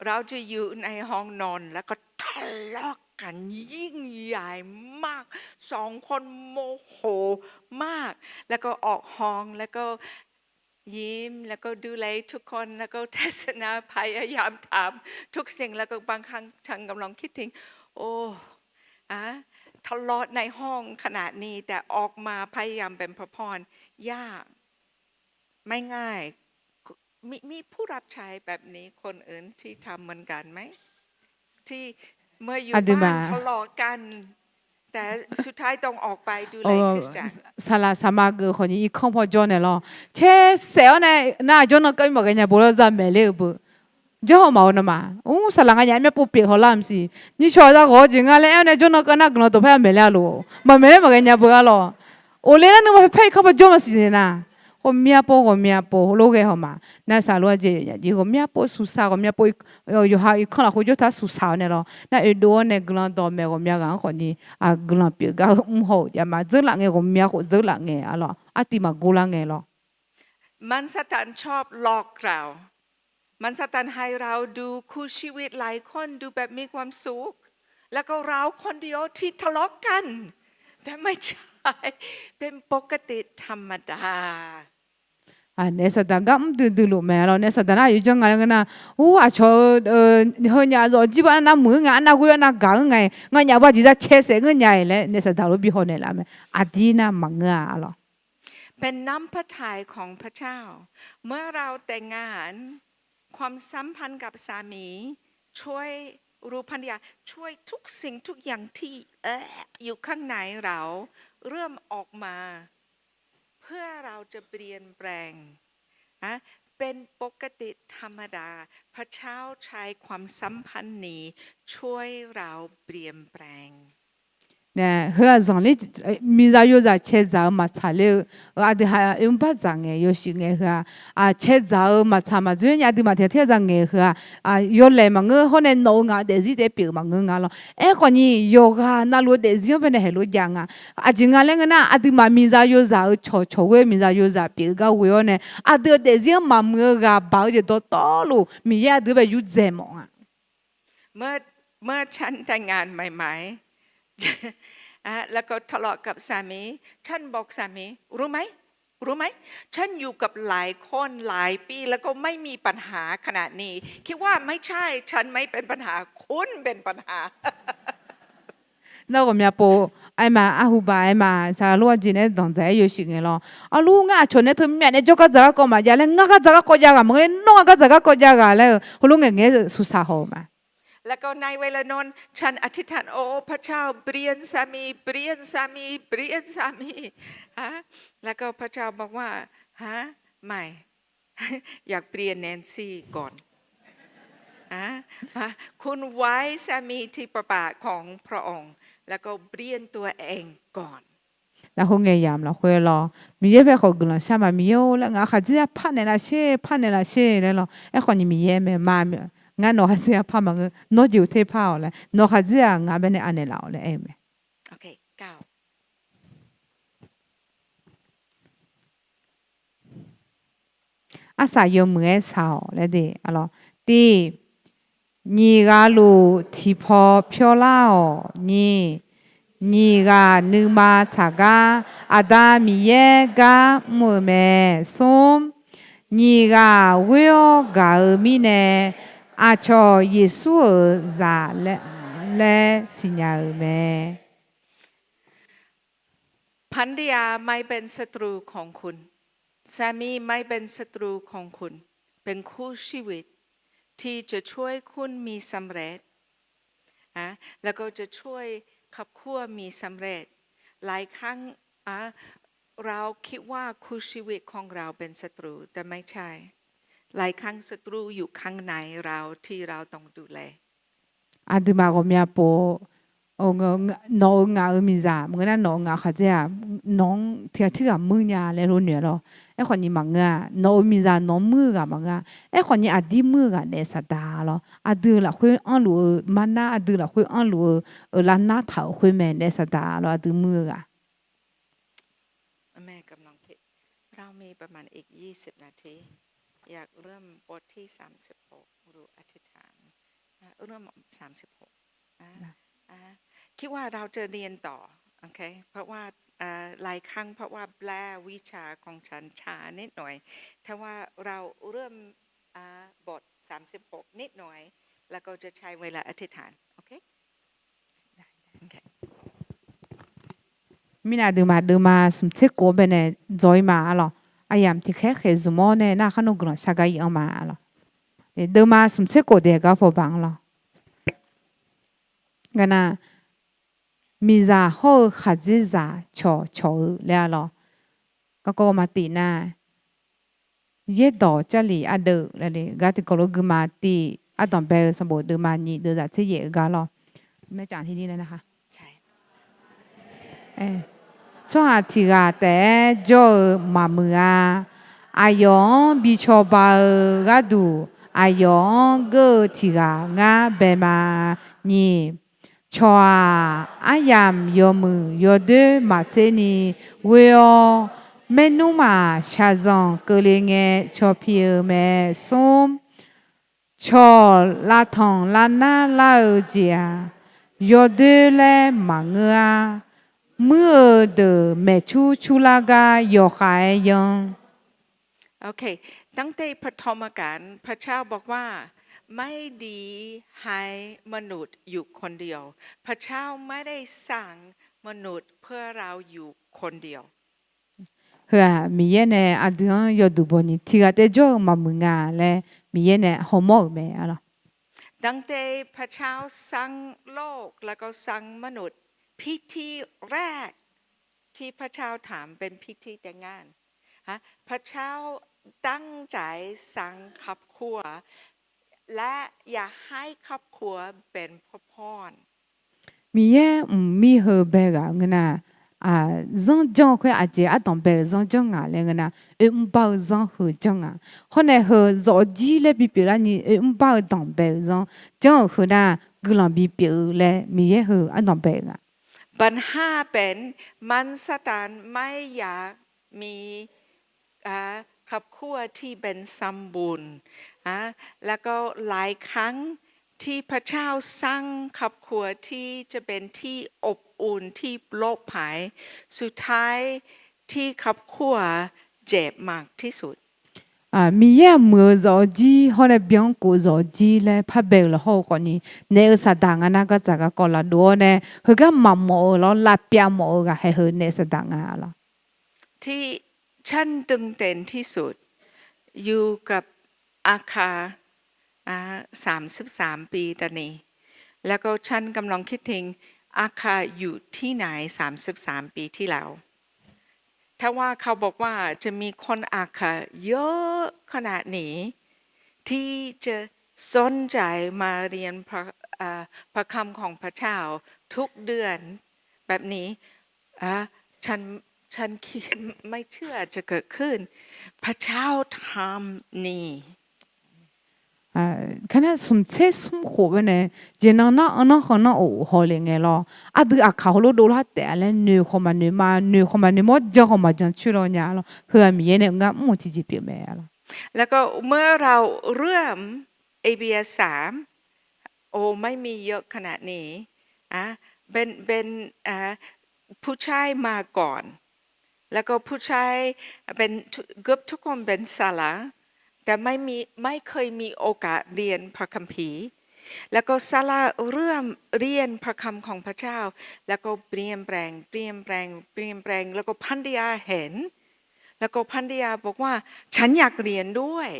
เราจะอยู่ในห้องนอนแล้วก็ทะเลาะกันยิ่งใหญ่มาก สองคนโมโหมาก แล้วก็ออกห้อง แล้วก็ยิ้ม แล้วก็ดูแลทุกคน แล้วก็เทศนา พยายามทำทุกสิ่ง แล้วก็บางครั้งฉันกำลังคิดถึง โอ้ อะ ทะเลาะในห้องขนาดนี้ แต่ออกมาพยายามเป็นพระพร ยาก ไม่ง่าย มี มีผู้รับใช้แบบนี้คนอื่นที่ทำเหมือนกันไหม ที่เมื่ออยู่บ้านทะเลาะกัน แต่สุดท้ายต้องออกไปดูแลคริสตจักร Saqlaq saqma geuf khawf ni irkanr paw jawr naeq lawr. Cae saef-awr nae nar jawrnan keuv maqghae nya bo lawr zamaeq ler-eu beu. Jawr haw maqaer nawmaf. Ur, saqlaq nganyaf-aer myavpov pyeuf haw lar maqsiq. Nyiq shawq-aq za ghawq-eu jeq nga laer aer-awr nae jawrnan keuv nar guiqlanq dawqpaer-a maeq ler-a lof. Maqmaeq ler maqghae nya beu-a lawr. Ofle nar nuima paer paer irkanr paw jawr maqsiq naeq nar. Ghawqmya pov ghawqmya pov lof ghae haw ma. Nar saqlaq-a jeq yawqnyaf jeq ghawqmya pov suqsaq ghawqmya pov, yawqha irkanr lafkhoer jawr taq suqsaq-awr nae lawr. Nar oedov-awr nae guiqlanq dawqmaeq ghawqmya ghaq-anr khawf ni, guiqlanq pyeuf gar-eu mr haw-euq jav ma. Dzeurlaf ngae ghawqmya khof dzeurlaf ngae-a lawr. Artiv maqgor lar ngae lawr. มารซาตานชอบหลอกเรา มารซาตานให้เราดูคู่ชีวิตหลายคนดูแบบมีความสุข แล้วก็เราคนเดียวที่ทะเลาะกัน แต่ไม่ใช่ เป็นปกติธรรมดา Naef saqdaq gar mr duidui luf mae lawr. Naef saqdaq nar aqyawf janr nga laer ngeur nar, or, aqcawq-eu, heunyaf zawf jir ba arnav muiq-eu nga, arnav ghoe arnav gaq-eu nga, nganyaf ba jeq za cae saef ngeur nya-iq laer naef saqdaq lof bi haw naeqlaf mae. Aqdir nar maqngeur-a lawr. เป็นน้ำพระทัยของพระเจ้า เมื่อเราแต่งงาน ความสัมพันธ์กับสามี ช่วย หรือภรรยา ช่วยทุกสิ่งทุกอย่างที่ เอ่อ อยู่ข้างในเรา เริ่มออกมา เพื่อเราจะเปลี่ยนแปลง นะ เป็นปกติธรรมดา พระเจ้าใช้ความสัมพันธ์นี้ช่วยเราเปลี่ยนแปลง Naef heu-aq zanqler miqzaq yozaq caedzaq-eu maqtsaq ler-eu, aqdui ha oermr bardzaq ngae yawshuif ngae heu-aq, caedzaq-eu maqtsaq maqdzoer nya aqduimaf tiq ghaq tiq ghaq za ngaeq heu-aq, yawlaeq maqngeur hawr nae nawq-eu ngaq-eu daefzir taef-aer pyeuf-eu maqngeur nga lawr. Aerkhawf ni yawqghaq navluf-eu daefzir-anr bae nae haeq lof jav nga. Aqjeq nga laer ngeur nar, aqduimaf miqzaq yozaq-eu cawqcawq ghoe miqzaq yozaq pyeuf-eu gar ghoe-awr nae, aqdui-euq daefzir-anr maqmuiq-eu ghaq baq-eu jeq dawqtawvluf Miqyaer aqdui-anr bae yur dzaeq mawf nga. เมื่อ เมื่อฉันแต่งงานใหม่ๆ แล้วก็ทะเลาะกับสามี ฉันบอกสามี รู้ไหม รู้ไหม ฉันอยู่กับหลายคนหลายปีแล้วก็ไม่มีปัญหาขนาดนี้ คิดว่าไม่ใช่ ฉันไม่เป็นปัญหา คุณเป็นปัญหา Nar ghawqmya pov aer ma, arhu ba aer ma, saqlaq lof-aer jeq nae danqdzaq-aer yawshuif ngae lawr. Arluf ngar aqcawq nae teumyav nae jawrgar dzaq garkawv maqjav laer, ngar gar dzaq garkawv jav ghaq maqngeur laer, nawr ngar gar dzaq garkawv jav ghaq laer-eu heulof ngaeq ngaeq-aer suqsaq haw-eu ma. แล้วก็ในเวลานั้น ฉันอธิษฐาน โอ้ พระเจ้า เปลี่ยนสามี เปลี่ยนสามี เปลี่ยนสามี ฮะ แล้วก็พระเจ้าบอกว่า ฮะ ไม่ อยากเปลี่ยนแนนซี่ก่อน ฮะ คุณไว้สามีที่พระบาทของพระองค์ แล้วก็เปลี่ยนตัวเองก่อน Lafkhoer ngae yamq lafkhoer lawr, Miqyaer paer khawf guiqlanq shar ma, Miqyaer-or laer ngaq khaqdzer-a par naeqlaf sher, par naeqlaf sher laer lawr. Aerkhawf ni Miqyaer mae ma, ngar nawq khaqdzer-a par maqngeur, nawr jeq-eu ter par-awq laer, nawq khaqdzer-aq ngaq bae nae anaeq laf-awq laer aer-eu mae. Arsaq yawmuiq-aer saq-awq laer de. Tiq, nyiq ghaq luf tiqpaw pyawrlar-awq. Nyiq, nyiq ghaq nuima tsaqgar Aqda Miqyaer gar mr-eu mae. Smr, nyiq ghaq ghoer-awr gaq-eu mirnae, aqcawq Yeqsur-euq zaq laer siqnya-euq mae. ภรรยาไม่เป็นศัตรูของคุณ สามีไม่เป็นศัตรูของคุณ เป็นคู่ชีวิตที่จะช่วยคุณมีสำเร็จ นะ แล้วก็จะช่วยขับเคลื่อนมีสำเร็จ หลายครั้ง อ่ะ เราคิดว่าคู่ชีวิตของเราเป็นศัตรู แต่ไม่ใช่ หลายครั้งศัตรูอยู่ข้างในเราที่เราต้องดูแล Aqduimaf ghawqmya pov, nawq-eu ngaq-euq miqzaq maqngeur nar, nawq-eu ngaq-euq khaqdzer-aq, nawq-anr tiq ghaq tirghaq muir nya laer lof noeq-a lawr. Aerkhawf ni maqngeur-a, nawq-euq miqzaq nawq-anr muir-eu ghaq maqngeur-a. Aerkhawf ni aqdir muir-eu ghaq naef Saqdaq-a lawr. Aqdui lafkhoer anrluf-eu marnar, aqdui lafkhoer anrluf-eu, euq lavnar taq-euq khoer mae naef Saqdaq-a lawr, aqdui muir-eu ghaq เรามีประมาณอีกยี่สิบนาที อยากเริ่มบทที่สามสิบหก หรืออธิษฐาน อ่ะ เริ่มสามสิบหก อ่ะ อ่ะ คิดว่าเราจะเรียนต่อ โอเค เพราะว่า อ่ะ หลายครั้งเพราะว่าแปลวิชาของฉันช้านิดหน่อย ถ้าว่าเราเริ่ม อ่ะ บทสามสิบหกนิดหน่อย แล้วก็จะใช้เวลาอธิษฐาน โอเค Mirnae aqduimaf deuvma smq tser kof-anr baenae dzaw-ir ma-a lawq. Aqyamq tiqkhaer khaeq zmq-awr nae nar khar nawr guiqlanq shar gar ir-anr ma-a lawq. Deuvma smq tser kof daeq gar paw baq-anr lawq. Ngaq nar, miqzaq hawr-eu khaqdzerzaq cawq cawq-eu laer-a lawq. Garkawv ma tif nar, yaerdawq Jarlif ardeuv laer le gar tiqkawv lof guima tif, ardanq bae-eu sanqbof deuvma nyiq deuvzaq tser yaef-eu gar lawq. Tsawrhaq tiq ghaq taef-aer jawr-eu maqmuiq-a. Aqyawf-anr bi cawba-eu gharduq, aqyawf-anr geur-eu tiq ghaq ngar bae ma. Nyiq, cawq-aq, aryamq yawmuiq yawdoer maqtser ni ghoer-awr, maernmr maq shaqzanq keuvle ngae caw pi-eu mae. Smr, cawq lavtanq lavnar lar-eu jeq-aq, yawdoer laer maqngeur-ar. Muir-eu deuq maeqcur curlar gar yawkhav-aer yanr. โอเค ตั้งแต่ปฐมกาล พระเจ้าบอกว่า ไม่ดีให้มนุษย์อยู่คนเดียว พระเจ้าไม่ได้สร้างมนุษย์เพื่อเราอยู่คนเดียว Heu-aq, Miqyaer nae aqdui-anr yawduq bawni tiq ghaq taef jawr-eu maqmuiq nga laer Miqyaer nae hawmawr-euq mae-a lawq. ตั้งแต่พระเจ้าสร้างโลกแล้วก็สร้างมนุษย์ พิธีแรกที่พระเจ้าทำเป็นพิธีแต่งงาน ฮะ พระเจ้าตั้งใจสร้างครอบครัว และอยากให้ครอบครัวเป็นพระพร Miqyaer mqmir heu bae ghaq ngeur nar, zanr janr-eu khoer aqjeq ardanq bae-euq zanr janr ngaq laer ngeur nar, oermr bar-eu zanr heu janr ngaq. Hawr nae heu zawfjir laer bipyeuf larni oermr bar-eu danqbae-euq zanr janr-euq heu nar, guiqlanq bipyeuf-eu laer Miqyaer heu ardanq bae-euq nga. ปัญหาเป็น มารซาตานไม่อยากมี ครอบครัวที่เป็นสมบูรณ์ แล้วก็หลายครั้งที่พระเจ้าสร้างครอบครัวที่จะเป็นที่อบอุ่นที่ปลอดภัย สุดท้ายที่ครอบครัวเจ็บมากที่สุด Miqyaer-aq muiq-eu zawfjir hawr nae byan-anr kof zawfjir laer par bae-euq lafkhoer-eu khawfni, naef-eu Saqdaq nga nar gardzaq garkawv lafdov-awr nae heugar maqmawf-eu lawr lavpyav mawf-eu ghaq haeq heu naef Saqdaq nga-a lawq. ที่ฉันตื่นเต้นที่สุด อยู่กับอาคา อ่า สามสิบสามปีตอนนี้ แล้วก็ฉันกำลังคิดถึงอาคาอยู่ที่ไหน สามสิบสามปีที่แล้ว ถ้าว่าเขาบอกว่าจะมีคนอาคาเยอะขนาดนี้ ที่จะสนใจมาเรียนพระ อ่า พระคำของพระเจ้าทุกเดือนแบบนี้ อ่ะ ฉัน ฉันคิดไม่เชื่อจะเกิดขึ้น พระเจ้าทำนี่ Kar nar smq tser smr khof baenae, jeq nan nar anr nanr khanq nanr of haw le ngae lawr. Aqdui aqkaq heulof dovlar taef-a laer noeq khawf maqnoeq ma, noeq khawf maqnoeq mawr, jan khawf maqjan coer law nya lawr. Heu-aq Miqyaer nae ngar mr-eu tiqjeq pyeuf mae-a lawq. แล้วก็เมื่อเราเริ่ม เอเบียสาม โอ้ ไม่มีเยอะขนาดนี้ อ่ะ เป็น เป็น อ่ะ ผู้ชายมาก่อน แล้วก็ผู้ชายเป็น เกือบทุกคนเป็นศาลา แต่ไม่มี ไม่เคยมีโอกาสเรียนพระคัมภีร์ แล้วก็ซาร่าเริ่มเรียนพระคำของพระเจ้า แล้วก็เปลี่ยนแปลง เปลี่ยนแปลง เปลี่ยนแปลง แล้วก็ภรรยาเห็น แล้วก็ภรรยาบอกว่า ฉันอยากเรียนด้วย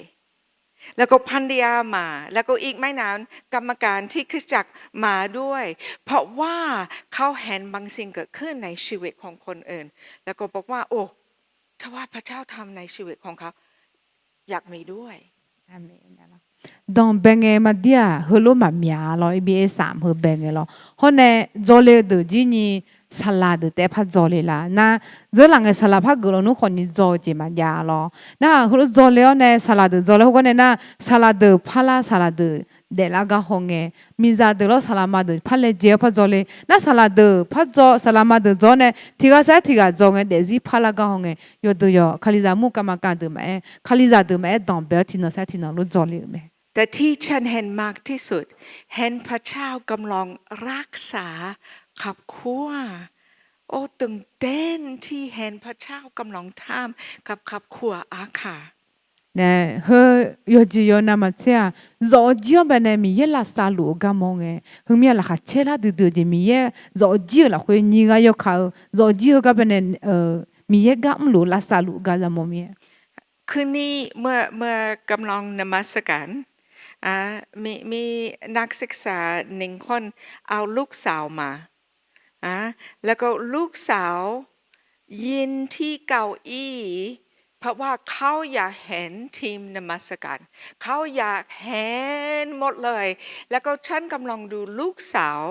แล้วก็ภรรยามา แล้วก็อีกไม่นานกรรมการที่คริสตจักรมาด้วย เพราะว่าเขาเห็นบางสิ่งเกิดขึ้นในชีวิตของคนอื่น แล้วก็บอกว่า โอ้ ถ้าว่าพระเจ้าทำในชีวิตของเขา อยากมีด้วย Danqbae ngae maqdir-aq, heulof maqmyaq lawr, E B A สาม heu bae ngae lawr. Hawr nae, dzawle-eu deuq jir nyi, saqlaq deuq taef-aer par dzawle laf nar, dzeurlaf ngae saqlaq par geuf lawnmr khawf ni dzaw-eu jeq maqjav lawr. Nar-aq, heulof dzawle-awr nae, saqlaq deuq dzawle heugar nae nar, saqlaq deuq parlar, saqlaq deuq daeflar gar hawngae, miqzaq deuq lawr saqlaqma deuq par laejae-awr par dzawle. Nar saqlaq deuq par dzaw, saqlaqma deuq dzaw-awr nae, tiq ghaq sar-aer tiq ghaq dzaw ngae daefzir parlar gar hawngae, yawdeuq yawq Kalizaq mur กรรมการ deuq maqaer, Kalizaq deuq maqaer danqbae-awr tiqnan sar-aer tiqnan lof dzawle-euq mae. แต่ที่ฉันเห็นมากที่สุด เห็นพระเจ้ากำลังรักษาครอบครัว โอ้ ตื่นเต้นที่เห็นพระเจ้ากำลังทำกับครอบครัวอาคา Nae, heu yawqjeq yawqnav maqtser-aq, zawf-eu jir-anr bae nae Miqyaer lavsav luf-eu gar mawr ngae, heumya laqkhaq caer lar duidui-eu jeq Miqyaer zawf-eu jir-euq lafkhoer nyiq ghaq yawkaq-eu zawf-eu jir heugar bae nae Miqyaer gar mrluf-eu lavsav luf-eu gar za mawr mir-a. คืนนี้เมื่อ เมื่อกำลังนมัสการ อ่า มี มีนักศึกษาหนึ่งคน เอาลูกสาวมา อ่า แล้วก็ลูกสาวยืนที่เก้าอี้ เพราะว่าเขาอยากเห็นทีมนมัสการ เขาอยากเห็นหมดเลย แล้วก็ฉันกำลังดูลูกสาว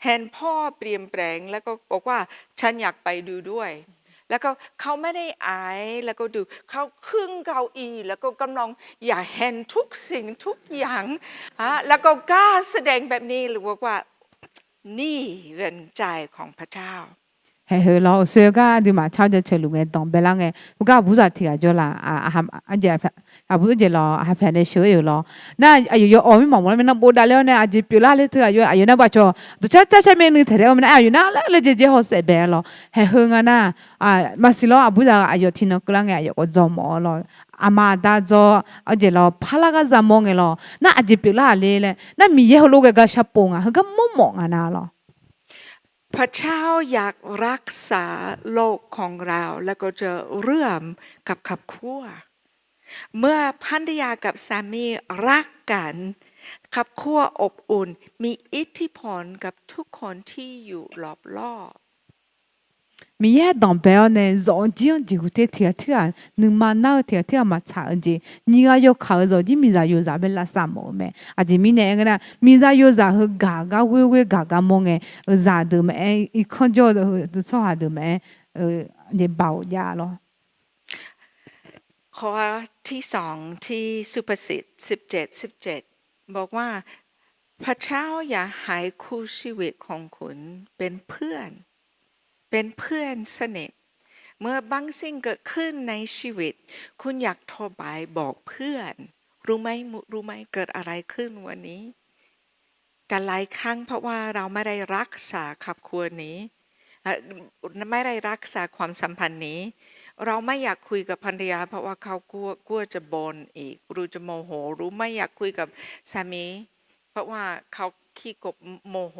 เห็นพ่อเปลี่ยนแปลง แล้วก็บอกว่า ฉันอยากไปดูด้วย แล้วก็เขาไม่ได้อาย แล้วก็ดู เขาขึ้นเก้าอี้ แล้วก็กำลังอยากเห็นทุกสิ่งทุกอย่าง ฮะ แล้วก็กล้าแสดงแบบนี้ หรือว่า นี่เป็นใจของพระเจ้า Haeq heu lawr, uqshoe gar aqduimaf car jaceuq luf ngae danqbae lar ngae, heugar aqburzaq tiq ghaq jawr laf, aqbur jeq lawr, aqha pyaq nae sheuq-eu lawr. Nar aqyawf yawawq mir maqmawf lar mirnae bofdav ler-awr nae aqjeq pyeuflar ler teughaq yawr, aqyawf nar baqcawq dawqcar car car maernui taeq daef-eu mirnae, aqyawf nar laer laejae jae hawshaef bae-a lawr. Haeq heu nga nar, maqsiq lawr, aqburzaq aqyawf tiqnan keuvlar ngae aqyawf khawf dzaw mawf-awr lawr. Aqma aqda dzaw-eu jeq lawr, parlar gar za mawr ngae lawr. Nar aqjeq pyeuflar-aq ler laer, nar Miqyaer heulof ghae gar sharpov nga, heugar mawrmawf nga nar lawr. พระเจ้าอยากรักษาโลกของเรา แล้วก็จะเริ่มกับครอบครัว เมื่อภรรยากับสามีรักกัน ครอบครัวอบอุ่น มีอิทธิพลกับทุกคนที่อยู่รอบๆ Miqyaer danqbae-awr nae zawf-eu jir-anr jeqhu ter tiq ghaq tirghaq nuima nar-eu tiq ghaq tirghaq maqtsaq-eu jeq, nyiq ghaq yawkaq-eu zawf jir miqzaq yozaq bae lavsav mawf-eu mae. Aqjeq mirnae aer ngeur nar, miqzaq yozaq heu gaq gar ghoer ghoer gaq gar mawr ngae, zaq deuq maqaer, irkanr jawr-eu tsawrhaq deuq maqaer, baoq jav lawr. ข้อที่สองที่สุภาษิต สิบเจ็ด สิบเจ็ด บอกว่า พระเจ้าอยากให้คู่ชีวิตของคุณเป็นเพื่อน เป็นเพื่อนสนิท เมื่อบางสิ่งเกิดขึ้นในชีวิต คุณอยากโทรไปบอกเพื่อน รู้ไหม รู้ไหม เกิดอะไรขึ้นวันนี้ แต่หลายครั้งเพราะว่าเราไม่ได้รักษาครอบครัวนี้ เอ่อ ไม่ได้รักษาความสัมพันธ์นี้ เราไม่อยากคุยกับภรรยา เพราะว่าเขากลัว กลัวจะบ่นอีก หรือจะโมโห หรือไม่อยากคุยกับสามี เพราะว่าเขาขี้โกรธโมโห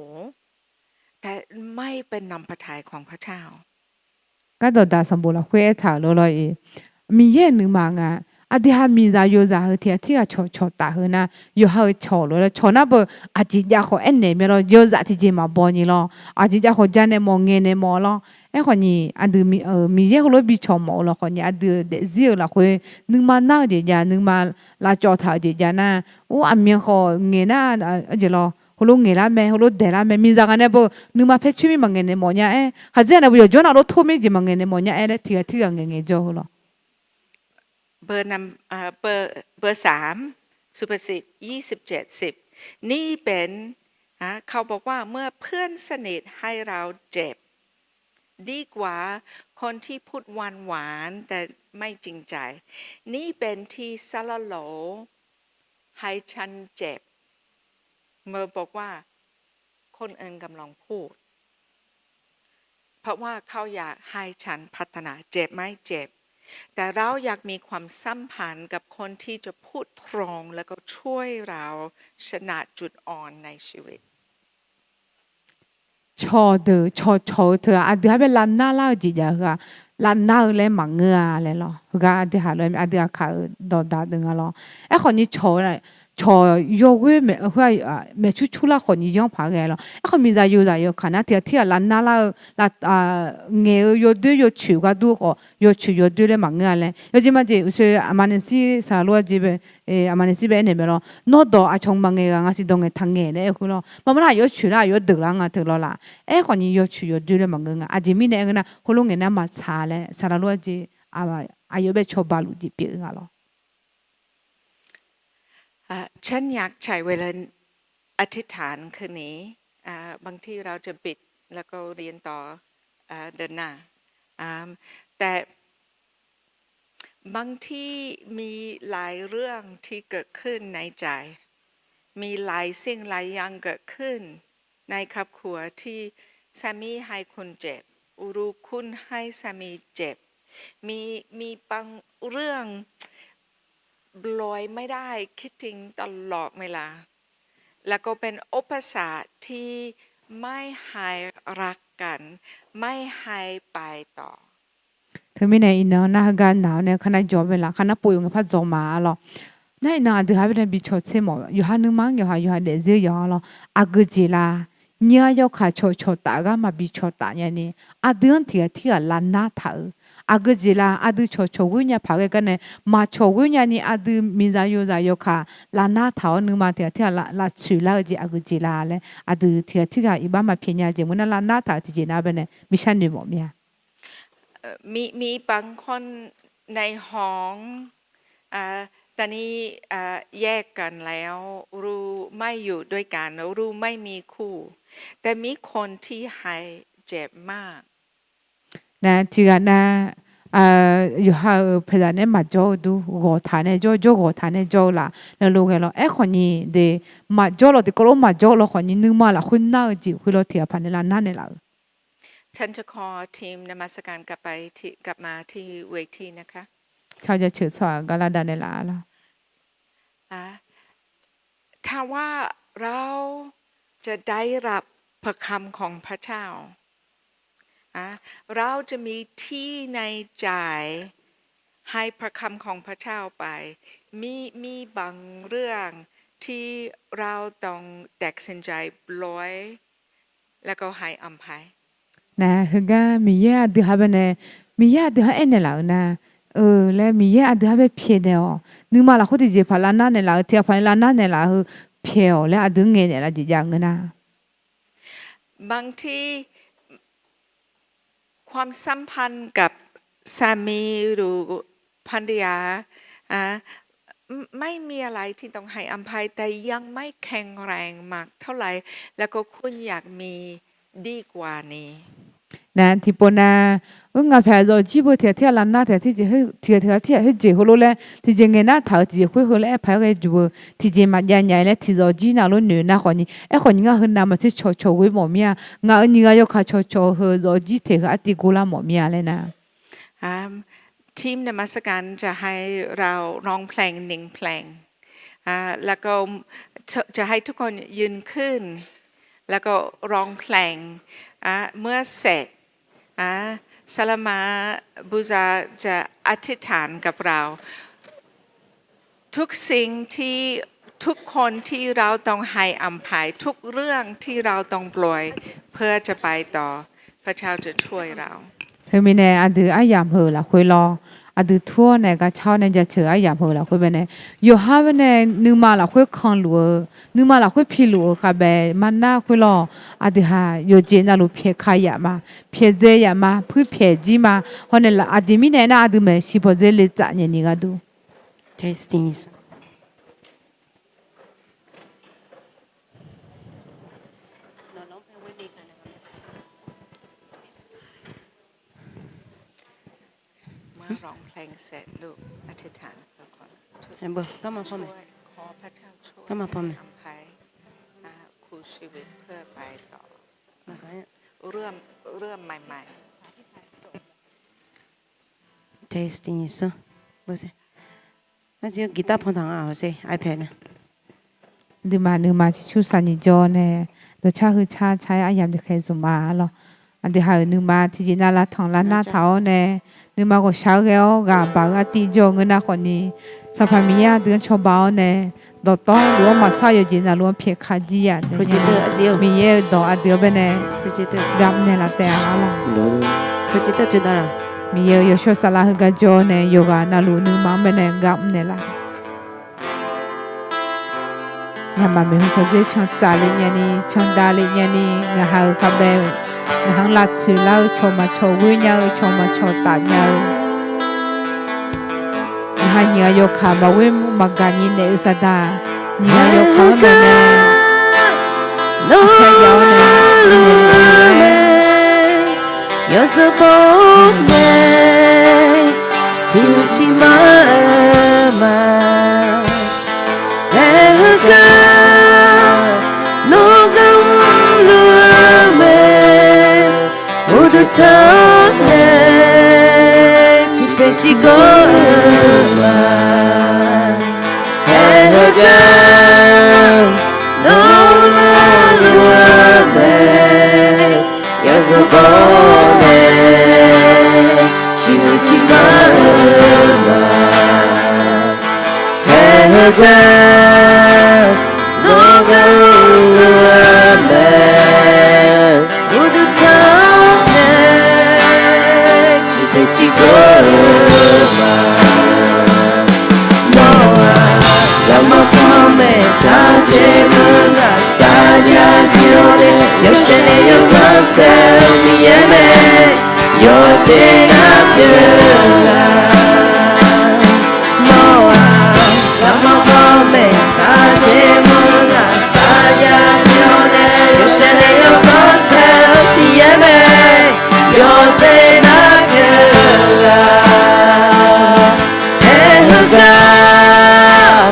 แต่ไม่เป็นน้ำพระทัยของพระเจ้า Gardawqdaq sanqbof lafkhoer aertaq-euq lof lawr-iq, Miqyaer-euq nuima nga. Aqdui ha miqzaq yozaq heu tiq ghaq tirghaq cawqcawq taf heu nar, yawqha-euq cawq lof-aer cawq nar beu aqjeq jav khawf aernaeq mae lawr. Yawzaq tiqjeq maqbaw nyi lawr. Aqjeq jav khawf janaeq mawf ngaeqnaeq mawf lawr. Aerkhawf nyiq, aqdui Miqyaer heulof bi cawq mawf-eu lafkhawf nyiq, aqdui-euq daefzir-euq lafkhoer nuima nar-eu jeq jav, nuima lavcawv taq-eu jeq jav nar, or aqmyan khawf ngaeq nar, aqjeq lawr heulof ngaeqlar mae, heulof daeqlar mae. Miqzaq ghaq nae beu nuima paer coer mir maqngaeq naeq mawf nya-aer, khaqdzer ghaq nae beu yawqjawr navluf tor mir jeq maqngaeq naeq mawf nya-aer laer tiq ghaq tirghaq ngaeqngaeq jawr-eu lawr. เบอร์นำ เอ่อ เบอร์ เบอร์สาม สุภาษิต ยี่สิบเจ็ด สิบ นี่เป็น นะ เขาบอกว่าเมื่อเพื่อนสนิทให้เราเจ็บ ดีกว่าคนที่พูดหวานๆ แต่ไม่จริงใจ นี่เป็นที่สละโลให้ฉันเจ็บ เมื่อบอกว่าคนอื่นกำลังพูด เพราะว่าเขาอยากให้ฉันพัฒนา เจ็บไหม เจ็บ แต่เราอยากมีความสัมพันธ์กับคนที่จะพูดตรง แล้วก็ช่วยเราชนะจุดอ่อนในชีวิต Tsawrhaq cawqdeuq cawqcawq-eu teu-aq, aqdui-anr bae lavnar lar-eu jeq jav heu-aq, lavnar-eu laer maqngeur-a laer lawr. Heugar aqdui haq lof-aer aqdui aqkaq-euq dawqdaq deuq nga lawr. Aerkhawf ni cawq-eu cawq yawghoer maeqcur cur lar khawf ni yanr paq ghae lawr. Aerkhawf miqzaq yozaq yawkaq nar tiq ghaq tirghaq lavnar lar-eu, ngaeq-eu yawdoer yawcoeq gharduq khawf yawcoeq yawdoer laer maqngeur-a laer. Yawjeq majeq uqshoe aqma naeq shir saqlaq lof-aer jeq bae, aqma naeq shir bae aernaeq mae lawr. Nawr dawq aqcawq maqngaeq ghaq nga siq dawq ngaeq taq ngaeq laer aer khoer lawr. Maqmawr nar aqyawf coeq lar aqyawf deuq lar nga teu lawr laf. Aerkhawf ni yawcoeq yawdoer laer maqngeur nga. Aqjeq mirnae aer ngeur nar heulof ngaeq nar maqtsaq laer saqlaq lof-aer jeq aqyawf bae cawba luf jeq pyeuf-eu nga lawr. อ่า ฉันอยากใช้เวลาอธิษฐานคืนนี้ อ่า บางทีเราจะปิดแล้วก็เรียนต่อ อ่า เดินหน้า อ่า แต่ บางทีมีหลายเรื่องที่เกิดขึ้นในใจ มีหลายสิ่งหลายอย่างเกิดขึ้นในครอบครัวที่สามีให้คุณเจ็บ หรือคุณให้สามีเจ็บ มี มีบางเรื่องปล่อยไม่ได้ คิดถึงตลอดเวลา แล้วก็เป็นอุปสรรคที่ไม่ให้รักกัน ไม่ให้ไปต่อ Teumirnae iqnan nar heugar naq-awr nae kar nar jawr bae laf, kar nar pov-eu ngaq par dzaw ma-a lawr. Nar iqnan aqdui ha bae nae bi cawq tser mawf, yawqha nuima-anr yawqha yawqha daefzir yawq-a lawr. Aqgeujeq la, nyiq ghaq yawkaq cawqcawq taf gar maqbi cawqtaf nyani, aqdui-anr tiq ghaq tirghaq lavnar taq-eu. Aqgeujeq la, aqdui cawqcawq ghoer nya paq ghae gar nae, maqcawq ghoer nyani aqdui miqzaq yozaq yawkaq lavnar taq-awr nuima tiq ghaq tirghaq lavtsoeq lar-eu jeq aqgeujeq la laer aqdui tiq ghaq tirghaq iqbax maqpyaeq nya jeq meuq nar lavnar taq-euq tiqjeq nar bae nae bi sharnoeq mawf mir-a. มี มีบางคนในห้อง อ่า ตอนนี้ อ่า แยกกันแล้ว หรือไม่อยู่ด้วยกัน หรือไม่มีคู่ แต่มีคนที่ให้เจ็บมาก Nar tiq ghaq nar, yawqha-euq paeqzaq nae maqjawr-eu dur ghawqtaq nae jawr, jawr ghawqtaq nae jawr-eu laf laer lof ghae lawr. Aerkhawf ni de, maqjawr lawq tiqkawv lof maqjawr lawq khawf ni nuima lafkhoer nar-eu jeq khoer lawr tiq ghaq paq nae lavnar naeqlaf-euq ฉันจะขอทีมนมัสการกลับไปที่ กลับมาที่เวทีนะคะ Car jaceuq tsawrhaq gar lavdav naeqlaf-a lawr. อ่า ถ้าว่าเราจะได้รับพระคำของพระเจ้า อ่า เราจะมีที่ในใจให้พระคำของพระเจ้าไป มี มีบางเรื่องที่เราต้องตัดสินใจปล่อย แล้วก็ให้อภัย Nar heugar Miqyaer aqdui ha bae nae, Miqyaer aqdui ha aernaeq laf-euq nar, eu laer Miqyaer aqdui ha bae pyaeqnaeq-awq. Nuima lafkhoer tiqjeqpaq lavnar naeqlaf-eu tiq ghaq paq nae lavnar naeqlaf-eu pyaeq-awq laer aqdui-anr ngaeqnaeq lar jeq jav ngeur nar บางที ความสัมพันธ์กับสามีหรือภรรยา อ่า ไม่มีอะไรที่ต้องให้อภัย แต่ยังไม่แข็งแรงมากเท่าไหร่ แล้วก็คุณอยากมีดีกว่านี้ Nar tiqpov nar, ur ngaq pyaeq zawfjir beu tiq ghaq tirghaq lavnar tiq ghaq tiq ghaq tiq ghaq tirghaq khoerjeq heulof laer tiqjeq ngaeq nar taq-euq tiqjeq khoer heu laer aer paq-aer ghae juq-eu tiqjeq maqjav nya-aer laer tiq zawfjir navluf noeq nar khawf ni, aerkhawf ni ngar heu navmaqtser cawqcawq ghoer mawf mir-a. Ngaq-euq nyiq ghaq yawkaq cawqcawq heu zawfjir teq heu artiv gor lar mawf mir-a laer nar อ่า ทีมนมัสการจะให้เราร้องเพลงหนึ่งเพลง อ่า แล้วก็จะให้ทุกคนยืนขึ้น แล้วก็ร้องเพลง อ่า เมื่อเสร็จ อ่า สลามาบูซาจะอธิษฐานกับเรา ทุกสิ่งที่ ทุกคนที่เราต้องให้อภัย ทุกเรื่องที่เราต้องปล่อย เพื่อจะไปต่อ พระเจ้าจะช่วยเรา Teumirnae aqdui aryamq heu-eu lafkhoer lawr, aqdui tur-awr nae garcar-awr nae jaceuq-eu aryamq heu-eu lafkhoer bae nae, yawqha bae nae nuima lafkhoer kanluf-eu, nuima lafkhoer piluf-eu khavbae mar nar khoer lawr, aqdui ha yawqjeq navluf pyaeq ka yaf ma, pyaeqdzae yaf ma, puir pyaeq jir ma. Hawr nae aqjeq mirnae nar aqdui maeqshi pawqdzer le tsaf nyaef ni gharduq Testing 一声，不是，那就给大朋堂啊，谁 iPad 呢？ Aqduimaf nuima ciqcur saqnyiq jawr nae, dawqcar heu car car-aer aryamq deuq khaeq zmq ma lawq. Aqdui ha-euq nuima tiqjeq nav lavtanq lavnar taq-awr nae, nuima ghawqshaq-aer ghae-awr ghaq baq-eu artiv jawr-eu ngeur nar khawfni, Sanqpaq Miqyaer aqdui-anr cawba-awr nae, dawqtawvluf-anr maqsar-eu yawqjeq navluf-anr pyaeqka jir-aq, Miqyaer-euq dawq aqdui-anr baenae gar mrnaeq laf taef-a lawq. Miqyaer-euq yawshawr saflar heugar jawr-awr nae, yawqghaq navluf nuima-anr baenae gar mrnaeq laf. Ngamaf maeqhu kawqdzer cantsaf le nyani, candav le nyani, ngaq ha-euq khavbae-euq, ngaq ha-anr lavtsoeq lar-eu cawq maqcawq ghoer nya-eu, cawq maqcawq taf nya-eu, ngaq ha nyiq ghaq yawkaq maqghoer maqgaq nyi naeq-eu saqdaq, nyiq ghaq yawkaq-anr naeq-aer, nawr-anr nae, yawzeu bawr nae, ciqhuiq ciqma-eu ma. Aer heugar, nawr gar mrluf-eu mae, uqduq tanq nae, ciqpoeq ciqgawr-eu ma. Aer heugar, nawr-anr navluf-eu mae, yawzeu bawr nae, ciqhuiq ciqma-eu ma. Aer heugar, nawr gar mrluf-eu mae, uqduq tanq nae, ciqpoeq ciqgawr-eu ma. Nawr-aq, garma panmaeq taq jeq meuq ghaq saqjav zir-awr nae, yawshaef nae yawdzanr tae-eu Miqyaer mae, yawqjeq nar pyeuf-eu ghaq. Nawr-aq, garma panmaeq taq jeq meuq ghaq saqjav zir-awr nae, yawshaef nae yawdzanr tae-eu Miqyaer mae, yawqjeq nar pyeuf-eu ghaq. Aer heugar,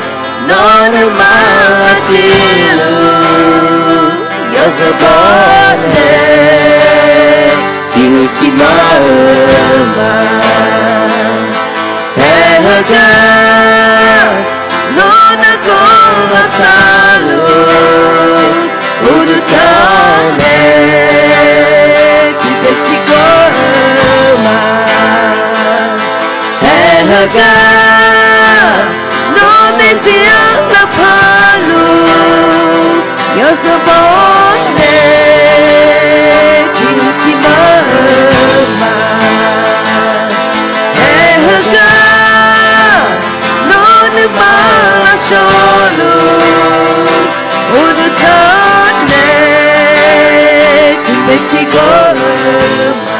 nawr nuima tiqluf, yawzeu bawr nae, ciqhuiq ciqma-eu ma. Aer heugar, nawr nargawr maqsar luf, uqduq tanq nae, ciqpoeq ciqgawr-eu ma. Aer heugar, nawr daefzir-anr lavpaq luf, yawzeu bawr nae, ciqhuiq ciqma-eu ma. Aer heugar, nawr nuima lavshawr luf, uqduq tanq nae, ciqpoeq ciqgawr-eu ma.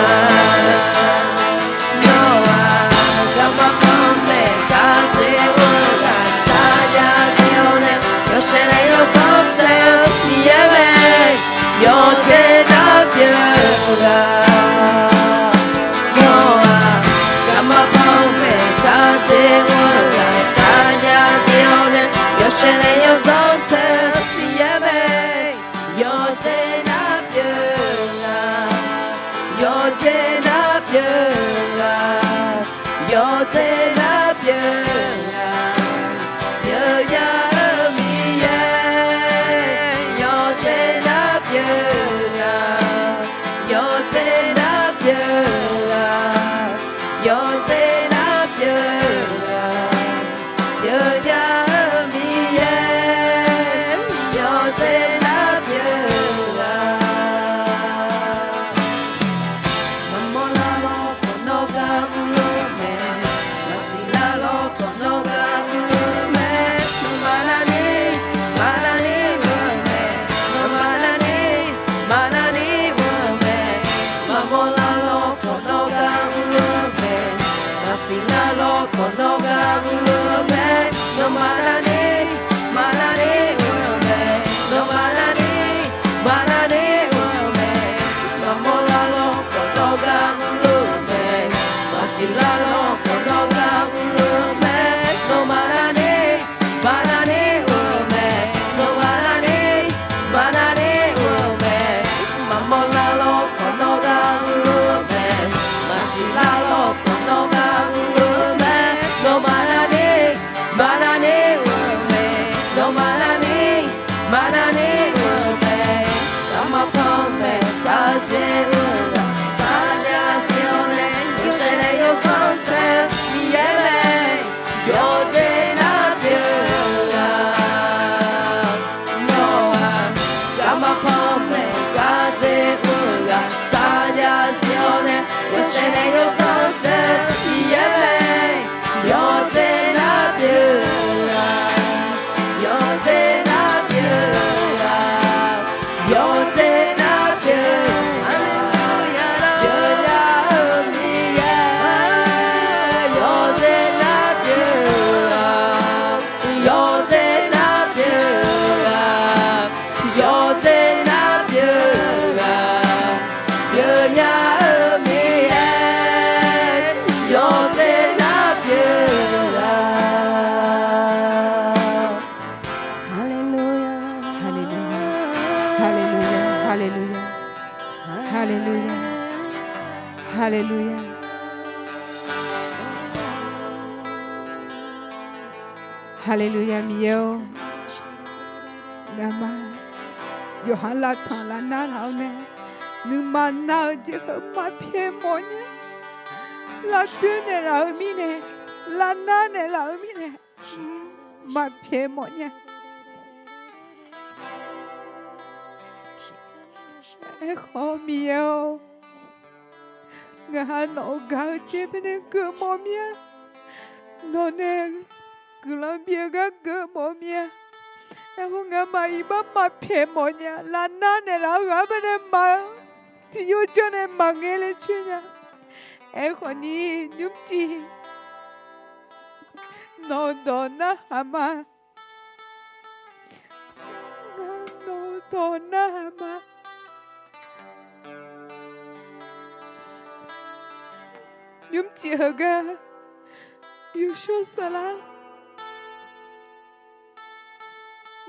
Nawr-aq, garma panmaeq taq jeq meuq ghaq saqjav zir-awr nae, yawshaef nae yawdzanr tae-eu Miqyaer mae, yawqjeq nar pyeuf-eu ghaq. Nawr-aq, garma panmaeq taq jeq meuq ghaq saqjav zir-awr nae, yawshaef nae yawdzanr tae-eu Miqyaer mae, yawqjeq nar pyeuf-eu ghaq. Yawqjeq nar pyeuf-eu ghaq. Yawqjeq nar pyeuf-eu ghaq. Yawqjeq nar pyeuf-eu ghaq. Yawqjeq nar pyeuf-eu ghaq. Yawqjeq nar pyeuf-eu ghaq. Yawqjeq nar pyeuf-eu ghaq. Yawqjeq nar pyeuf-eu ghaq. Maqmawr lar lawr khawf nawr gar mrluf mae. Maqsiq lar lawr khawf nawr gar mrluf mae. Nawmaf navni, maqnavni mr-eu mae. Nawmaf navni, maqnavni mr-eu mae. Maqmawr lar lawr khawf nawr gar mrluf mae. Maqsiq lar lawr khawf nawr gar mrluf mae. Nawmaf navni, maqnavni mr-eu mae. Nawmaf navni, maqnavni mr-eu mae. Maqmawr lar lawr khawf nawr gar mrluf mae. Maqsiq lar lawr khawf nawr gar mrluf mae. Nawmaf navni, maqnavni mr-eu mae. Nawmaf navni, maqnavni mr-eu mae. Maqmawr lar lawr khawf nawr gar mrluf mae. Maqsiq lar lawr khawf nawr gar mrluf mae. Nawmaf navni, maqnavni mr-eu mae. Nawmaf navni, maqnavni mr-eu mae. Saeqnaeq yawsanr teu Miqyaer mae, yawqjeq nar pyeuf-eu ghaq, yawqjeq nar pyeuf-eu ghaq, yawqjeq nar pyeuf-eu ghaq, pyeufnya-eu Miqyaer, yawqjeq nar pyeuf-eu ghaq, yawqjeq nar pyeuf-eu ghaq, yawqjeq nar pyeuf-eu ghaq, pyeufnya-eu Miqyaer, yawqjeq nar pyeuf-eu ghaq. Haleluya. Haleluya. Haleluya. Haleluya. Haleluya. Haleluya. Haleluya, Miqyaer-or, ngamaf yawqha lavtanq lavnar laf-awr nae, nuima nar-eu jeq heu maqpyaeq mawf nya. Lavdoer naeqlaf-eu mirnae, lavnar naeqlaf-eu mirnae, maqpyaeq mawf nya. Aerkhawf Miqyaer-or, ngaq ha nawq-euq gaq-eu jeq baenae geufmawf mir-a. Nawq nae guiqlanq bif-eu gar geufmawf mir-a. Aerkhawf ngamaf iqbax maqpyaeq mawf nya. Lavnar naeqlaf-eu ghaq-anr baenae maq-eu tiqjov jawr nae maqngae le coer nya. Aerkhawf ni nymrcif nawq-euq dawq narhaq ma. Ngar nawq-euq dawq narhaq ma. Nymrcif heugar yawshawr saflar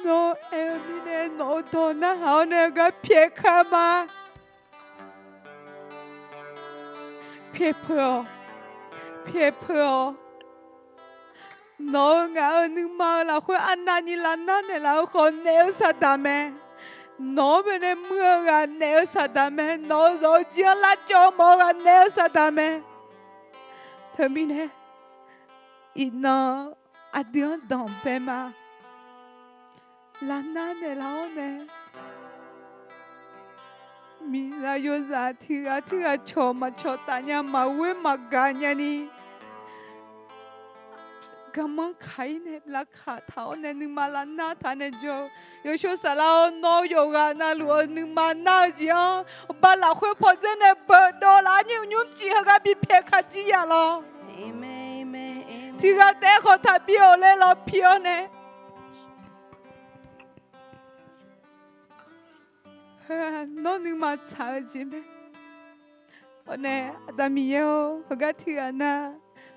nawr aer-eu mirnae nawq-euq dawq narhaq-awr nae heugar pyaeq ka ma. Pyaeq peuq-awq. Pyaeq peuq-awq. Nawq-euq ngaq-euq nuima-euq lafkhoer arnavni lavnar naeqlaf-eu khawf naef-eu saqdaq mae. Nawq-anr baenae muir-eu ghaq naef-eu saqdaq mae. Nawq-euq zawq-eu jir-anr lavcawv mawf-eu ghaq naef-eu saqdaq mae. Teumirnae iqnan aqdui-anr danqbae ma. Lavnar naeqlaf-awr nae, miqzaq yawzaq tiq ghaq tirghaq cawq maqcawq taf nya, maqghoer maqgaq nyani, garmanr kaq-ir nae lavkaq taq-awr nae nuima lavnar taq nae jawr-eu, yawshawr saflar-awr nawr yawqghaq navluf-eu nuima nar-eu jeq-anr, aqba lafkhoer pawdzer nae beudov laf-awr nyir-euq nymrcif heugar bipyaeq ka jir ya lawr. Tiq ghaq taef-aer khawf taqbi-awq laer lawr pi-awr nae, heu-aq nawr nuima tsaq-eu jeq mae. Hawr nae Aqda Miqyaer-or, heugar tiq ghaq nar,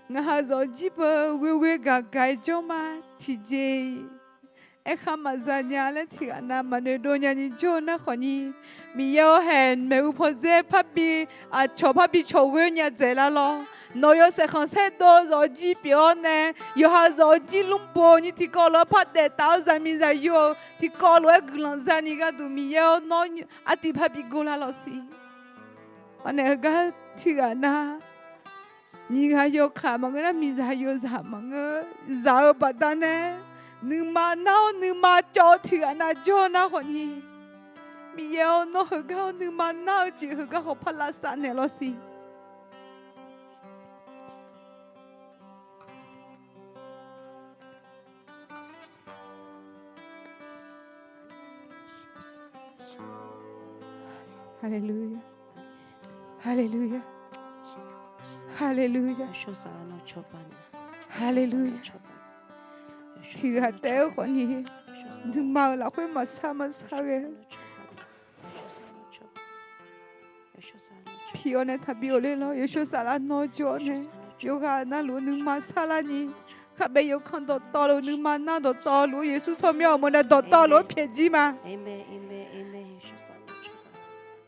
ngaq ha zawqjir beu ghoeghoe gaq gaq-aer jawr ma. Tiqjeq-iq aerkhar maqza nya laer tiq ghaq nav maqnoeq dov nyani jawr-eu nar khawfni, Miqyaer-or haeq maeqhu pawdzer parbi, aqcawq parbi cawq ghoe nya dzaeq lar lawr. Nawq-euq yawshaef khanqsaer dov-eu zawqjir pyeuf-awr nae, yawqha zawqjir lmrbo ni tiqkawv lof-aer par daef taf-awr zaqmiqzaq yur-eu tiqkawv lof-aer guiqlanq zani gharduq Miqyaer-or nawr artiv parbi gor lar lawr siq. Hawr nae heugar tiq ghaq nar, nyiq ghaq yawkaq maqngeur nar, miqzaq yawzaq maqngeur, zaq-eu baqdanae nuima nar-awr nuima cawv-eu tiq ghaq nav jawr-eu nar khawfni, Miqyaer-or nawr heugar-awr nuima nar-eu jeq heugar khawf par lavsav naeq lawr siq. Haleluya. Haleluya. Haleluya. Haleluya. Tiq ghaq taef-aer khawfni, nuima-euq lafkhoer maqsar maqsar ghae, piq-awr nae taqbi-awq ler lawr. Yawshawr saflar nawr jawr-awr nae, yawqghaq navluf nuima sarlar ni, kharbae yawkaq dawqtawvluf nuima nar dawqtawvluf-eu Yeqsur tsawrmyanr-awq mawr nae dawqtawvluf-anr pyaeq jir ma.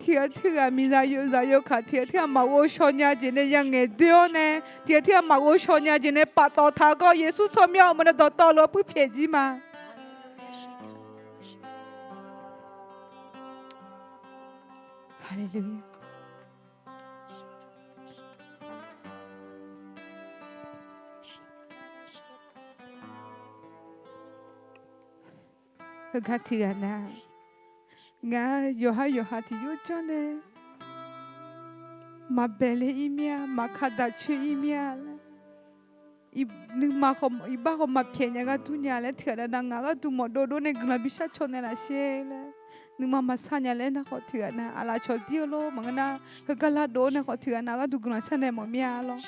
Tiq ghaq tirghaq miqzaq yawzaq yawkaq tiq ghaq tirghaq maqghov shaw nya jeq nae yangaeq doer-awr nae, tiq ghaq tirghaq maqghov shaw nya jeq nae paftawf taq-eu gar Yeqsur tsawrmyanr-awq mawr nae dawqtawvluf-anr puirpyaeq jir ma. Haleluya. Heugar tiq ghaq nar, ngar yawqha yawqha tiq yur janr nae maqbaeq le-ir mir-a, maqkaq daq coer-ir mir-a laer, nuima iqbax khawf maqpyaeq nya ghardur nya laer tiqghaq navnav ngaq gharduq mawf dovdov nae guiqlanq bishar caw naeq laf sher laer, nuima maqsar nya laer nar khawf tiqghaq nav aqlaf cawqdir-eu lor maqngeur nar, heugar lardov-awr nae khawf tiqghaq nav gharduq guiqlanq sharnaeq mawf mir-a lor.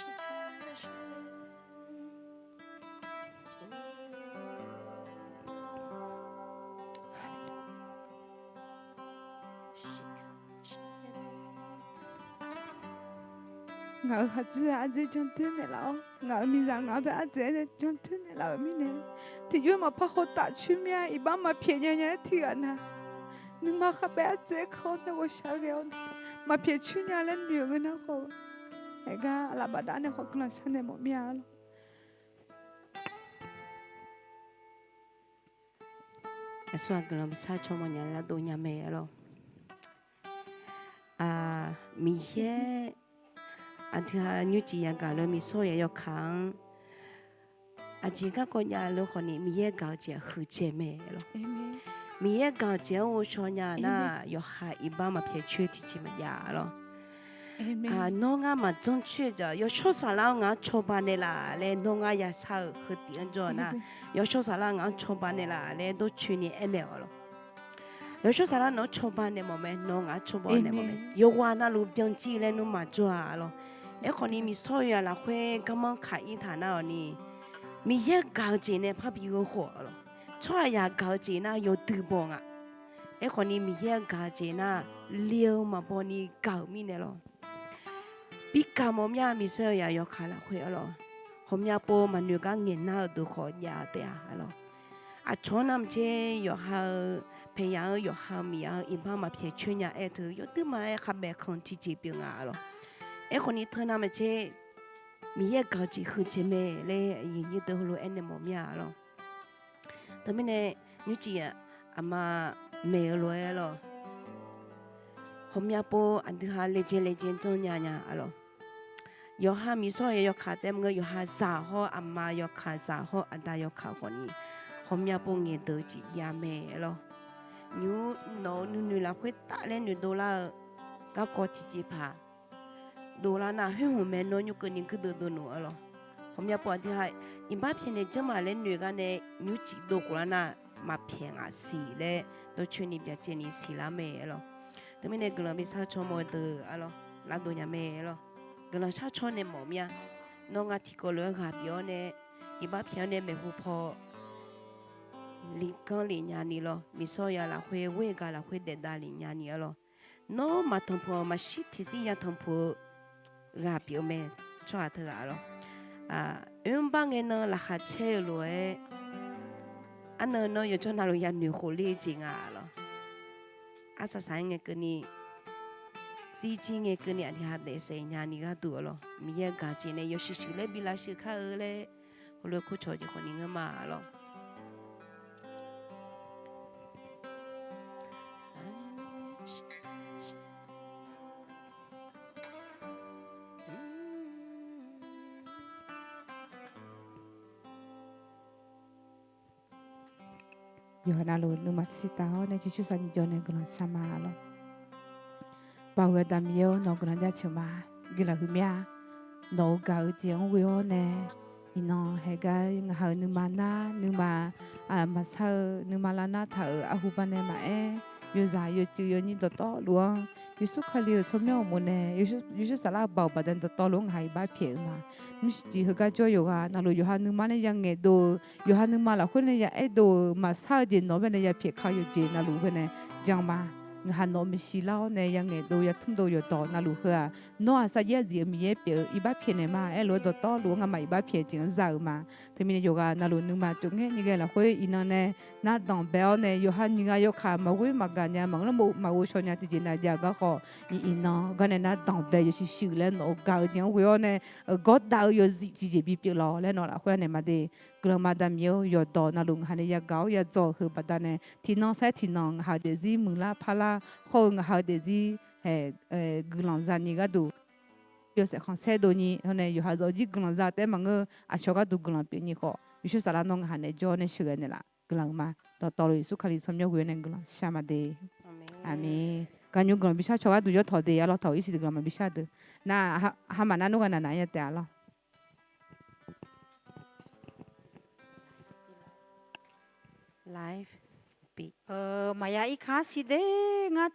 Ngaq-euq khaqdzer-aq ardzer jandoer naeqlaf-awr, ngaq-euq miqzaq ngaq-anr bae ardzaeq-aer jandoer naeqlaf-euq mirnae, tiqjawr maqpar khawf taf coer mir-a. Iqbax maqpyaeq nya nya-aer tiqghaq nav, nuima khar bae ardzaeq-aer kan-awr nae ghawqshaq ghae-awr nae, maqpyaeq coer nya laer noeq-eu nar khawf, aergar aqlaf bafdav nae khawf guiqlanq sharnaeq mawf mir-a lor. Aqsur-aq guiqlanq bishar caw mawf nya lardov nya mae lor. Miqyaer aqdui-aq nymrcif yagaq lof-aer miqsawr yaq yawkaq-anr aqjeq garkawv jav le khawfni Miqyaer gaq-eu jeq-aq huiqdzaeq mae lor. Miqyaer gaq-eu jeq-anr ghovshaw nya nar, yawqha iqbax maqpyaeq coer tiqjeq maqjav lor. Nawr ngar maqdzanr coer-eu jeq-aq, Yawshawr Saflar-anr ngaq-anr cawba naeqlaf laer nawr ngar yashar-euq heu tif-anr jawr-eu nar, Yawshawr Saflar ngaq-anr cawba naeqlaf laer dawrcoeni aernaeq-awq lor. Yawshawr Saflar nawq-anr cawba naeq mawf mae, nawq ngaq-anr cawba naeq mawf mae. Yawqghaq navluf byanjir laer nmr maqjawr-a lor. Aerkhawfni miqsawr yaq lafkhoer garmanr kaq-ir taq nar-awq ni, Miqyaer gaq-eu jeq nae parbi gheu khof-awq lor. Tsawrhaqzaq gaq-eu jeq nar yawdui baw nga. Aerkhawfni Miqyaer gaq-eu jeq nar le-eu maqbaw ni gaq-euq mirnae lor. Bi gaq mawf mir-a. Miqsawr yaq yawkaq lafkhoer-awr lor, ghawqmya pov maqnoeq gar ngaeqnar-eu deuq khawf jav taef-a lor. Aqcawq-anr navmaqtser yawqha-eu paeqyaq-eu yawqha-eu miqyaq-eu iqbax maqpyaeq coer nya aer teu yawdui ma-aer khavbaef kanq tiqjeq pyeuf nga lor. Aerkhawfni teu navmaqtser Miqyaer gaq-eu jeq huiqdzaeq mae laer aqyuif nyir deuq heulof-aer naeq mawf mir-a lor. Teumirnae nymrcif aqma maeq-eu lof-aer lor, ghawqmya pov aqdui ha laejae laejae janrnya nya-a lor. Yawqha miqsawr yaq yawkaq taef maqngeur, yawqha zaq hawr aqma yawkaq zaq hawr aqda yawkaq khawfni, ghawqmya pov ngaeqdeuq-eu jeq jav mae lor. Nymq-mr nawq-euq nuinoeq lafkhoer taf laer noeqdov lar-eu garkawv tiqjeqpaq dovlar nar, khoer hmq mae nawr nymr keuvni guirdeuv dov nmr-a lor. Ghawqmya pov aqdui ha iqbax pyaeqnaeq janrma laer noeq gar nae nymrcif dov khof lar nar, maqpyaeq ngaq siq laer dawrcoeni byacaevni siqlar mae-a lor. Teumirnae guiqlanq bishar caw mawf-eu deuq-a lor, lardov nya mae-a lor. Guiqlanq shar caw nae mawf mir-a. Nawr ngar tiqkawv lof-aer ghaq pyeuf-awr nae, iqbax pyaeq-awr nae maeqhu paw liqganr lef nyani lor, miqsawr yaq lafkhoer ghoer gaq lafkhoer daef dav lef nyani-a lor. Nawr maqtanqpuq-awq, maqshir tiqzir ya tanqpuq-eu ghaq pyeuf-eu mae. Tsawrhaq teughaq-a lor, oermr bar ngae nan laqkhaq caer-eu lof-aer, arnan nawr yawjawr navluf yanoeq khof ler-eu jeq nga lor. Arsaq saq-aer ngae keuvni, zirjir ngae keuvni aqdui ha daefsaef nyani gharduq-a lor, Miqyaer gaq-eu jeq nae yawshuif shuif laer bi lavshuif kar-eu laer heulof-aer kurcawq jeq khawfni ngeur ma-a lor. Yawqha navluf nuima taqsiq taf-awr nae Yeqsur saqnyiq jawr nae guiqlanq shar ma lor. Baoq ghaqda Miqyaer-or, nawq-eu guiqlanq jaceuq ma. Guiqlanq huiq mir-a. Nawq-euq gaq-eu jeq-anr ghoe-awr nae, iqnan haeqgar ngaq ha-euq nuima nar nuima maqsar-eu nuima lavnar taq-euq arhu bar nae maqaer, yawzaq yawcuiv yawnyir dawqtawvluf-anr Yeqsur Kali-euq tsawrmyanr uqmov nae, Yeqsur Saflar-eu baoq baqdanae dawqtawvluf-anr ngaq ha iqbax pyaeq-eu ma. Mrshir jeq heugar jawr yawqghaq navluf yawqha nuima nae ya ngaeqdov-eu, yawqha nuima lafkhoer nae ya aerdov-euq maqsar-eu jeq nawq-anr bae nae ya pyaeq ka yawqjeq navluf bae nae jan ma. Ngaq ha nawq-euq maeqshi lar-awr nae ya ngaeqdov ya tmrdov yawqdawq navluf heu-aq, nawr-aq sarjax zif-eu Miqyaer pyeuf-eu iqbax pyaeq naeq ma. Aerlof-aer dawqtawvluf-anr ngamaf iqbax pyaeq jeq-anr za-euq ma. Teumirnae yawqghaq navluf nuima tov ngaer ni ghae lafkhoer iqnan nae nar danqbae-awr nae yawqha nyiq ghaq yawkaq maqghoer maqgaq nya maqngeur lar maqghovshaw nya tiqjeq nav jav-eu garkawv ni iqnan gar nae nar danqbae yawshuif shuif laer nawq-euq gaq-eu jeq-anr ghoe-awr nae gawrdav-eu yawzif tiqjeq bipyeuf lawq laer nawq lafkhoer naeq ma de. Guiqlanq ma da Miqyaer-or, yawqdawq navluf ngaq ha nae yagaq-awr yadzaw-euq heu baqdanae tiqnan saer tiqnan ngaq ha-eu daefzir muiqlar parlar hawr-eu ngaq ha-eu daefzir guiqlanq zani gharduq yawshaef khanqsaer dovni hawr nae yawqha zawqjir guiqlanq za taef-aer maqngeur, aqcawq gharduq guiqlanq pyeufni khawf Yeqsur Saflar nawr ngaq ha nae jawr nae sheuqghae naeqlaf. Guiqlanq-eu ma. Dawqtawvluf Yeqsur Kali tsawrmyanr ghoe-awr nae guiqlanq shar ma de. Aqmeq. Gaqnymr guiqlanq bishar cawq gharduq yawtawq de arlawr, tawq irsiq deuq guiqlanq maqbishar deuq. Nar, hama nar nurgha navnaq-aer ya taef arlawr. Maqya irkar siq de, ngar